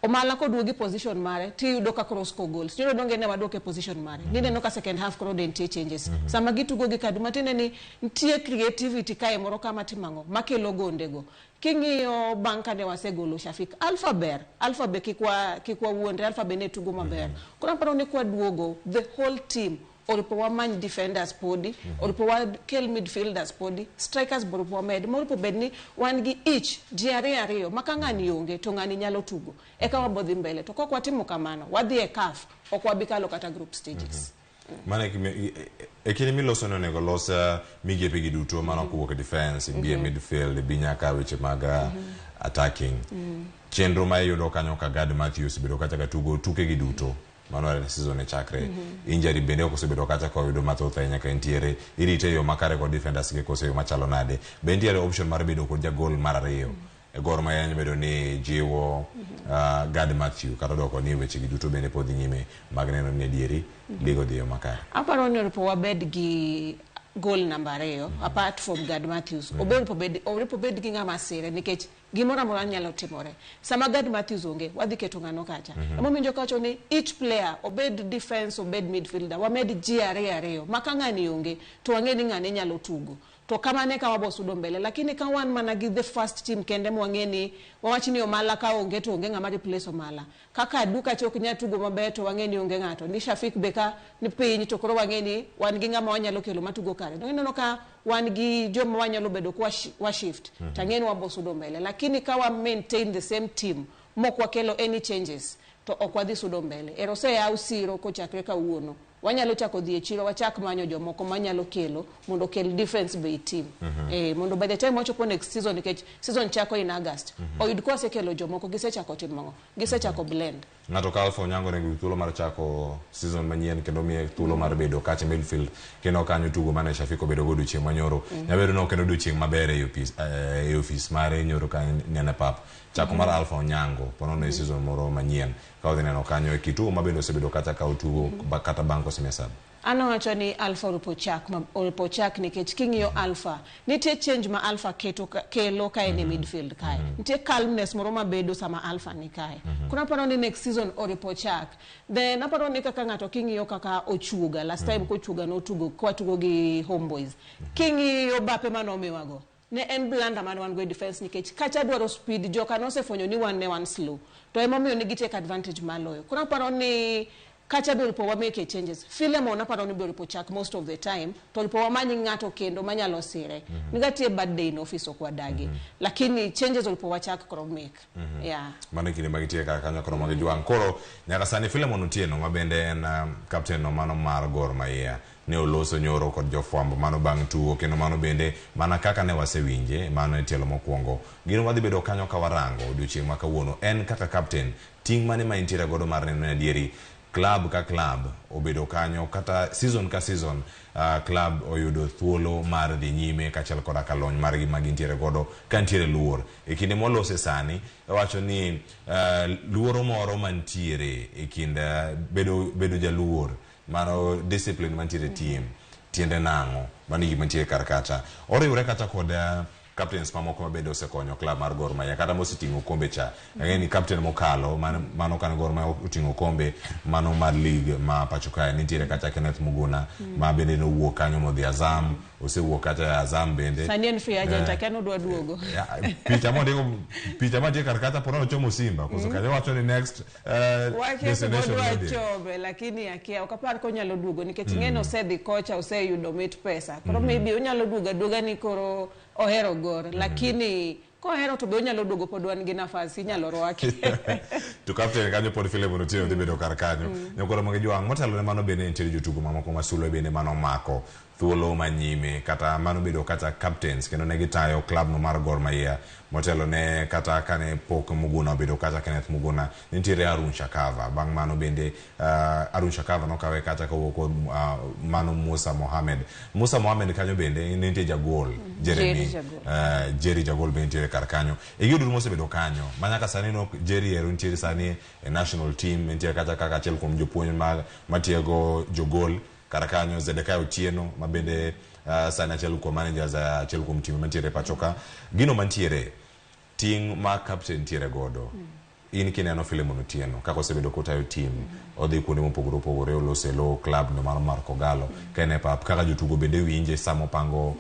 Omala koduogi position mare, tiyudo ka koro score goals. Nyoro donge ne waduoke position mare. Nineno ka second half koro nitie changes. Sama gitugo gi Kadu, matiende ni nitie creativity kae moro kama timang'o, makelo gondego. King'iyo bang' kane wasegolo Shafik, Alpha ber, Alpha be kik wawuondre, Alpha be ne tugo maber. Koro aparo ni kwaduogo, the whole team Oripo wamany defenders podi, oripo wakel midfielders podi, strikers be oripo wamed. Moripo bed ni wan gi each ji ariyo ariyo ma ka ng'ani onge to ng'ani nyalo tugo. Eka wabodhi mbele. To kok watimo kamano, wadhi e CAF, ok wabi kalo kata group stages. Mano e kinde miloso ni onego los migepe gi duto mano kowuok e defense, ibi e midfield, ibi nyaka weche mag attacking. Chenro ma iyudo kanyo ka Gad Matthews bedo kacha ka tugo tuke gi duto mano en season e chakre. Injury bende ok osebedo kacha ka oyudo mathoth ahinya ka entiere. Irite e yo makare kod defenders gi koso e yo machalo nade. Be nitiere option mar bedo kod jagol mar ariyo e Gor Mahia nyalo bedo ni jiwo Gad Matthew kata doko ni weche gi duto bende pod dhi nyime mag neno ni adieri ligo dhi e yo makare. Aparo ni oripo wabed gi goal namba 2 apart from Gad Matthews. Oripo bed gi ng'ama sire nikech gimoro amora nyalo timore. Sama Gad Matthews onge, wadhi keto ng'ano kacha. Emomiyo kawacho ni each player, obed defense, obed midfielder, wamed ji ariyo ariyo. Ma ka ng'ani onge, to wang'e ni ng'ane nyalo tugo. To kamano eka wabo sudo mbele. Lakini ka wan mana gi the first team kende mwang'e ni, wawach ni Omala ka onge to onge ng'ama replace Omala. Kaka Aduka chok nyalo tugo maber to wang'e ni onge ng'ato. Ni Shafik be ka ni piny to koro wang'e ni wan gi ng'ama wanyalo kelo matugo kare. To ineno ka wan gi joma wanyalo bedo kwa wa shift. To ang'e ni wabo sudo mbele. Lakini ka wa maintain the same team mok wakelo any changes to ok wadhi sudo mbele. Ero oseyaw siro kochakre kawuono. Wanyalo chako dhi e chiro wachak manyo jomoko manyalo kelo mondo okel difference be e team. Mondo by the time wachopo next season, nikech season chako in August, oyud ka wasekelo jomoko, gisechako timo ang'o? Gisechako blend. Ng'ato ka Alpha Onyango nigi thuolo mar chako season manyien kendo miye thuolo mar bedo kacha midfield kendo kanyo tugo mane Shafik obedo go odiochieng' manyoro. Nyalo bedo ni ok en odiochieng' maber e ofis, e ofis mare nyoro ka nene pap. Chako mar Alpha Onyango ponono e season moro manyien ka odhi neno kanyo e kituo ma bende osebedo kacha ka otugo kata bang' kosemia sub. An awacho ni Alpha oripo chak, oripo chak nikech king'iyo Alpha, nitie change ma Alpha keto kelo ka en e midfield kae. Nitie calmness moro mabedo sama Alpha ni kae. Koro aparo ni next season oripo chak. Then aparo ni kaka ng'ato king'iyo kaka Ochuoga, last time kochuoga notugo kwatugo gi Homeboys. King'iyo bape manomiwago, ne en blunder mane wan go e defense nikech kacha dwaro speed, joka nosefwenyo ni wan ne wan slow. To emomiyo ne gi take advantage maloyo. Koro aparo ni kacha be oripo wamake changes. Philemon aparo ni be oripo chak most of the time, to oripo wamany ng'ato kendo manyalo sire. Nigatie bad day in office ok wadagi. Lakini changes oripo wachak koro make. Yeah. Mano e kinde ma gitie kar kanyo koro mag jwang'. Koro nyaka sani Philemon Otieno ma bende en captain no mano mar Gor Mahia ne oloso nyoro kod jofwambo mano bang' tugo kendo mano bende mana kaka ne wasewinje mano e tielo mokwongo. Gino wadhi bedo kanyo ka warango odiochieng' ma kawuono en kaka captain ting' mane ma intiere godo mar neno ni adieri club ka club obedo kanyo kata season ka season club oyudo thuolo mar dhi nyime kaachiel koda ka lony margi ma gintiere godo ka nitiere luor. E kinde mwalose sani, wacho ni luoro moro mantiere e kind bedo jaluor, mano discipline mantiere e team, tiende nang'o, mano gima nitie kar kacha. Oriwre kata kod captains mamoko ma bende osekonyo club mar Gor Mahia kata moseting'o kombe cha. Ang'e ni captain mokalo mano kane Gor Mahia oting'o kombe mano mar league ma pacho kae nitiere kata Kenneth Muguna ma bende nowuok kanyo modhi Azam, osewuok kata e Azam bende. Sani en free agent, akia nodwa duogo. Picha mondiko, picha mantie kar kacha pod ochomo Simba, koso kanyo wacho ni next destination odwa nodhi. chome, lakini akia, ok apar konyalo duogo nikech ing'e ni osedhi kocha, oseyudo mit pesa. Koro maybe onyalo duogo aduoga ni koro ohero Gor, lakini kohero to be onyalo duogo pod wan gi nafas, inyalo rwake. To captain kanyo pod Philemon Otieno dhi bedo kar kanyo. Nyakoro mag jwang' motelo ne mano bende nitiere jotugo mamoko ma Sulwe bende mano omako thuolo manyime kata mano bedo kata captains kendo ne gitayo club no mar Gor Mahia motelo ne kata kane pok Muguna obedo kata Kenneth Muguna nitiere Arun Shakava. Bang' mano bende Arun Shakava nokawe kata kowuok kuom mano Musa Mohamed. Musa Mohamed kanyo bende nitie jagol Jeremy, Jerry Jagol. Jerry Jagol bende nitiere kar kanyo. E gigo duto mosebedo kanyo ma nyaka sani no Jerry ero nitiere sani e national team, nitiere kata kaka achiel kuom jopuonj matiego jogol kar kanyo. Zedekiah Otieno ma bende sani achiel kuom managers, achiel kuom team mantiere pacho ka. Gino mantiere ting' ma captain nitiere godo. In kineno Philemon Otieno kaka osebedo kotayo team, odhi kuonde mopogore opogore, oloso e lo club no mar Kogalo, ka en e pap kaka jotugo bende winje sama opango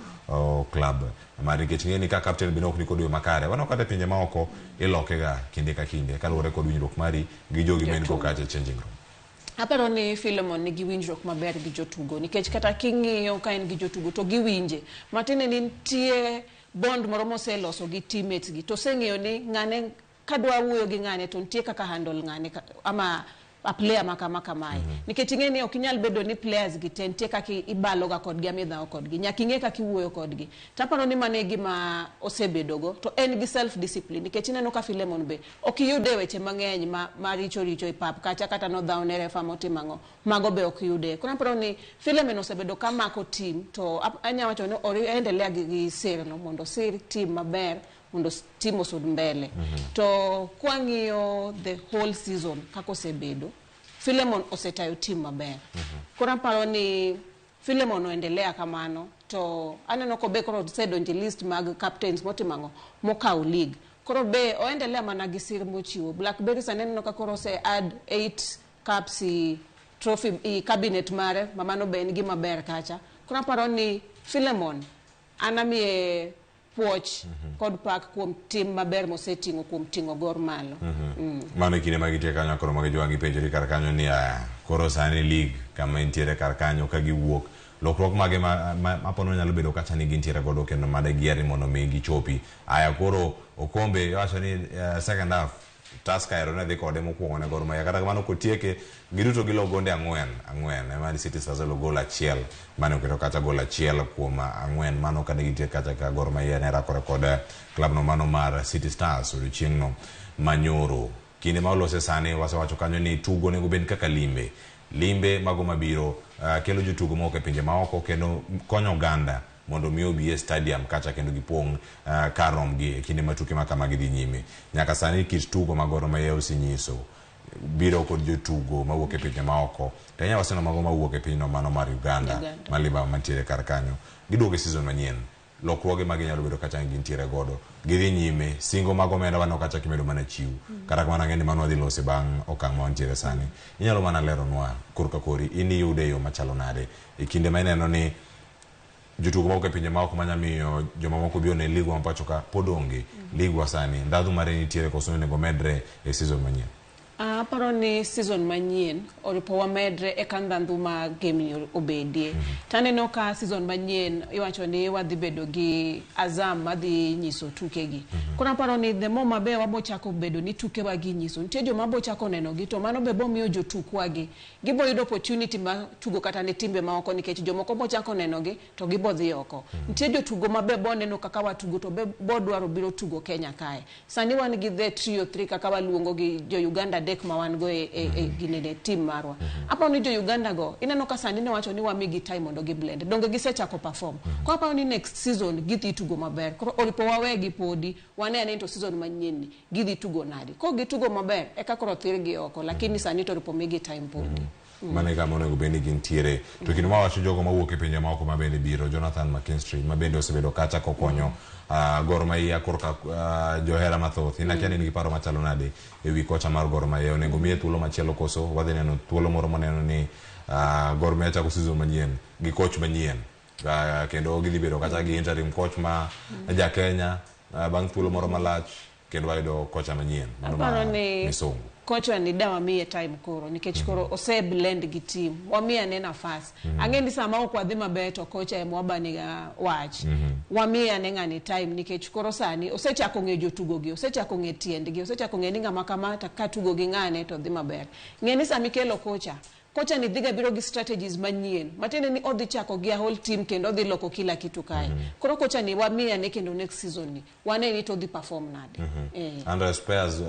club mar, nikech ng'e ni ka captain bende ok ni kod yo makare, waneno kata e pinje maoko iloke ga kinde ka kinde kaluwore kod winjruok mari gi jogi ma in go kacha e changing room. Aparo ni Philemon nigi winjruok maber gi jotugo nikech kata king'iyo ka en gi jotugo to giwinje. Matiende ni nitie bond moro moseloso gi teammates gi to oseng'eyo ni ng'ane kadwa wuoyo gi ng'ane to nitie kaka handle ng'ane ama a player ma kama kamae. Nikech ing'e ni ok inyal bedo ni players gi te nitie kaka ibaloga kodgi ama idhawo kodgi. Nyaka ing'e kaka iwuoyo kodgi. To aparo ni mano e gima osebedogo to en gi self discipline nikech ineno ka Philemon be ok iyude weche mang'eny ma richo richo e pap kacha kata nodhawo ne refa motimo ang'o mago be ok yude. Koro aparo ni Philemon osebedo ka mako team to anya wacho ni oendelea gi sirno mondo osir team maber mondo team osud mbele. To kwang'iyo the whole season kaka osebedo, Philemon osetayo team maber. Koro aparo ni Philemon oendelea kamano to aneno ko be koro osedonjo e list mag captains motimo ang'o mokawo league. Koro be oendelea mana gi sir mochiwo. Blackberry sani aneno ka koro ose add 8 cups i trophy i cabinet mare ma mano be en gima ber kacha. Koro aparo ni Philemon an amiye puoch kod pak kuom tim maber moseting'o kuom ting'o Gor malo. Mano e kinde ma gintie kanyo koro mag jowang' ipenjori kar kanyo ni koro sani league kama entiere kar kanyo ka giwuok lokruok mage ma apono nyalo bedo kacha ni gintiere godo kendo made gier ni mondo mi gichopi aya koro okombe iwacho ni second half Tusker ero ne dhi kode mokwongo ne Gor Mahia kata kamano kotieke giduto gilo gonde ang'wen ang'wen ema ni City Stars olo gol achiel mane oketo kacha gol achiel kuom ang'wen mano kane gintie kacha ka Gor Mahia ne rakore kod klab no mano mar City Stars odiochieng'no manyoro. Kinde ma olose sani wasewacho kanyo ni tugo onego bed kaka limbe limbe mago mabiro kelo jotugo mowuok e pinje maoko kendo konyo oganda mondo mi obi e stadium kacha kendo gipong' kar romgi e kinde ma tuke ma kamagi dhi nyime. Nyaka sani kit tugo ma Gor Mahia osenyiso biro kod jotugo mawuok e pinje maoko to ahinya waseno mago mawuok e pinyno mano mar Uganda, Maliba mantiere kar kanyo. Giduogo e season manyien lokruoge ma ginyalo bedo kacha gintiere godo gidhi nyime singo mag omenda waneno kacha kimedo mana chiw kata kamano ang'e ni mano wadhi lose bang' okang' ma wantiere sani. Inyalo mana leronwa korka kori in iyude e yo machalo nade e kinde ma ineno ni jotugo mawuok e pinje maoko manya miyo jomamoko bi one ligwa ma pacho ka pod onge ligwa sani ndhadhu mare nitiere koso onego medre e season manyien? Aparo ni season manyien oripo wamedre eka ndhandhu ma game ni obedie. Taneno ka season manyien iwacho ni wadhi bedo gi Azam madhi nyiso tukegi. Koro aparo ni the more maber wabochako bedo ni tukewa gi nyiso, nitie joma bochako neno gi to mano be bomiyo jotukwa gi gibo yudo opportunity mar tugo kata ne timbe maoko nikech jomoko bochako neno gi to gibo dhi oko. Nitie jotugo ma be boneno kaka watugo to be bodwaro biro tugo Kenya kae. Sani wan gi the trio 3 kaka waluongo gi jo Uganda adek ma wan go e ginene team marwa. Aparo ni jo Uganda go ineno ka sani ne wacho ni wamigi time mondo gi blend. Donge gisechako perform. Koro aparo ni next season gidhi tugo maber. Koro oripo wawegi podi wane ane to season manyien ni gidhi tugo nade. Kok gitugo maber eka koro thirgi oko lakini sani to oripo migi time podi. Mano e kama onego bed ni gintiere. To kinde mawacho jogo mawuok e pinje maoko ma bende biro Jonathan McKinstry ma bende osebedo kacha kokonyo Gor Mahia korka johera mathoth. In akia ni in gi paro machalo nade ewi kocha mar Gor Mahia onego miye thuolo machielo koso wadhi neno thuolo moro maneno ni Gor Mahia chako season manyien gi coach manyien kendo gidhi bedo kata gi interim coach ma ja Kenya bang' thuolo moro malach kendo wayudo kocha manyien mano ma Aparo ni misungu. kocha ni da wamiye time koro nikech koro ose blend gi team wamiye ane nafas. Ang'e ni sama ok wadhi maber to kocha ema wabaniga wach. Wamiye ane ng'ani time nikech koro sani osechako ng'eyo jotugo gi, osechako ng'e tiendgi, osechako ng'e ni ng'ama kama to katugo gi ng'ane to dhi maber. Ng'e ni sama ikelo kocha, kocha ni dhiga biro gi strategies manyien matiende ni odhi chako gi a whole team kendo odhi loko kila kitu kae. Koro kocha ni wamiye ane kendo next season ni wane ni to odhi perform nade. Andres Payers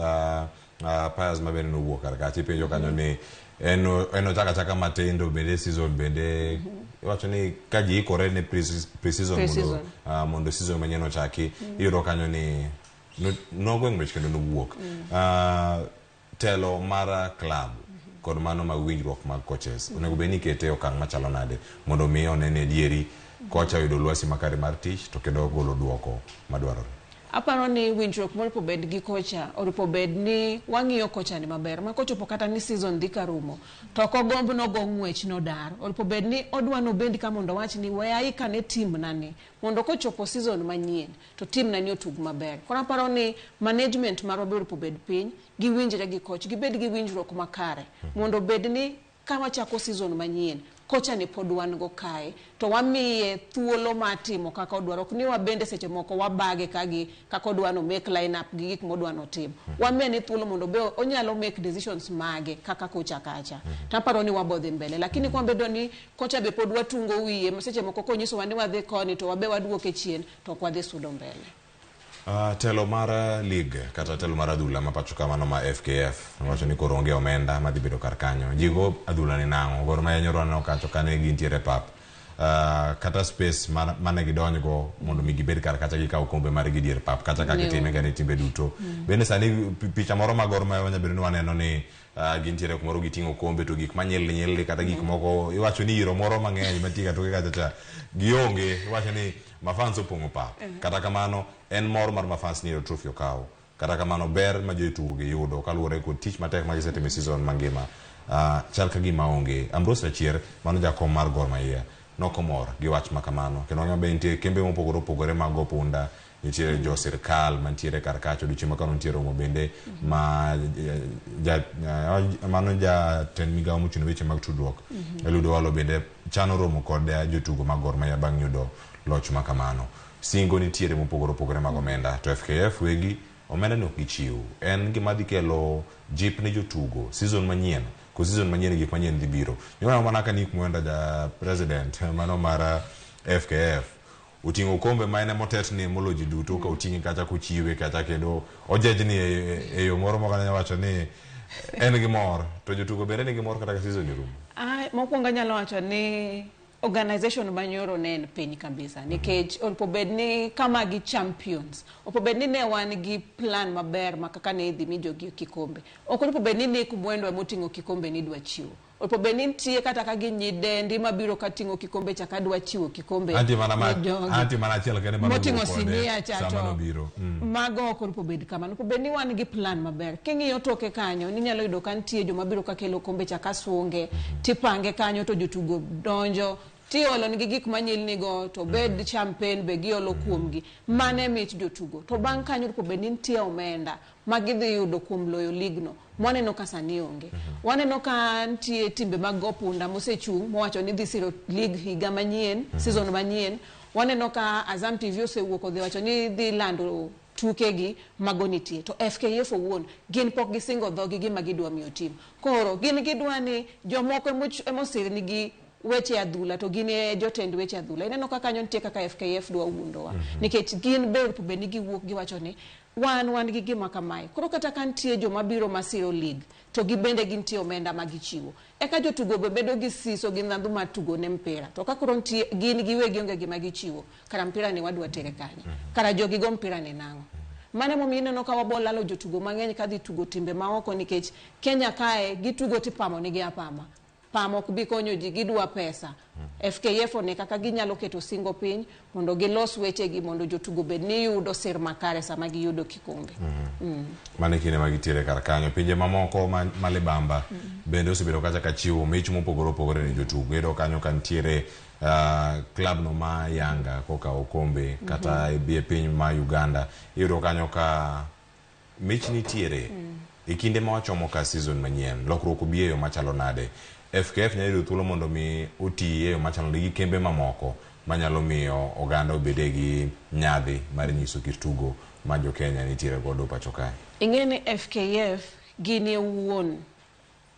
Payers ma bende nowuok kar kacha ipenjo kanyo ni en ochako achaka matin to bende season bende iwacho ni ka ji ikore ne pre-season mondo season manyien ochaki iyudo kanyo ni nogo ng'wech kendo nowuok. Telo mar club kod mano mag winjruok mag coaches onego bed ni ikete e okang' machalo nade mondo mi one ni adieri kocha oyudo lwasi makare mar tich to kendo ogolo duoko madwarore. Aparo ni winjruok moripo bed gi kocha oripo bed ni wang'iyo kocha ni maber ma kochopo kata ni season dhi karumo to ok ogomb nogo ng'wech nodar. Oripo bed ni odwa nobed ka mondo owach ni we aikane team na ni mondo kochopo season manyien to team na ni otug maber. Koro aparo ni management marwa be oripo bed piny giwinjre gi coach gibed gi winjruok makare mondo bed ni ka wachako season manyien, kocha ni pod wan go kae to wamiye thuolo mar timo kaka odwaro. Ok ni wabende seche moko wabage kagi kaka odwa no make line up gi gik modwa notim. Wamiye ni thuolo mondo be onyalo make decisions mage kaka kocha kacha. Taparo ni wabodhi mbele, lakini kwabedo ni kocha be pod watungo wiye ma seche moko konyisowa ni wadhi koni to wabe waduoke chien, to ok wadhi sudo mbele. Telo mar league kata telo mar adhula ma pacho ka mano ma FKF wacho ni koro onge omenda madhi bedo kar kanyo. Ji go adhula ni nang'o? Gor Mahia nyoro aneno kacho kane gintiere e pap. Kata space mane gidonjgo mondo mi gibed kar kacha gikaw kombe margi dier pap kacha kaka itime ga ne timbe duto. Bende sani picha moro ma Gor Mahia wanya bedo ni waneno ni gintiere kumoro giting'o kombe to gik manyilni nyilni kata gik moko iwacho ni iro moro mang'eny mantie katoke kacha cha gionge, iwacho ni mafans opong'o pap. Kata kamano en mor mar mafans ni yudo trophy okaw. Kata kamano ber ma jotugo gi yudo kaluwore kod tich matek ma gisetimo e season mangima chal ka gima onge. Ambrose Rachier mano jakom mar Gor Mahia nokomor gi wach ma kamano kendo wang'eyo be nitie kembe mopogore opogore mag go punda, nitiere jo sirkal mantiere kar kacha odiochieng' ma kawuono nitie romo bende ma mano jatend migawo mochung' ne weche mag tudruok Eliud Owalo bende chano romo kod jotugo mag Gor Mahia bang' yudo loch ma kamano. Singo nitiere mopogore opogore mag omenda to FKF wegi omenda ni ok gichiw. En gima dhi kelo jip ne jotugo season manyien ko season manyien gik manyien dhi biro. Nyoro mana ka Nick Mwenda ja president mano mar FKF oting'o kombe ma en emotetni molo ji duto ka oting'e kacha kochiwe kacha kendo ojejni e yo moro mok anyal wacho ni en gi mor to jotugo bende nigi mor kata ka season orumo. Mokwongo anyalo wacho ni organization manyoro ne en piny kabisa nikech opo bed ni kama gi champions, opo bed ni ne wan gi plan maber ma kaka ne idhi mi jogi kikombe. Ok opo bed ni Nick Mwendwa emoting'o kikombe ni idwa chiwo. Opo bed ni nitie kata ka gin nyidendi mabiro ka ting'o kikombe cha kadwa chiwo kikombe Antie mana ne jogi. antie mana achiel kende mano Moting'o wuok kode sinia cha sama to nobiro. Mago ok opo bed kamano. Opo bed ni wan gi plan maber. King'iyo toke kanyo, ninyalo yudo ka nitie joma biro ka kelo kombe cha ka sunge, tipange kanyo to jotugo donjo, tiolo nigi gik manyilni go, to bed champagne be giolo kuomgi. Mano e mich jotugo. To bang' kanyo opo bed ni nitie omenda ma gidhi yudo kuom loyo ligno. Mwaneno ka sani onge. Waneno ka nitie timbe mag go punda mosechung' mowacho ni dhi siro league higa manyien, season manyien. Waneno ka Azam TV osewuok odhi wacho ni dhi lando tukegi mago nitie. To FKF owuon gin pok gisingo dhogi gima gidwa miyo tim. Koro gin gidwa ni jomoko emosir nigi weche adhula to gin e jotend weche adhula. Ineno ka kanyo nitie kaka FKF dwa wuondowa. Nikech gin ber bed ni giwuok giwacho ni wan gi gima kamae. Koro kata ka nitie joma biro masiro league to gibende gintie omenda ma gichiwo. Eka jotugo be bedo gi siso gi ndhandhu mar tugo ne mpira. To ka koro nitie gin giwegi onge gima gichiwo, kara mpira ni wadwa tere kanye? Kara jogi go mpira ni nang'o? Mano emomiyo ineno ka wabo lalo jotugo mang'eny kadhi tugo timbe maoko nikech Kenya kae gitugo tipamo nigi apama. Pamo ok bi konyo ji, gidwa pesa. FKF one kaka ginyalo keto singo piny mondo gilos wechegi mondo jotugo bed ni yudo sir makare sama giyudo kikombe. Mano e kinde ma gitiere kar kanyo. Pinje mamoko ma libamba bende osebedo kacha ka chiwo mich mopogore opogore ne jotugo. Iyudo kanyo ka nitiere club no ma Yanga kokawo okombe kata e piny ma Uganda. Iyudo kanyo ka mich nitiere. E kinde ma wachomo ka season manyien, lokruok obi e yo machalo nade? FKF nyalo yudo thuolo mondo mi oti e yo machalo nade gi kembe mamoko manyalo miyo oganda obede gi nyadhi mar nyiso kit tugo ma jo Kenya nitiere godo pacho kae. Ing'e ni FKF gin e wuon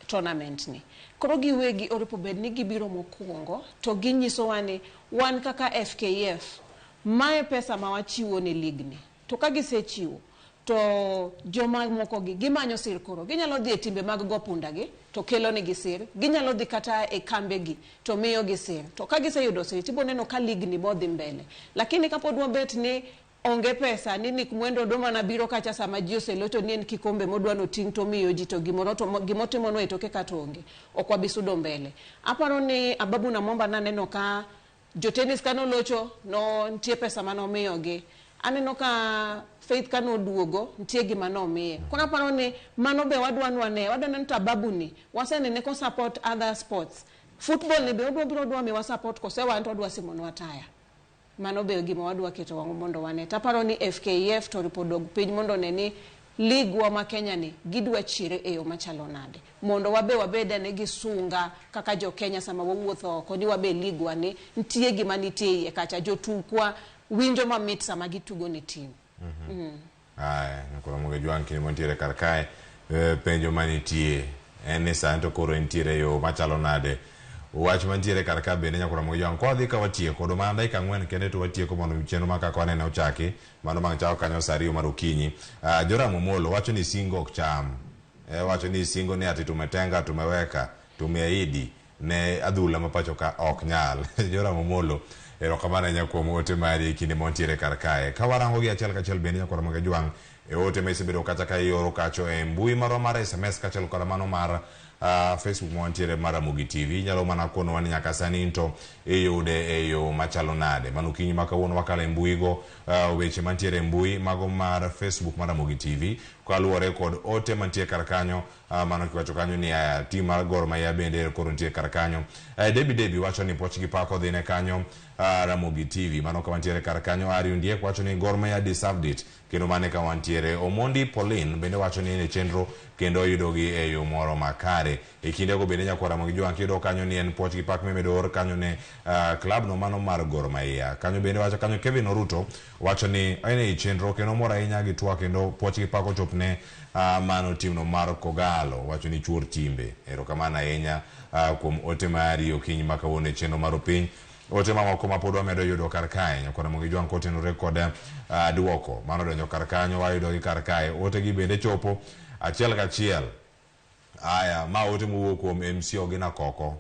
tournament ni. Koro giwegi oripo bed ni gibiro mokwongo to ginyisowa ni wan kaka FKF mae pesa ma wachiwo ne league ni. To ka gisechiwo to joma moko gi gimanyo sir koro. Ginyalo dhi e timbe mag go punda gi to kelo negi sir. Ginyalo dhi kata e kambe gi to miyo gi sir. To ka giseyudo sir tibo neno ka league ni bodhi mbele. Lakini kapod wabet ni onge pesa ni Nick Mwendwa dwa mana biro kacha sama ji oselocho ni en kikombe modwa noting' to miyo ji to gimoro to gimotimono e toke kata onge. Ok wabi sudo mbele. Aparo ni Ababu Namwamba naneno ka jotenis kanolocho no nitie pesa manomiyogi. Aneno ka Faith kanoduogo nitie gima nomiye. Koro aparo ni mano be wadwa nwane, wadwa neno to Ababu ni wasenene ko support other sports. Football ni be odwa biro dwa miwa support kose wan to odwa simonwa taya. Mano be gima wadwa keto wang'wa mondo wane. Taparo ni FKF to oripo dog piny mondo one ni Ligwa ma Kenya ni gidwa chire e yo machalo nade mondo wabe wabed ane gi sunga kaka jo Kenya sama wawuotho oko ni wabe ligwa ni nitie gima nitie iye kacha jotukwa winjo mamit sama gitugo ne team. Aya, nyakoro Ramogi Jwang' kinde mantiere kar kae, penjo manitie en ni sani to koro entiere yo machalo nade? Wach mantiere kar ka bende nyakoro Ramogi Jwang' kwa dhi ka watieko, odong' mana dakika 4 kende to watieko mondo chenro ma kaka wanene ochaki, mano bang' chako kanyo saa 2 mar okinyi. Joram Omolo wacho ni singo ok cham. Wacho ni singo ni ati tumetenga, tumeweka, tumeahidi ne adhula ma pacho ka ok nyal. Joram Omolo, erokamano ahinya kuom ote mari e kinde mantiere kar kae. Ka warango gi achiel kachiel bende nyakoro Ramogi Jwang' e ote ma isebedo kacha ka ioro kacho e mbui marwa mar SMS kaachiel kod mano mar Facebook ma wantiere mar Ramogi TV. Inyalo mana konowa ni nyaka sani into iyude e yo machalo nade. Mano okinyi ma kawuono wakalo e mbui go, weche mantiere e mbui mago mar Facebook mar Ramogi TV kaluwore kod ote mantie kar kanyo. Mano kiwacho kanyo ni aya tim mar Gor Mahia bende koro nitie kar kanyo. Debi wacho ni poch gi pako dhine kanyo Ramogi TV. Mano ka wantiere kar kanyo. Ari Ondiek wacho ni Gor Mahia deserved it. Kendo mane ka wantiere. Omondi Pauline bende wacho ni en e chenro kendo oyudogi e yo moro makare. E kindego bende nyakwar Ramogi Jwang' kiyudo kanyo ni en puoch gi pak mimedo or kanyo ne club no mano mar Gor Mahia. Kanyo bende wacho kanyo Kevin Oruto wacho ni en e chenro kendo mor ahinya gi twak kendo puoch gi pak ochopne mano timno mar Kogalo. Wacho ni chuor timbe. Erokamano ahinya kuom ote mari okinyi ma kawuono e chenro mar opiny. Ote mamoko ma pod wamedo yudo kar kae nyakwar Ramogi Jwang' kotenore kod duoko mano donjo kar kanyo wayudo gi kar kae. Ote gi bende chopo achiel kachiel. Aya, ma ote mowuok kuom MC Ogina Koko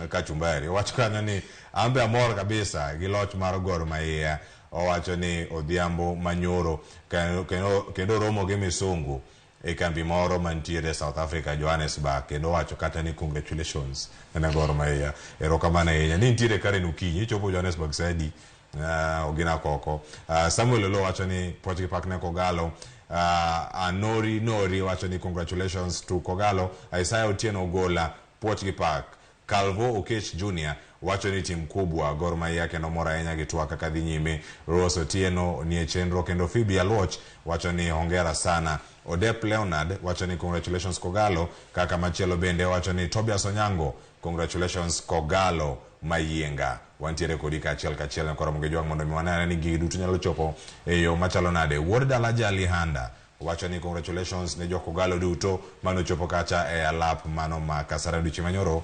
Kachumbari. Owacho kanyo ni ambe amor kabisa gi loch mar Gor Mahia. Owacho ni odhiambo manyoro kendo romo gi misungu e kambi moro mantiere South Africa, Johannesburg, kendo owacho kata ni congratulations ne Gor Mahia. Erokamano ahinya. Ni nitiere Karen okinyi, ichopo Johannesburg saa adi? Ogina Koko. Samuel Olo wacho ni puoch gi pak ne Kogalo. Anori Nori wacho ni congratulations to Kogalo. Isaiah Otieno Ogola, puoch gi pak. Calvo Okech Junior wacho ni tim kubwa Gor Mahia kendo mor ahinya gi twak kaka dhi nyime. Rose Otieno nie chenro kendo Phoebe Aluoch wacho ni hongera sana. Odep Leonard wacho ni congratulations Kogalo. Kaka machielo bende wacho ni Tobias Onyango, congratulations Kogalo Mayienga. Wantiere kodi kaachiel kachiel nyakwar Ramogi Jwang' mondo mi wane ni gigi duto nyalo chopo e yo machalo nade. Wuod dala Jali Handa wacho ni congratulations ne jo Kogalo duto manochopo kacha e alap mano ma Kasarani odiochieng' manyoro.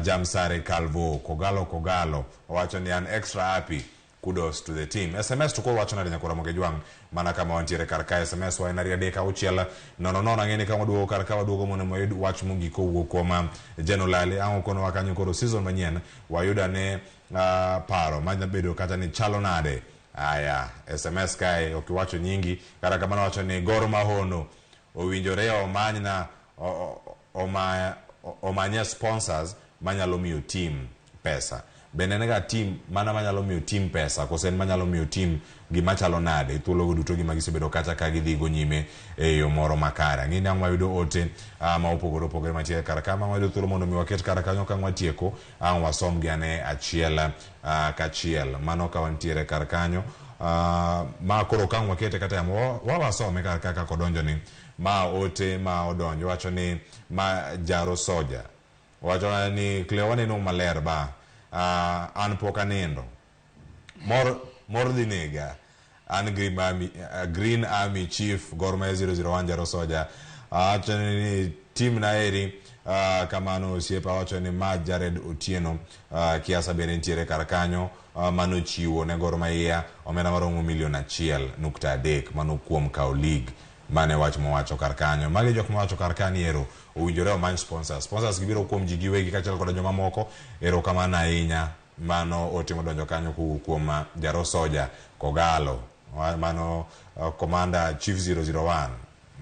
Jamsare Calvo Kogalo Kogalo owacho ni an extra happy, kudos to the team. SMS to koro wacho nade nyakwar Ramogi Jwang' mana kama wantiere kar ka. SMS wa en 2 3 6 0 0. Ang'e ni ka waduogo kar ka waduogo mondo wayud wach mogik kowuok kuom Jeno Lali. Ang' okonowa kanyo koro season manyien wayud ane paro manyabedo kata ni chalo nade. Aya, SMS kae ok iwacho nyingi, kata kamano wacho ni Gor Mahono owinjore omanyna omanye sponsors manyalo miyo team pesa. Bende en ga team mana manyalo miyo team pesa koso en manyalo miyo team gima chalo nade? Thuologo duto gima gisebedo kacha ka gidhi go nyime e yo moro makare. Ang'e ni ang' wayudo ote ma opogore opogore mantiere kar ka, ma wayudo thuolo mondo mi waket kar kanyo ka watieko, ang' wasom gi ane achiel kachiel. Mano ka wantiere kar kanyo, ma koro ka ang' wakete kata yamo wasome kar ka kaka odonjo ni. Ma ote ma odonjo wacho ni ma Jaro Soja. Wacho ni Cleo waneno maler ba. An pok anindo. Mor dhi nega. An Green Army Chief Gor Mahia 001 Jaro Soja. Wacho ni team naeri kamano osiepa wacho ni ma Jared Otieno Kiasa bende nitiere kar kanyo mano chiwo ne Gor Mahia omenda maromo milion 1.3 mano kuom kawo league. Mane wach mowacho kar kanyo. Magi jok mowacho kar kanyo ero owinjore omany sponsors. Sponsors gibiro kuom ji giwegi kaachiel kod jomamoko. Erokamano ahinya. Mano otimo donjo kanyo kowuok kuom Jaro Soja Kogalo. Mano Commander Chief 001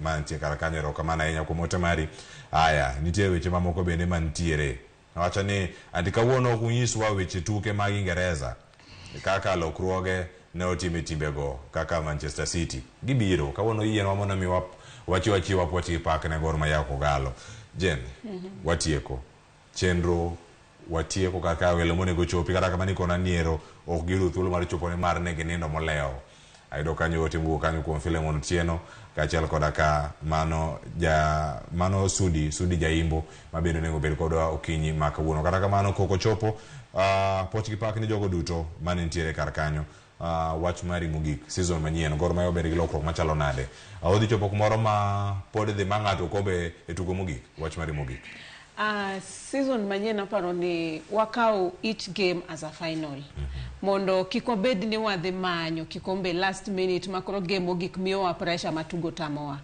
mantie kar kanyo. Erokamano ahinya kuom ote mari. Aya, nitie weche mamoko bende mantiere. Wacho ni ati kawuono ok unyiswa weche tuke mag Ingereza kaka lokruoge ne otim e timbego kaka Manchester City. Gibiro kawuono yienwa mondo mi wachiw achiwa puoch gi pak ne Gor Mahia Kogalo. Jen, watieko chenro, watieko kaka welo monego chopi, kata kamano ikona ni ero ok giyudo thuolo mar chopo ni mar ne ginindo molewo. Ayudo kanyo ote mowuok kanyo kuom Philemon Otieno kaachiel koda ka mano ja mano Sudi Sudi Jaimbo ma bende onego bed kodwa okinyi ma kawuono. Kata kamano koko chopo poch gi pak ni jogo duto mane nitiere kar kanyo. Wach mari mogik season manyien Gor Mahia obed gi lokruok machalo nade? Odhi chopo kumoro ma pod dhi ma ng'ato okombe e tugo mogik. Wach mari mogik. Season manyien aparo ni wakaw each game as a final. Mondo kik wabed ni wadhi manyo kikombe last minute ma koro game mogik miyowa pressure ma tugo tamowa.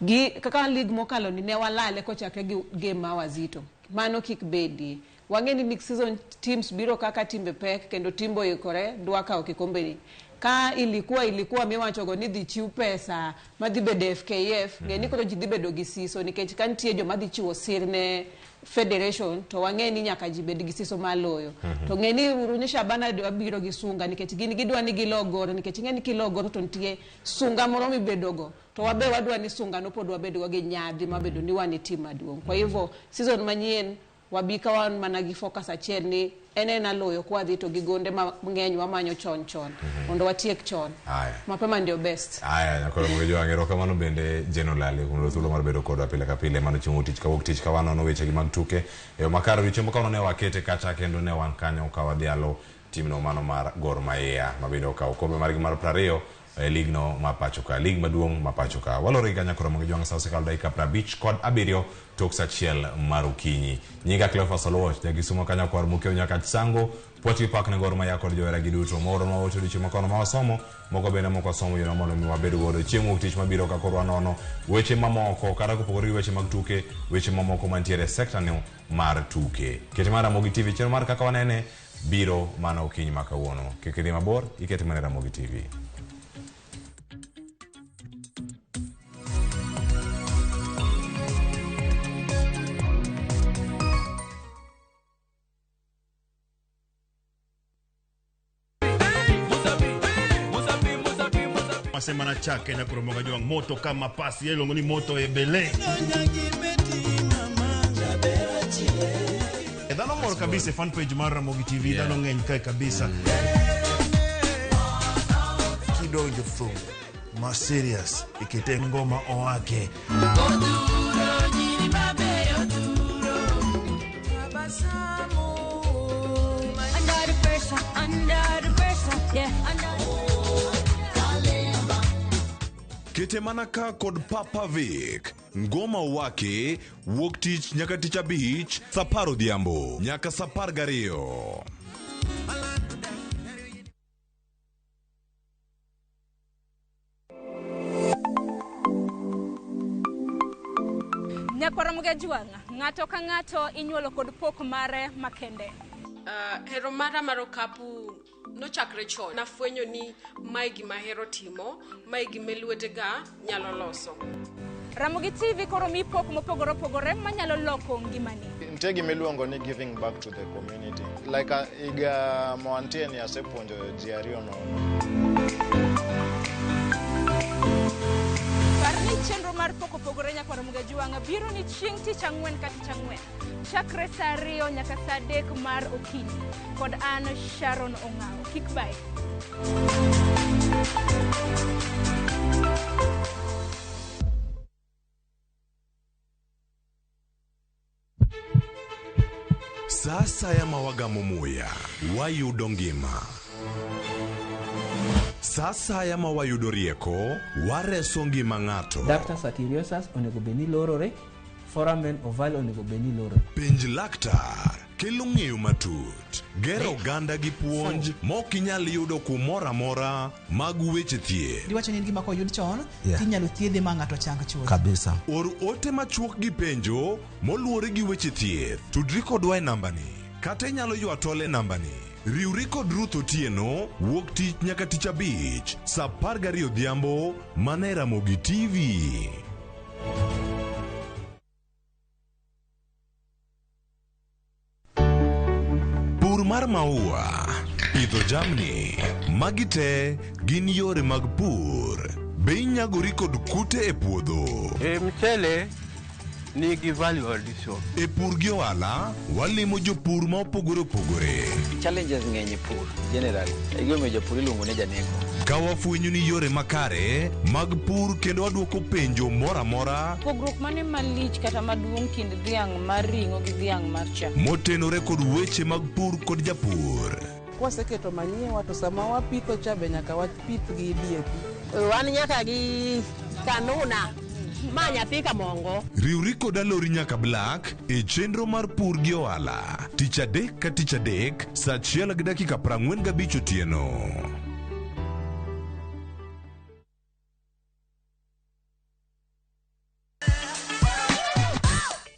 Gi kaka league mokalo ni ne walale kochakre gi game ma Wazito. Mano kik bedie. Wang'e ni next season teams biro kaka timbe pek kendo timbe oikore dwa kawo kikombe ni. Ka ilikuwa miwachogo ni dhi chiw pesa madhi bedo e FKF, ng'e ni koro ji dhi bedo gi siso nikech ka nitie joma dhi chiwo sir ne federation to wang'e ni nyaka ji bed gi siso maloyo. To ng'e ni uru ni Shabana dwa biro gi sunga nikech gin gidwa ni gilo Gor nikech ing'e ni kilo Gor to nitie sunga moro mibedogo. To wabe wadwa ni sunga no pod wabedogo gi nyadhi mabedo ni wan e team maduong'. Kwa hivyo season manyien wabi ka wan mana gi focus achiel ni en ena loyo kwadhi to gi gonde mang'eny wamanyo chon chon mondo watiek chon. Haya. Mapema ndio best. Aya, nyakoro mogejo wang'e erokamano bende Jane Olale kuom thuolo mar bedo kodwa pile ka pile mano chieng' tich kawuok tich ka wanono weche gi mag tuke e yo makare odiochieng' mokalo ne wakete kacha kendo ne wan kanyo ka wadhialo timno mano mar Gor Mahia ma bende okawo okombe margi mar 20 e lig no ma pacho ka, lig maduong' ma pacho ka. Walore gi kanya koro mogejo wang' sa osekalo dakika 57 tok sa 1 mar okinyi. Nyinga Cleophas Oluoch, jakisumo kanyo kwar Mokeo nyaka Chisango, puoch gi pak ne Gor Mahia kod johera gi duto. Moro ma ote odiochieng' makono ma wasomo, moko bende mok wasomo yie mondo mi wabed godo chieng' wuok tich mabiro ka koro wanono weche mamoko kata kopogore gi weche mag tuke, weche mamoko mantiere e sekta no mar tuke. Kete mar Ramogi TV chenro mar kaka wanene biro mana okinyi ma kawuono. Kik idhi mabor, ikete mana e Ramogi TV. Masema na chake na kuromoga jwang moto kama pasi iluongo ni moto ebele. E dhano mor kabisa e fan page mar Ramogi TV, dhano ng'eny kae kabisa. Kidonjo thum ma serious ikete ngoma owake. Under the pressure, under the pressure, yeah, under. Kete mana ka kod Papa Vic. Ngoma wake wuok tich nyaka tich abich sa 10 odhiambo nyaka sa 12. Nyakwara Mugajwang', ng'ato ka ng'ato inyuolo kod pok mare makende. Hero mara mar okapu nochakre chon. Nafwenyo ni mae gima ahero timo, mae gima lwetega nyalo loso. Ramogi TV koro mi pok mopogore opogore manyalo loko ngimani. Nitie gima iluongo ni giving back to the community. Like higa ma wantie ni asepuonjo ji ariyo nono. Par ni chenro mar pok opogore nyakwara Mugajwang' biro ni chieng' tich ang'wen ka tich ang'wen. Chakre sa 2 nyaka sa 3 mar okinyi. Kod an Sharon Ong'awo. Kik bae. Sa asaya ma wagamo muya, wayudo ngima. Sa asaya ma wayudo rieko, wareso ngima ng'ato. Ductus arteriosus onego bed ni lorore, foramen ovale onego bed ni lorore. Penj laktar kelo ng'eyo matut, gero oganda gi puonj mok inyal yudo kumoro amora mag weche thieth. Giwacho ni en gima koyud chon Yeah. tinyalo thiedhe ma ng'ato chang chuth. Kabisa. Or ote machuok gi penjo moluwore gi weche thieth. Tudri kodwa e nambani kata inyalo ywa tol e nambani. Riwri kod Ruth Otieno wuok tich nyaka tich abich sa 12 odhiambo mana e Ramogi TV. Pur mar maua, pidho jamni, magi te gin yore mag pur. Be inyagori kod kute e puodho? E mchele Nigi value addition. E pur gi ohala, walimo jopur ma opogore opogore. Challenges ng'eny e pur generally. E gimomiyo japur iluongo ni janeko. Ka wafwenyo ni yore makare mag pur kendo wadwoko penjo moro amora Pogruok mane malich kata maduong' kind dhiang' mar ring'o gi dhiang' mar chak? motenore kod weche mag pur kod japur. Kwaseketo manyiwa to sama wapitho cha be nyaka wapith gi DAP. Wan nyaka gi kanuna ma nyathi kamongo. Riwri kod Alori nyaka Black e chenro mar pur gi ohala tich adek ka tich adek saa achiel gi dakika 45 otieno.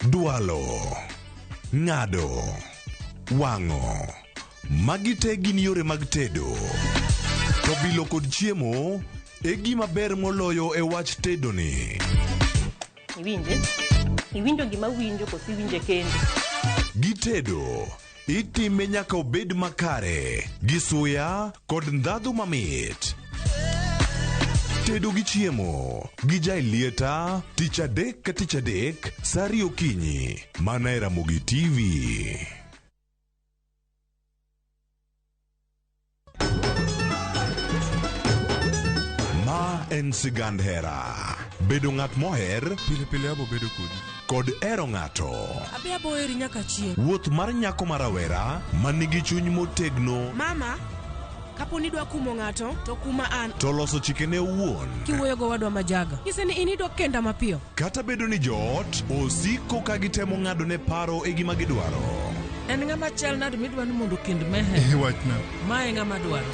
Dwalo, ng'ado, wang'o. Magi te gin yore mag tedo. To bilo kod chiemo e gima ber moloyo e wach tedo ni. Iwinje? Iwinjo gima winjo koso iwinje kende? Gitedo itime nyaka obed makare gi suya kod ndhadhu mamit. Tedo gi chiemo gi Jailieta tich adek ka tich adek saa ariyo okinyi mana e Ramogi TV. Ma en sigand hera. Bedo ng'at moher pile pile abo bedo kodi kod hero ng'ato. Abi abo heri nyaka chieng'. Wuoth mar nyako ma rawera ma nigi chuny motegno Mama, kapo ni idwa kumo ng'ato, to kuma an. to loso chikene owuon. Kiwuoyo gowadwa majaga. Nyise ni in idwa kenda mapiyo. Kata bedo ni joot osiko ka gitemo ng'adone paro e gima gidwaro. En ng'ama chal nade midwa ni mondo okend mehe? Wachna. Ma e ng'ama dwaro.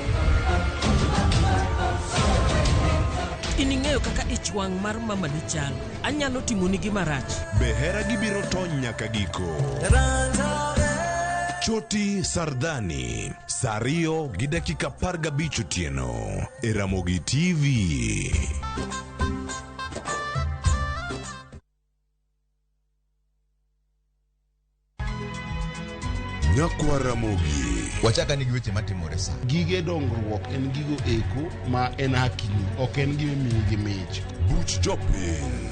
In ing'eyo kaka ich wang' mar mamani chal. Anyalo timoni gima rach. Be hera gibiro tony nyaka giko. Choti Sardani, saa ariyo gi dakika 15 otieno e Ramogi TV. Nyakwa Ramogi. Wachaka ni gi weche matimore sa. Gige dongruok en gigo eko ma en hakini, ok en gima imiyi gi mich. Buch jopiny.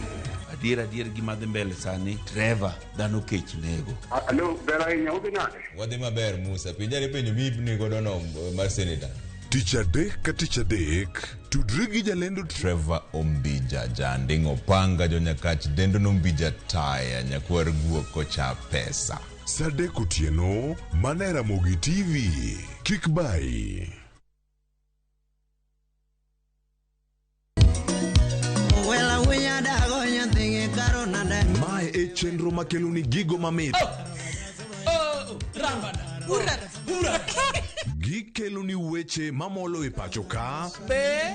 Adier adier gima dhi mbele sani, Trevor, dhano kech nego. Alo, ber ahinya, udhi nade? Wadhi maber Musa, penjane penjo miipni godo no mar seneta. Tich adek ka tich adek, tudri gi jalendo Trevor Ombija, janding opanga jonyakach dendo nombija taya nyakwar guok kocha pesa. Saa adek otieno, mana e Ramogi TV. Kik bayi. Mae e chenro makeloni gigo mamit. Gikeloni weche mamolo e pacho ka Be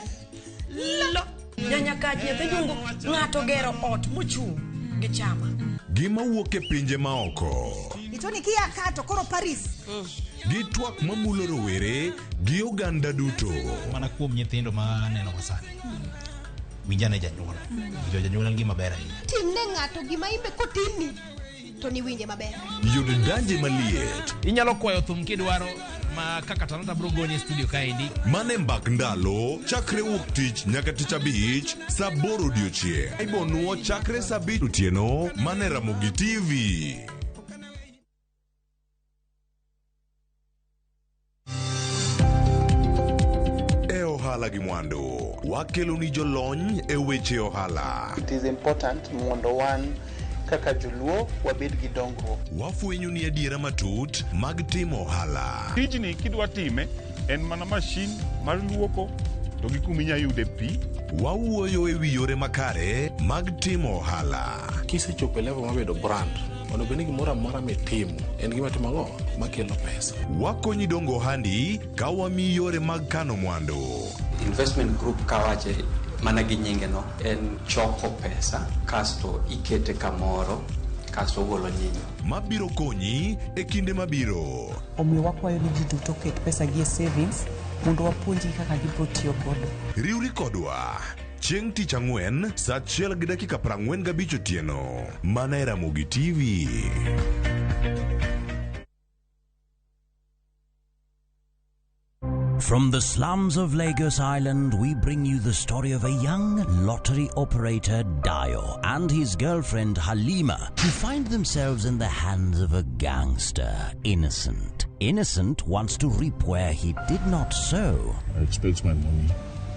lo. Nyanyakach nyathi jungu ng'ato gero ot mochung' gi chama. Gima wuok e pinje maoko. Itoni kia ka to koro Paris. Gi twak mamulo rowere gi oganda duto. Mana kuom nyithindo ma aneno go sani. Winjane janyuol. Winjo janyuol en gima ber ahinya. Timne ng'ato gima imbe kotimni to niwinje maber. Yud danje maliet. Inyalo kwayo thum kidwaro ma kaka Talanta bro goni e studio kaendi. Mane mbak ndalo chakre wuok tich nyaka tich abich saa aboro odiochieng'. Ibonuo chakre saa abich otieno mane Ramogi TV. E ohala gi mwandu, wakeloni jolony e weche ohala. It is important mondo wan kaka joluo wabed gi dongruok. Wafwenyo ni adiera matut mag timo ohala. Tijni kidwa time en mana mashin mar luoko to gi kuma inya yude pi. Wawuoyo e wi yore makare mag timo ohala. Kisechopo e level mar bedo brand, onego bed ni gimoro amora mitimo en gima timo ang'o makelo pesa. Wakonyi dongo ohandi ka wamiyi yore mag kano mwandu. Investment group kawache mana gi nyinge no en choko pesa kasto ikete kamoro kasto ogolo nyinyo. Mabiro konyi e kinde mabiro. Omiyo wakwayo ni ji duto oket pesa gi e savings mondo wapuonjgi kaka gibiro tiyo godo. Riwri kodwa chieng' tich ang'wen saa achiel gi dakika 45 otieno mana e Ramogi TV. From the slums of Lagos Island, we bring you the story of a young lottery operator, Dio, and his girlfriend, Halima, who find themselves in the hands of a gangster, Innocent. Innocent wants to reap where he did not sow. I expect my money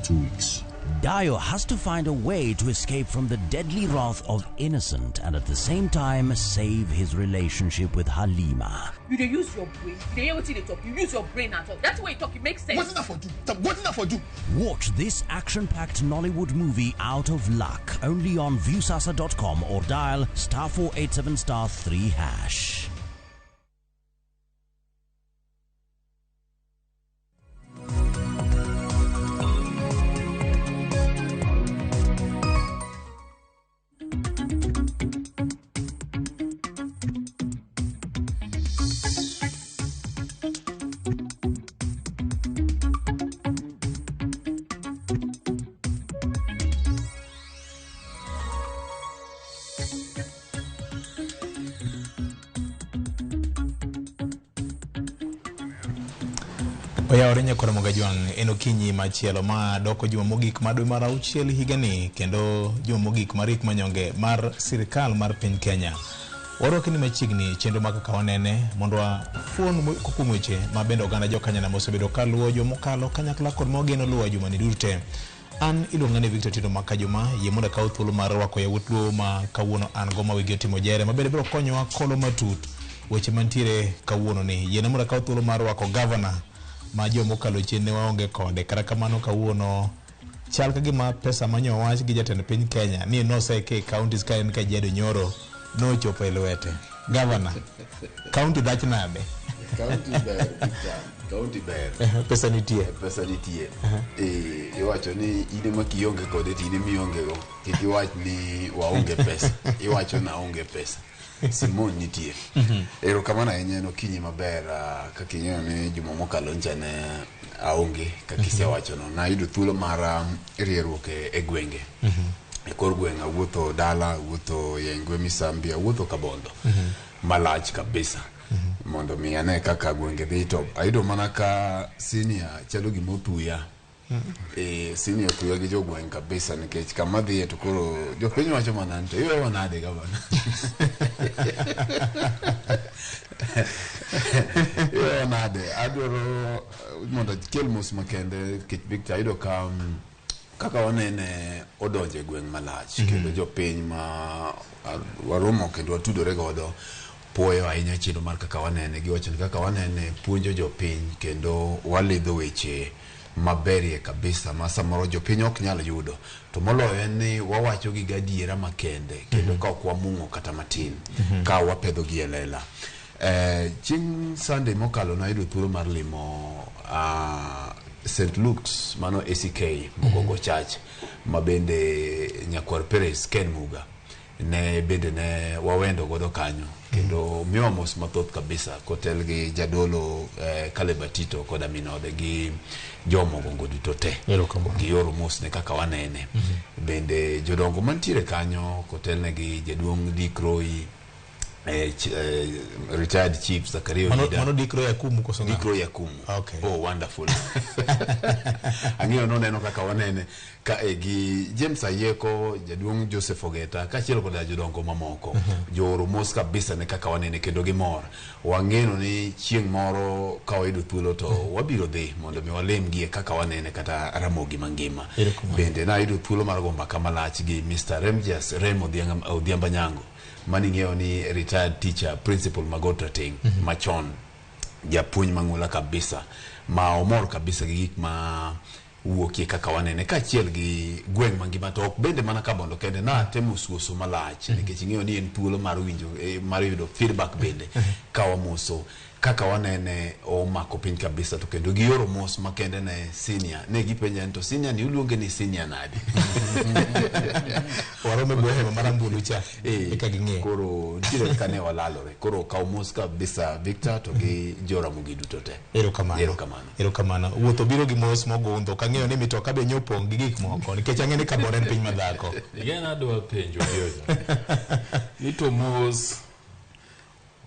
2 weeks. Dio has to find a way to escape from the deadly wrath of Innocent and at the same time save his relationship with Halima. You dey use your brain. You dey hear wetin you dey talk. You use your brain and talk. That's way you talk. It makes sense. Wetin that for do? Wetin that for do? Watch this action-packed Nollywood movie Out of Luck only on Viusasa.com or dial *487*3#. Oyawore nyakoro Mogajwang' en okinyi machielo ma doko juma mogik mar dwe mar auchiel higani kendo juma mogik mar hik manyonge mar sirikal mar piny Kenya. Warwaki ni machiegni chenro ma kaka wanene mondo wafuon kuom weche ma bende oganda jokanyanam osebedo kaluwo juma mokalo kanyakla kod mogeno luwo jumani duto. An iluonga ni Victor Tino Makajuma, yie mondo akaw thuolo mar rwako yawuot luo ma kawuono an go ma wigi otimo jere ma bende biro konyowa kolo matut weche mantiere kawuono ni. Yiena mondo akaw thuolo mar rwako gavana ma joma okalo chien ne waonge kode. Kata kamano kawuono chal ka gima pesa manyo wach gi jatend piny Kenya ni noseke e counties ka en Kajiado nyoro nochopo e lwete. Gavana, county dhach nade? County ber, Victor. County ber. Pesa nitie. Pesa nitie. Iwacho ni in ema kionge kode to in ema ionge go. Kik iwach ni waonge pesa. Iwacho na aonge pesa. Simon nitie. Erokamano ahinya en okinyi maber kaka ing'eyo ni juma mokalo ncha ne aonge kaka isewachono. Nayudo thuolo mar rieruok e gwenge. E kor gweng' awuotho dala, awuotho Yengwe Misambi, awuotho Kabondo. Malach kabisa. Mondo mi ane kaka gwenge dhi to ayudo mana ka senior chalo gima othuya. Senior othuya gi jogweng' kabisa nikech kama dhiye to koro jopiny wacho mana ni to iwewa nade gavana. Iwewa nade, adwaro mondo akel mos makende nikech Victor ayudo ka kaka wanene odonjo e gweng' malach kendo jopiny ma waromo kendo watudore godo puoyo ahinya chenro mar kaka wanene. Giwacho ni kaka wanene puonjo jopiny kendo walidho weche maberie kabisa ma samoro jopiny ok nyal yudo. To moloyo en ni wawacho gi gadiera makende kendo ka ok wamung'o kata matin ka wapedho gi e lela. Chieng' Sunday mokalo nayudo thuolo mar limo St. Luke's mano ACK Mogongo Church ma bende nyakwar Perez Ken Muga ne bende ne wawendo godo kanyo kendo miwa mos mathoth kabisa kotel gi jadolo Caleb Atito koda minode gi jomogongo duto te gioro mos ne kaka wanene. Bende jodongo mantiere kanyo kotelne gi jaduong' Dick Roy, retired chief Zakaria Odida. Mano Dick Roy Akumu koso ng'a? Dick Roy Akumu. Okay. Oh, wonderful. Ang'eyo noneno kaka wanene ka gi James Ayeko, jaduong' Joseph Ogeta kaachiel koda jodongo mamoko. Jooro mos kabisa ne kaka wanene kendo gimor. Wang'eno ni chieng' moro ka wayudo thuolo to wabiro dhi mondo mi walem gie kaka wanene kata Ramogi mangima. Bende nayudo thuolo mar go mbaka malach gi Mr. Remjas Rem Odhiambo Nyango maning'eyo ni retired teacher principal Magotra Ting machon, japuonj mang'ula kabisa ma omor kabisa gi gik ma wuokie kaka wanene kaachiel gi gweng' mangima to ok bende mana Kabondo kende. Natemo suoso malach nikech ing'eyo ni en thuolo mar winjo mar yudo feedback bende ka wamoso kaka wanene omako piny kabisa to kendo gioro mos makende ne senior. Ne gipenja ni to senior ni uluonge ni senior nade? Warome bwo hema mar ambulu cha eka ging'e. Koro nitiere kaka ne walalore. Koro kaw mos kabisa Victor to gi Joramogi duto te. Erokamano. Erokamano. Erokamano. Wuotho biro gi mos mogundho kang'eyo ni mitoka be nyopong' gi gik moko nikech ang'e ni Kabondo en piny madhako. Igena adwa penjo Gioja. Ni to mos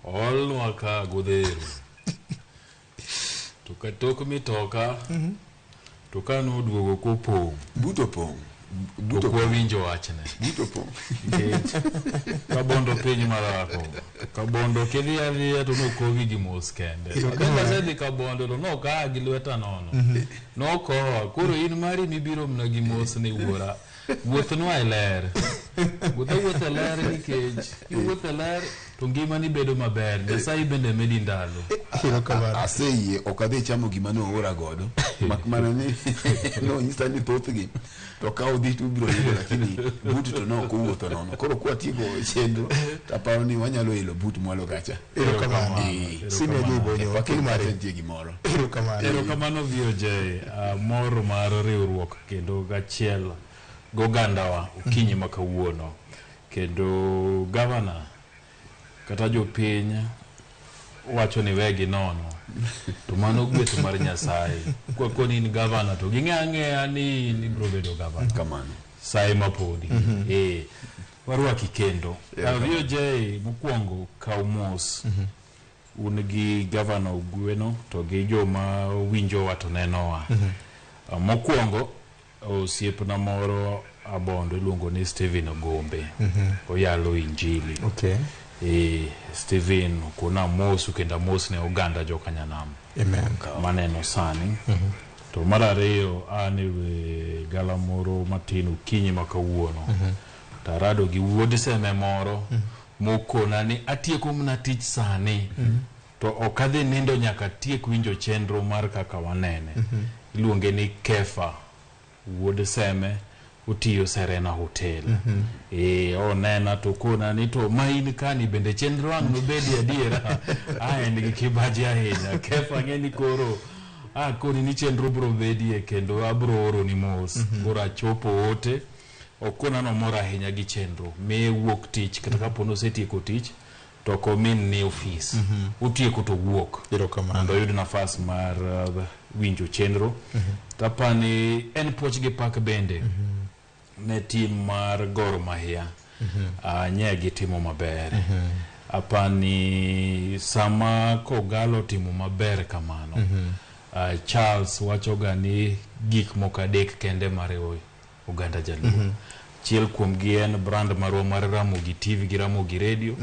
olnwa ka godhero. To ka tok mitoka to ka noduogo kopong'. But opong'. But ok wawinjo wachne. But opong'. Nikech kabondo piny marako. Kabondo kidhi adhiya to nokowi gi mos kende. Erokamano. Asedhi kabondo to nokaa gi lweta nono. Nokowa. Koro in mari mibiro mana gi mos ni wuora. Wuothnwa e ler. Wuoth awuotha e ler nikech iwuotho e ler to ngimani bedo maber. Nyasaye bende medi ndalo. Aseyie ok adhi chamo gima noora godo mak mana ni nonyisa ni thothgi to ka udhi to ubiro yudo lakini but to ne ok owuotho nono koro kwatieko chenro taparo ni wanyalo elo but mwalo kacha. Erokamano. Eh. Senior Jay Bonyo, Eh, wakili mari. nitie gimoro. Erokamano. Erokamano VOJ, mor mar riwruok kendo gachiel gogandawa okinyi ma kawuono. Kendo gavana kata jopiny wacho ni wegi nono to mano gweth mar Nyasaye. Kwakoni in gavana to ging'e ang'eya ni in ibiro bedo gavana. Kamano. Saye mapodi. Eh, warwaki kendo. Erokamano. VOJ mokwongo kaw mos. Un gi gavana Ogweno to gi joma winjowa to nenowa. Mokwongo osiepna moro Abondo iluongo ni Steven Ogombe. Oyalo injili. Okay. Steven okona amosu kendo amos ne oganda jokanyanam. Amen. Maneno sani. To mar ariyo an e gala moro matin okinyi ma kawuono. To arado gi wuod seme moro mokona ni atieko mana tich sani. To ok adhi nindo nyaka atiek winjo chenro mar kaka wanene. Iluonge ni Kefa wuod Seme otiyo Serena Hotel. Onena to kona ni to ma in kani bende chenro ang' nobedi adiera. En gi kibaji ahinya. Kefa ng'e ni koro koni ni chenro biro bedie kendo abro oro ni mos. Koro achopo ote. Okona nomor ahinya gi chenro. Miye wuok tich kata kapo ni osetieko tich to ok omin ni ofis. Otieko to wuok. Mondo oyud nafas mar winjo chenro. Tapani en puoch gi pak bende ne tim mar Gor Mahia. Nye gitimo maber. Apani sama Kogalo timo maber kamano. Charles wachoga ni gik moko adek kende mariwo oganda Jaluo. Achiel kuomgi en brand marwa mar Ramogi TV gi Ramogi Radio.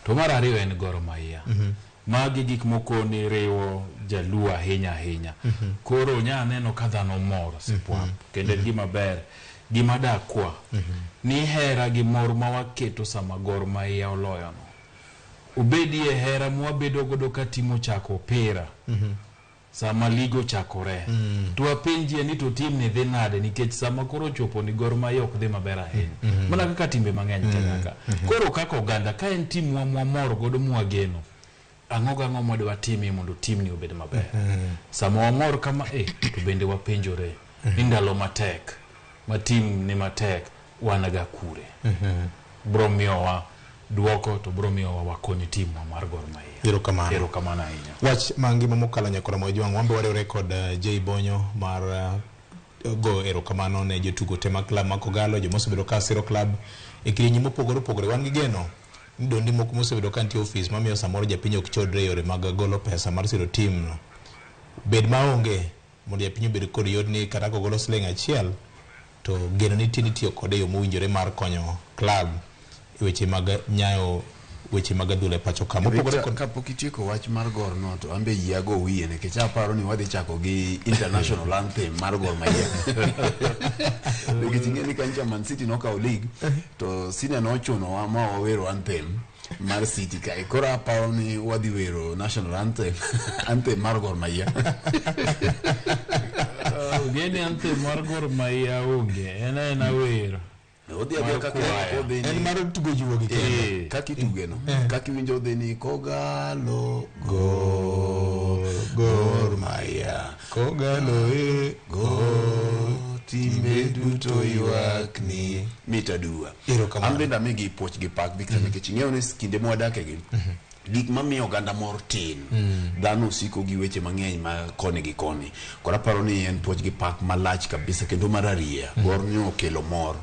To mar ariyo en Gor Mahia. Magi gik moko ni riwo Jaluo ahinya ahinya. Koro nya neno ka dhano mor sipwap. Kendo en gima ber. Gima dakwa ni hera gi mor ma waketo sama Gor Mahia oloyono. Obedie hera mwabedo godo ka timo chako opira. Sama ligo chakore. To wapenjie ni to tim ni dhi nade nikech sama koro chopo ni Gor Mahia ok dhi maber ahinya. Mana kaka timbe mang'eny Kenya ka. Koro kaka oganda ka en tim wa mwamor godo mwageno. Ang'o gang'o mwadwa timie mondo timni obed maber. Sama wamor kama to bende wapenjore ni ndalo matek ma tim ni matek wan ga kure. Bro miyowa duoko to bro miyowa wakony timwa mar Gor Mahia. Erokamano. Erokamano ahinya. Wach mangima mokalo nyakora Mojwang' wambe wariwore kod Jay Bonyo mar go erokamano ne jotugo te mag klab ma Kogalo, joma osebedo ka siro klab e kidienje mopogore opogore. Wan gi geno ni dondi moko mosebedo ka nitie ofis mamiyo samoro japiny ok chodre e yore mag golo pesa mar siro tim no bed maonge mondo japiny obed kod yot ni kata kogolo siling achiel to geno nitie ni tiyo kode e yo mowinjore mar konyo klab e weche mag nyayo weche mag adhula e pacho ka. Mopogore kod kapok itieko wach mar Gor no to ambe yie ago wiye nikech aparo ni wadhi chako gi international anthem mar Gor Mahia. Nikech ing'e ni kancha Man City nokawo league to Senior nochunowa ma wawero anthem mar City kae. Koro aparo ni wadhi wero national anthem anthem mar Gor Mahia. Ugeni anthem mar Gor Mahia onge, en aena wer. Odhi adhiya kaka odhi ni en mar tugo juogi kende. Kaka ituge no. Kaka iwinjo odhi ni Kogalo Gor Gor Mahia. Kogalo Gor timbe duto ywak ni mit aduwa. An bende amigi puoch gi pak Victor nikech ing'eyo ni kinde mwadake gi gik mamiyo oganda mor tin. Dhano osiko gi weche mang'eny ma koni gi koni. Koro aparo ni en puoch gi pak malach kabisa kendo mar ariya. Gor ni okelo mor.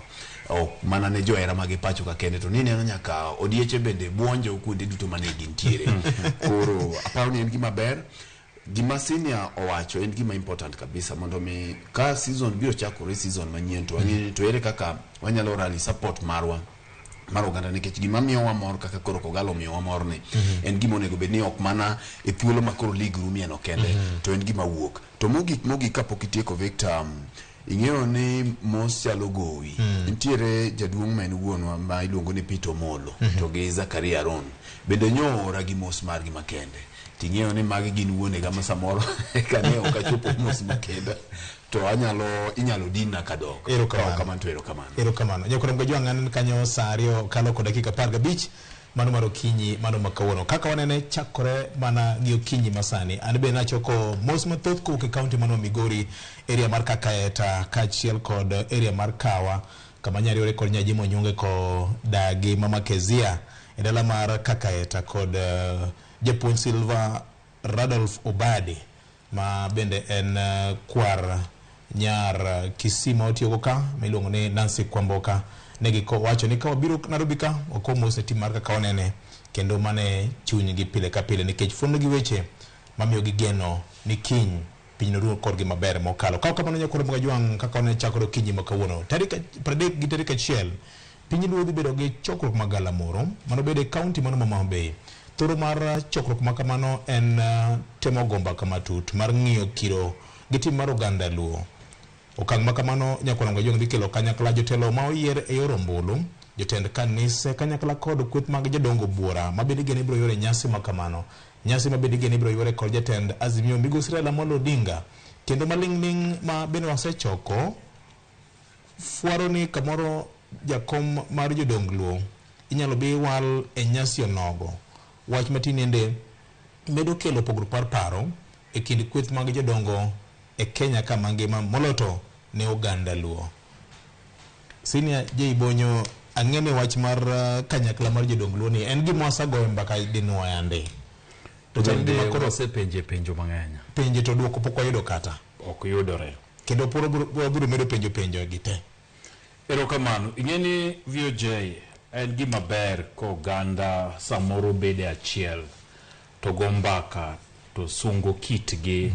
Ok mana ne johera mag pacho ka kende to ni neno nyaka odieche bende buonjo kuonde duto mane gintiere. Koro aparo ni en gima ber. Gima senior owacho en gima important kabisa mondo mi ka season biro chakore, season manyien, to wang'e ni to ere kaka wanyalo rally support marwa mar oganda, nikech gima miyowa mor kaka koro Kogalo miyowa mor ni en gima onego bed ni ok mana e thuolo ma koro league rumie no kende, to en gima wuok. To mogik kapok itieko, Victor, ing'eyo ni mos chalo gowi. Nitiere jaduong' ma en wuonwa ma iluongo ni Peter Omolo to gi Zakaria Aron bende nyoora gi mos margi makende. Ting'eyo ni magi gin wuonega ma samoro kane ok achopo mos makenda to anyalo inyalo dinna kadok. Erokamano. Ka ok kamano to erokamano. Erokamano. Nyakwar Mgajwang', an kanyo saa 2 kalo kod dakika 15 mano mar okinyi mano ma kawuono. Kaka wanene chakore mana gi okinyi masani. An be nachoko mos mathoth kowuok e kaunti mano Migori, area mar Kakaeta kaachiel kod area mar Kawa, kama nyariwore kod Nyajimo Onyonge ko dagi Mama Kezia e dala mar Kakaeta kod japuonj Silva Radolf Obadi ma bende en kwar nyar Kisii ma otiyogo ka miluongo ni Nancy Kwamboka. Negi wacho ni ka wabiro Nairobi ka wakow mos ne tim mar kaka wanene kendo mane chunygi pile ka pile nikech fuondo gi weche mamiyo gi geno ni kiny piny noruo kodgi maber mokalo. Ka ok kamano, nyakwar Mgajwang', kaka wanene chakore okinyi ma kawuono tarik 30 gi tarik 1 piny Luo dhi bedo gi chokruok mag galamoro manobed e kaunti mano ma Homa Bay. Thoro mar chokruok ma kamano en temo go mbaka matut mar ng'iyo kiro gi tim mar oganda Luo. Okang' ma kamano, nyakwar Mgajwang', dhi kelo kanyakla jotelo ma oyier e yor ombulu, jotend kanise kanyakla kod kweth mag jodongo buora ma bende igeno ibiro yore nyasi ma kamano. Nyasi ma bende igeno ibiro yore kod jatend Azimio migosi Raila Amolo Odinga. Kendo maling'ling' ma bende wasechoko fwaro ni kamoro jakom mar jodong Luo inyalo bi wal e nyasi onogo. Wach matinende medo kelo pogruok mar paro e kind kweth mag jodongo e Kenya ka mangima moloyo ne oganda Luo. Senior J Bonyo, ang'e ni wach mar kanyakla mar jodong Luo ni en gima wasegoyo mbaka dinwoya. To chal Bende gima koro wasepenje penjo mang'eny. Penje to duoko pok wayudo kata. Ok yudore. Kendo pod wabiro medo penjo gi te. Erokamano. Ing'e ni VOJ en gima ber ka oganda samoro bede achiel to go mbaka to sungo kitgi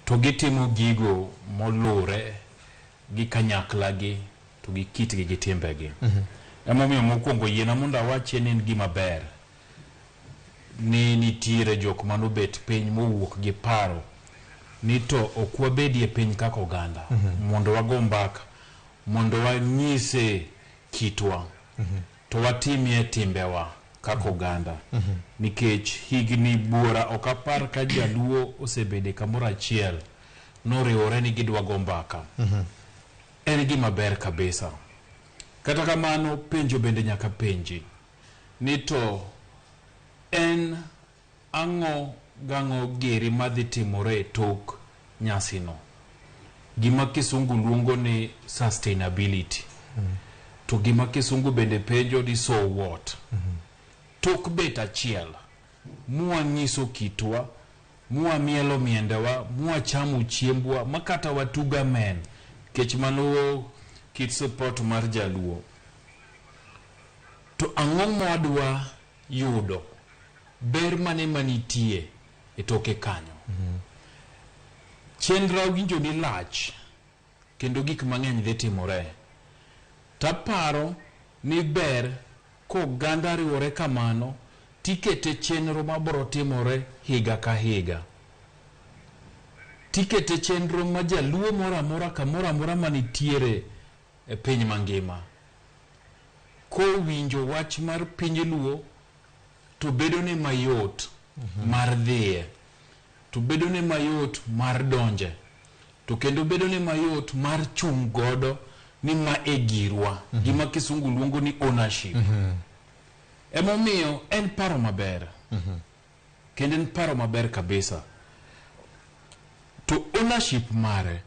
to gitimo gigo molure gi kanyakla gi to gi kitgi gi timbegi. Emomiyo mokwongo yiena mondo awachie ni en gima ber ni nitiere jok manobet piny mowuok gi paro ni to ok wabedie piny kaka oganda mondo wago mbaka, mondo wanyise kitwa to watimie timbewa kaka oganda, nikech higni buora ok apar ka jaluo osebede kamoro achiel noriwore ni gidwa go mbaka. En gima ber kabisa. Kata kamano penjo bende nyaka penji ni to en ang'o gang'o giri madhi timore e tok nyasino, gima kisungu luongo ni sustainability. To gima kisungu bende penjo ni so what? Tok bet achiel mwanyiso kitwa, mwamielo miendewa, mwachamo chiembwa, makata watuga men kech mano kit support mar jaluo, to ang'o mwadwa yudo, ber mane manitie e toke kanyo? Chenro awinjo ni lach kendo gik mang'eny dhi timore. Taparo ni ber koganda riwore kamano tikete chenro mabiro timore higa ka higa. Tikete chenro ma jaluo moro amora kamoro amora manitiere e piny mangima kowinjo wach mar piny Luo to bedone mayot mar dhiye, to bedone mayot mar donje, to kendo bedone mayot mar chung' godo ni ma e girwa, gima kisungu luongo ni ownership. Emomiyo en paro maber, kendo en paro maber kabisa. To ownership mare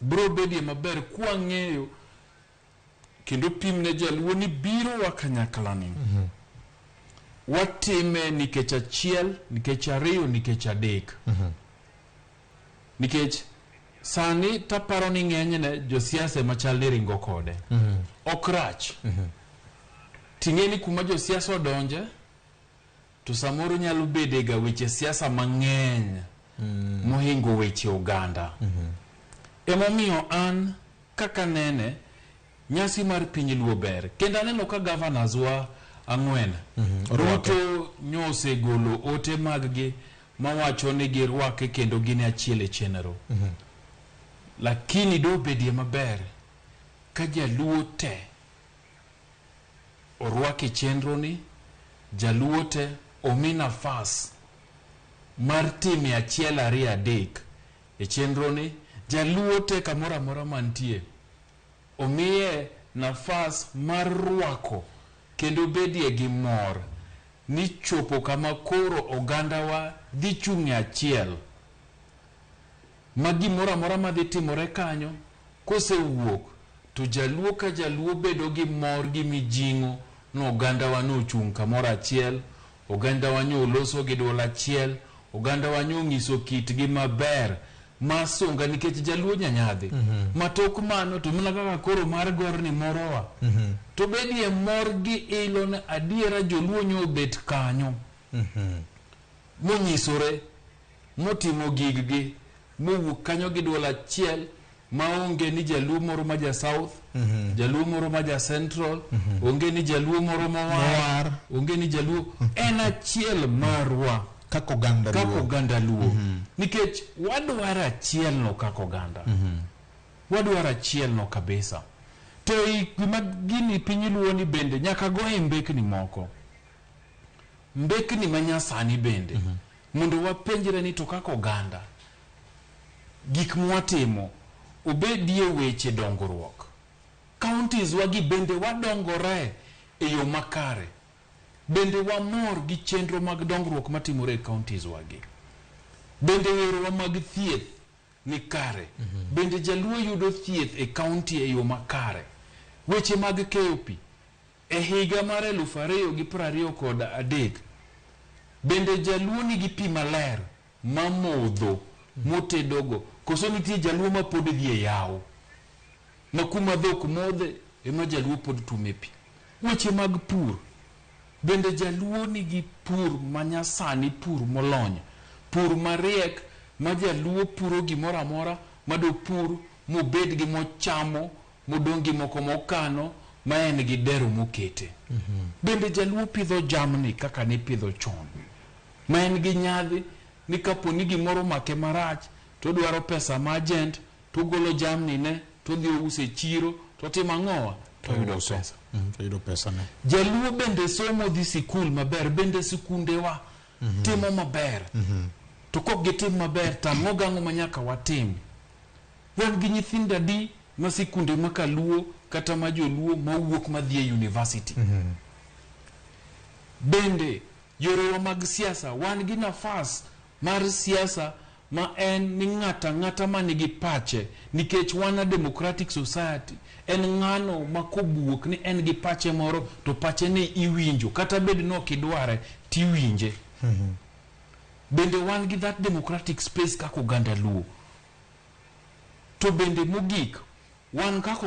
biro bedie maber kwang'eyo kendo pimne jaluo ni biro wa kanyakla ni watime nikech achiel, nikech ariyo, nikech adek. Nikech sani taparo ni ng'enyne josiasa ema chal ni ringo kode. Ok rach. Ting'e ni kuma josiasa odonje To samoro nyalo bedega weche siasa mang'eny mohingo weche oganda. Emomiyo an kaka nene nyasi mar piny Luo ber. Kendo aneno ka governors wa ang'wen Orwake. duto nyosegolo ote mag-gi mawacho ni girwake kendo gin achiel e chenro. Lakini dobedie maber ka jaluo te orwak e chenro ni, jaluo te omi nafas mar time achiel ariyo adek e chenro ni, jaluo te kamoro amora mantie omiye nafas mar rwako kendo bedie gi mor ni chopo kama koro ogandawa dhi chung' e achiel ma gimoro amora madhi timore kanyo kosewuok to jaluo ka jaluo bedo gi mor gi mijing'o ni ogandawa nochung' kamoro achiel, ogandawa nyoloso gi duol achiel, ogandawa nyong'iso kitgi maber ma sunga nikech jaluo nyanyadhi. Ma tok mano to mana kaka koro mar gorni morowa to bedie mor gi ilo ni adiera joluo nyobet kanyo monyisore motimo giggi mowuok kanyo gi duol achiel maonge ni jaluo moro ma ja South, jaluo moro ma ja Central, onge ni jaluo moro mowar, onge ni jaluo en achiel marwa kaka oganda kaka Luo. oganda Luo. Nikech wadwaro achiel no kaka oganda. Wadwaro achiel no kabisa. To i gima gini piny Luo ni bende nyaka goye mbekni moko, mbekni manyasani bende, mondo wapenjre ni to kaka oganda gik mwatimo obedie weche dongruok. Counties wagi bende wadongore e yo makare, bende wamor gi chenro mag dongruok matimore e counties wagi, bende yorewa mag thieth ni kare, bende jaluo yudo thieth e county e yo makare, weche mag keyo pi e higa mar 2023 bende jaluo nigi pi maler mamodho motedogo, koso nitie jaluo ma pod dhi e yawo ma kuma dhok modhe ema jaluo pod tume pi. Weche mag pur bende jaluo nigi pur manyasani, pur molony, pur mariek ma jaluo puro gimoro amora madopur mobed gi mochamo modong' gi moko mokano ma en gi dero mokete. Bende jaluo pidho jamni kaka nipidho chon ma en gi nyadhi ni kapo ni gimoro omake marach to odwaro pesa ma agent to ogolo jamni ne to odhi ouso e chiro to otimo ang'owa to oyudo pesa. To oyudo pesa ne. Jaluo bende somo dhi sikul maber, bende sikundewa timo maber. To kok gitim maber to ang'o gang'o ma nyaka watim? Wan gi nyithindo adi ma sikunde ma kaluo kata ma joluo mawuok madhi e university? Bende yorewa mag siasa wan gi nafas mar siasa ma en ni ng'ata ng'ata manigi pache, nikech wan a democratic society, en ng'ano ma kobuok ni en gi pache moro to pache ni iwinjo kata bed ni ok idware tiwinje. Bende wan gi that democratic space kaka oganda Luo. To bende mogik wan kaka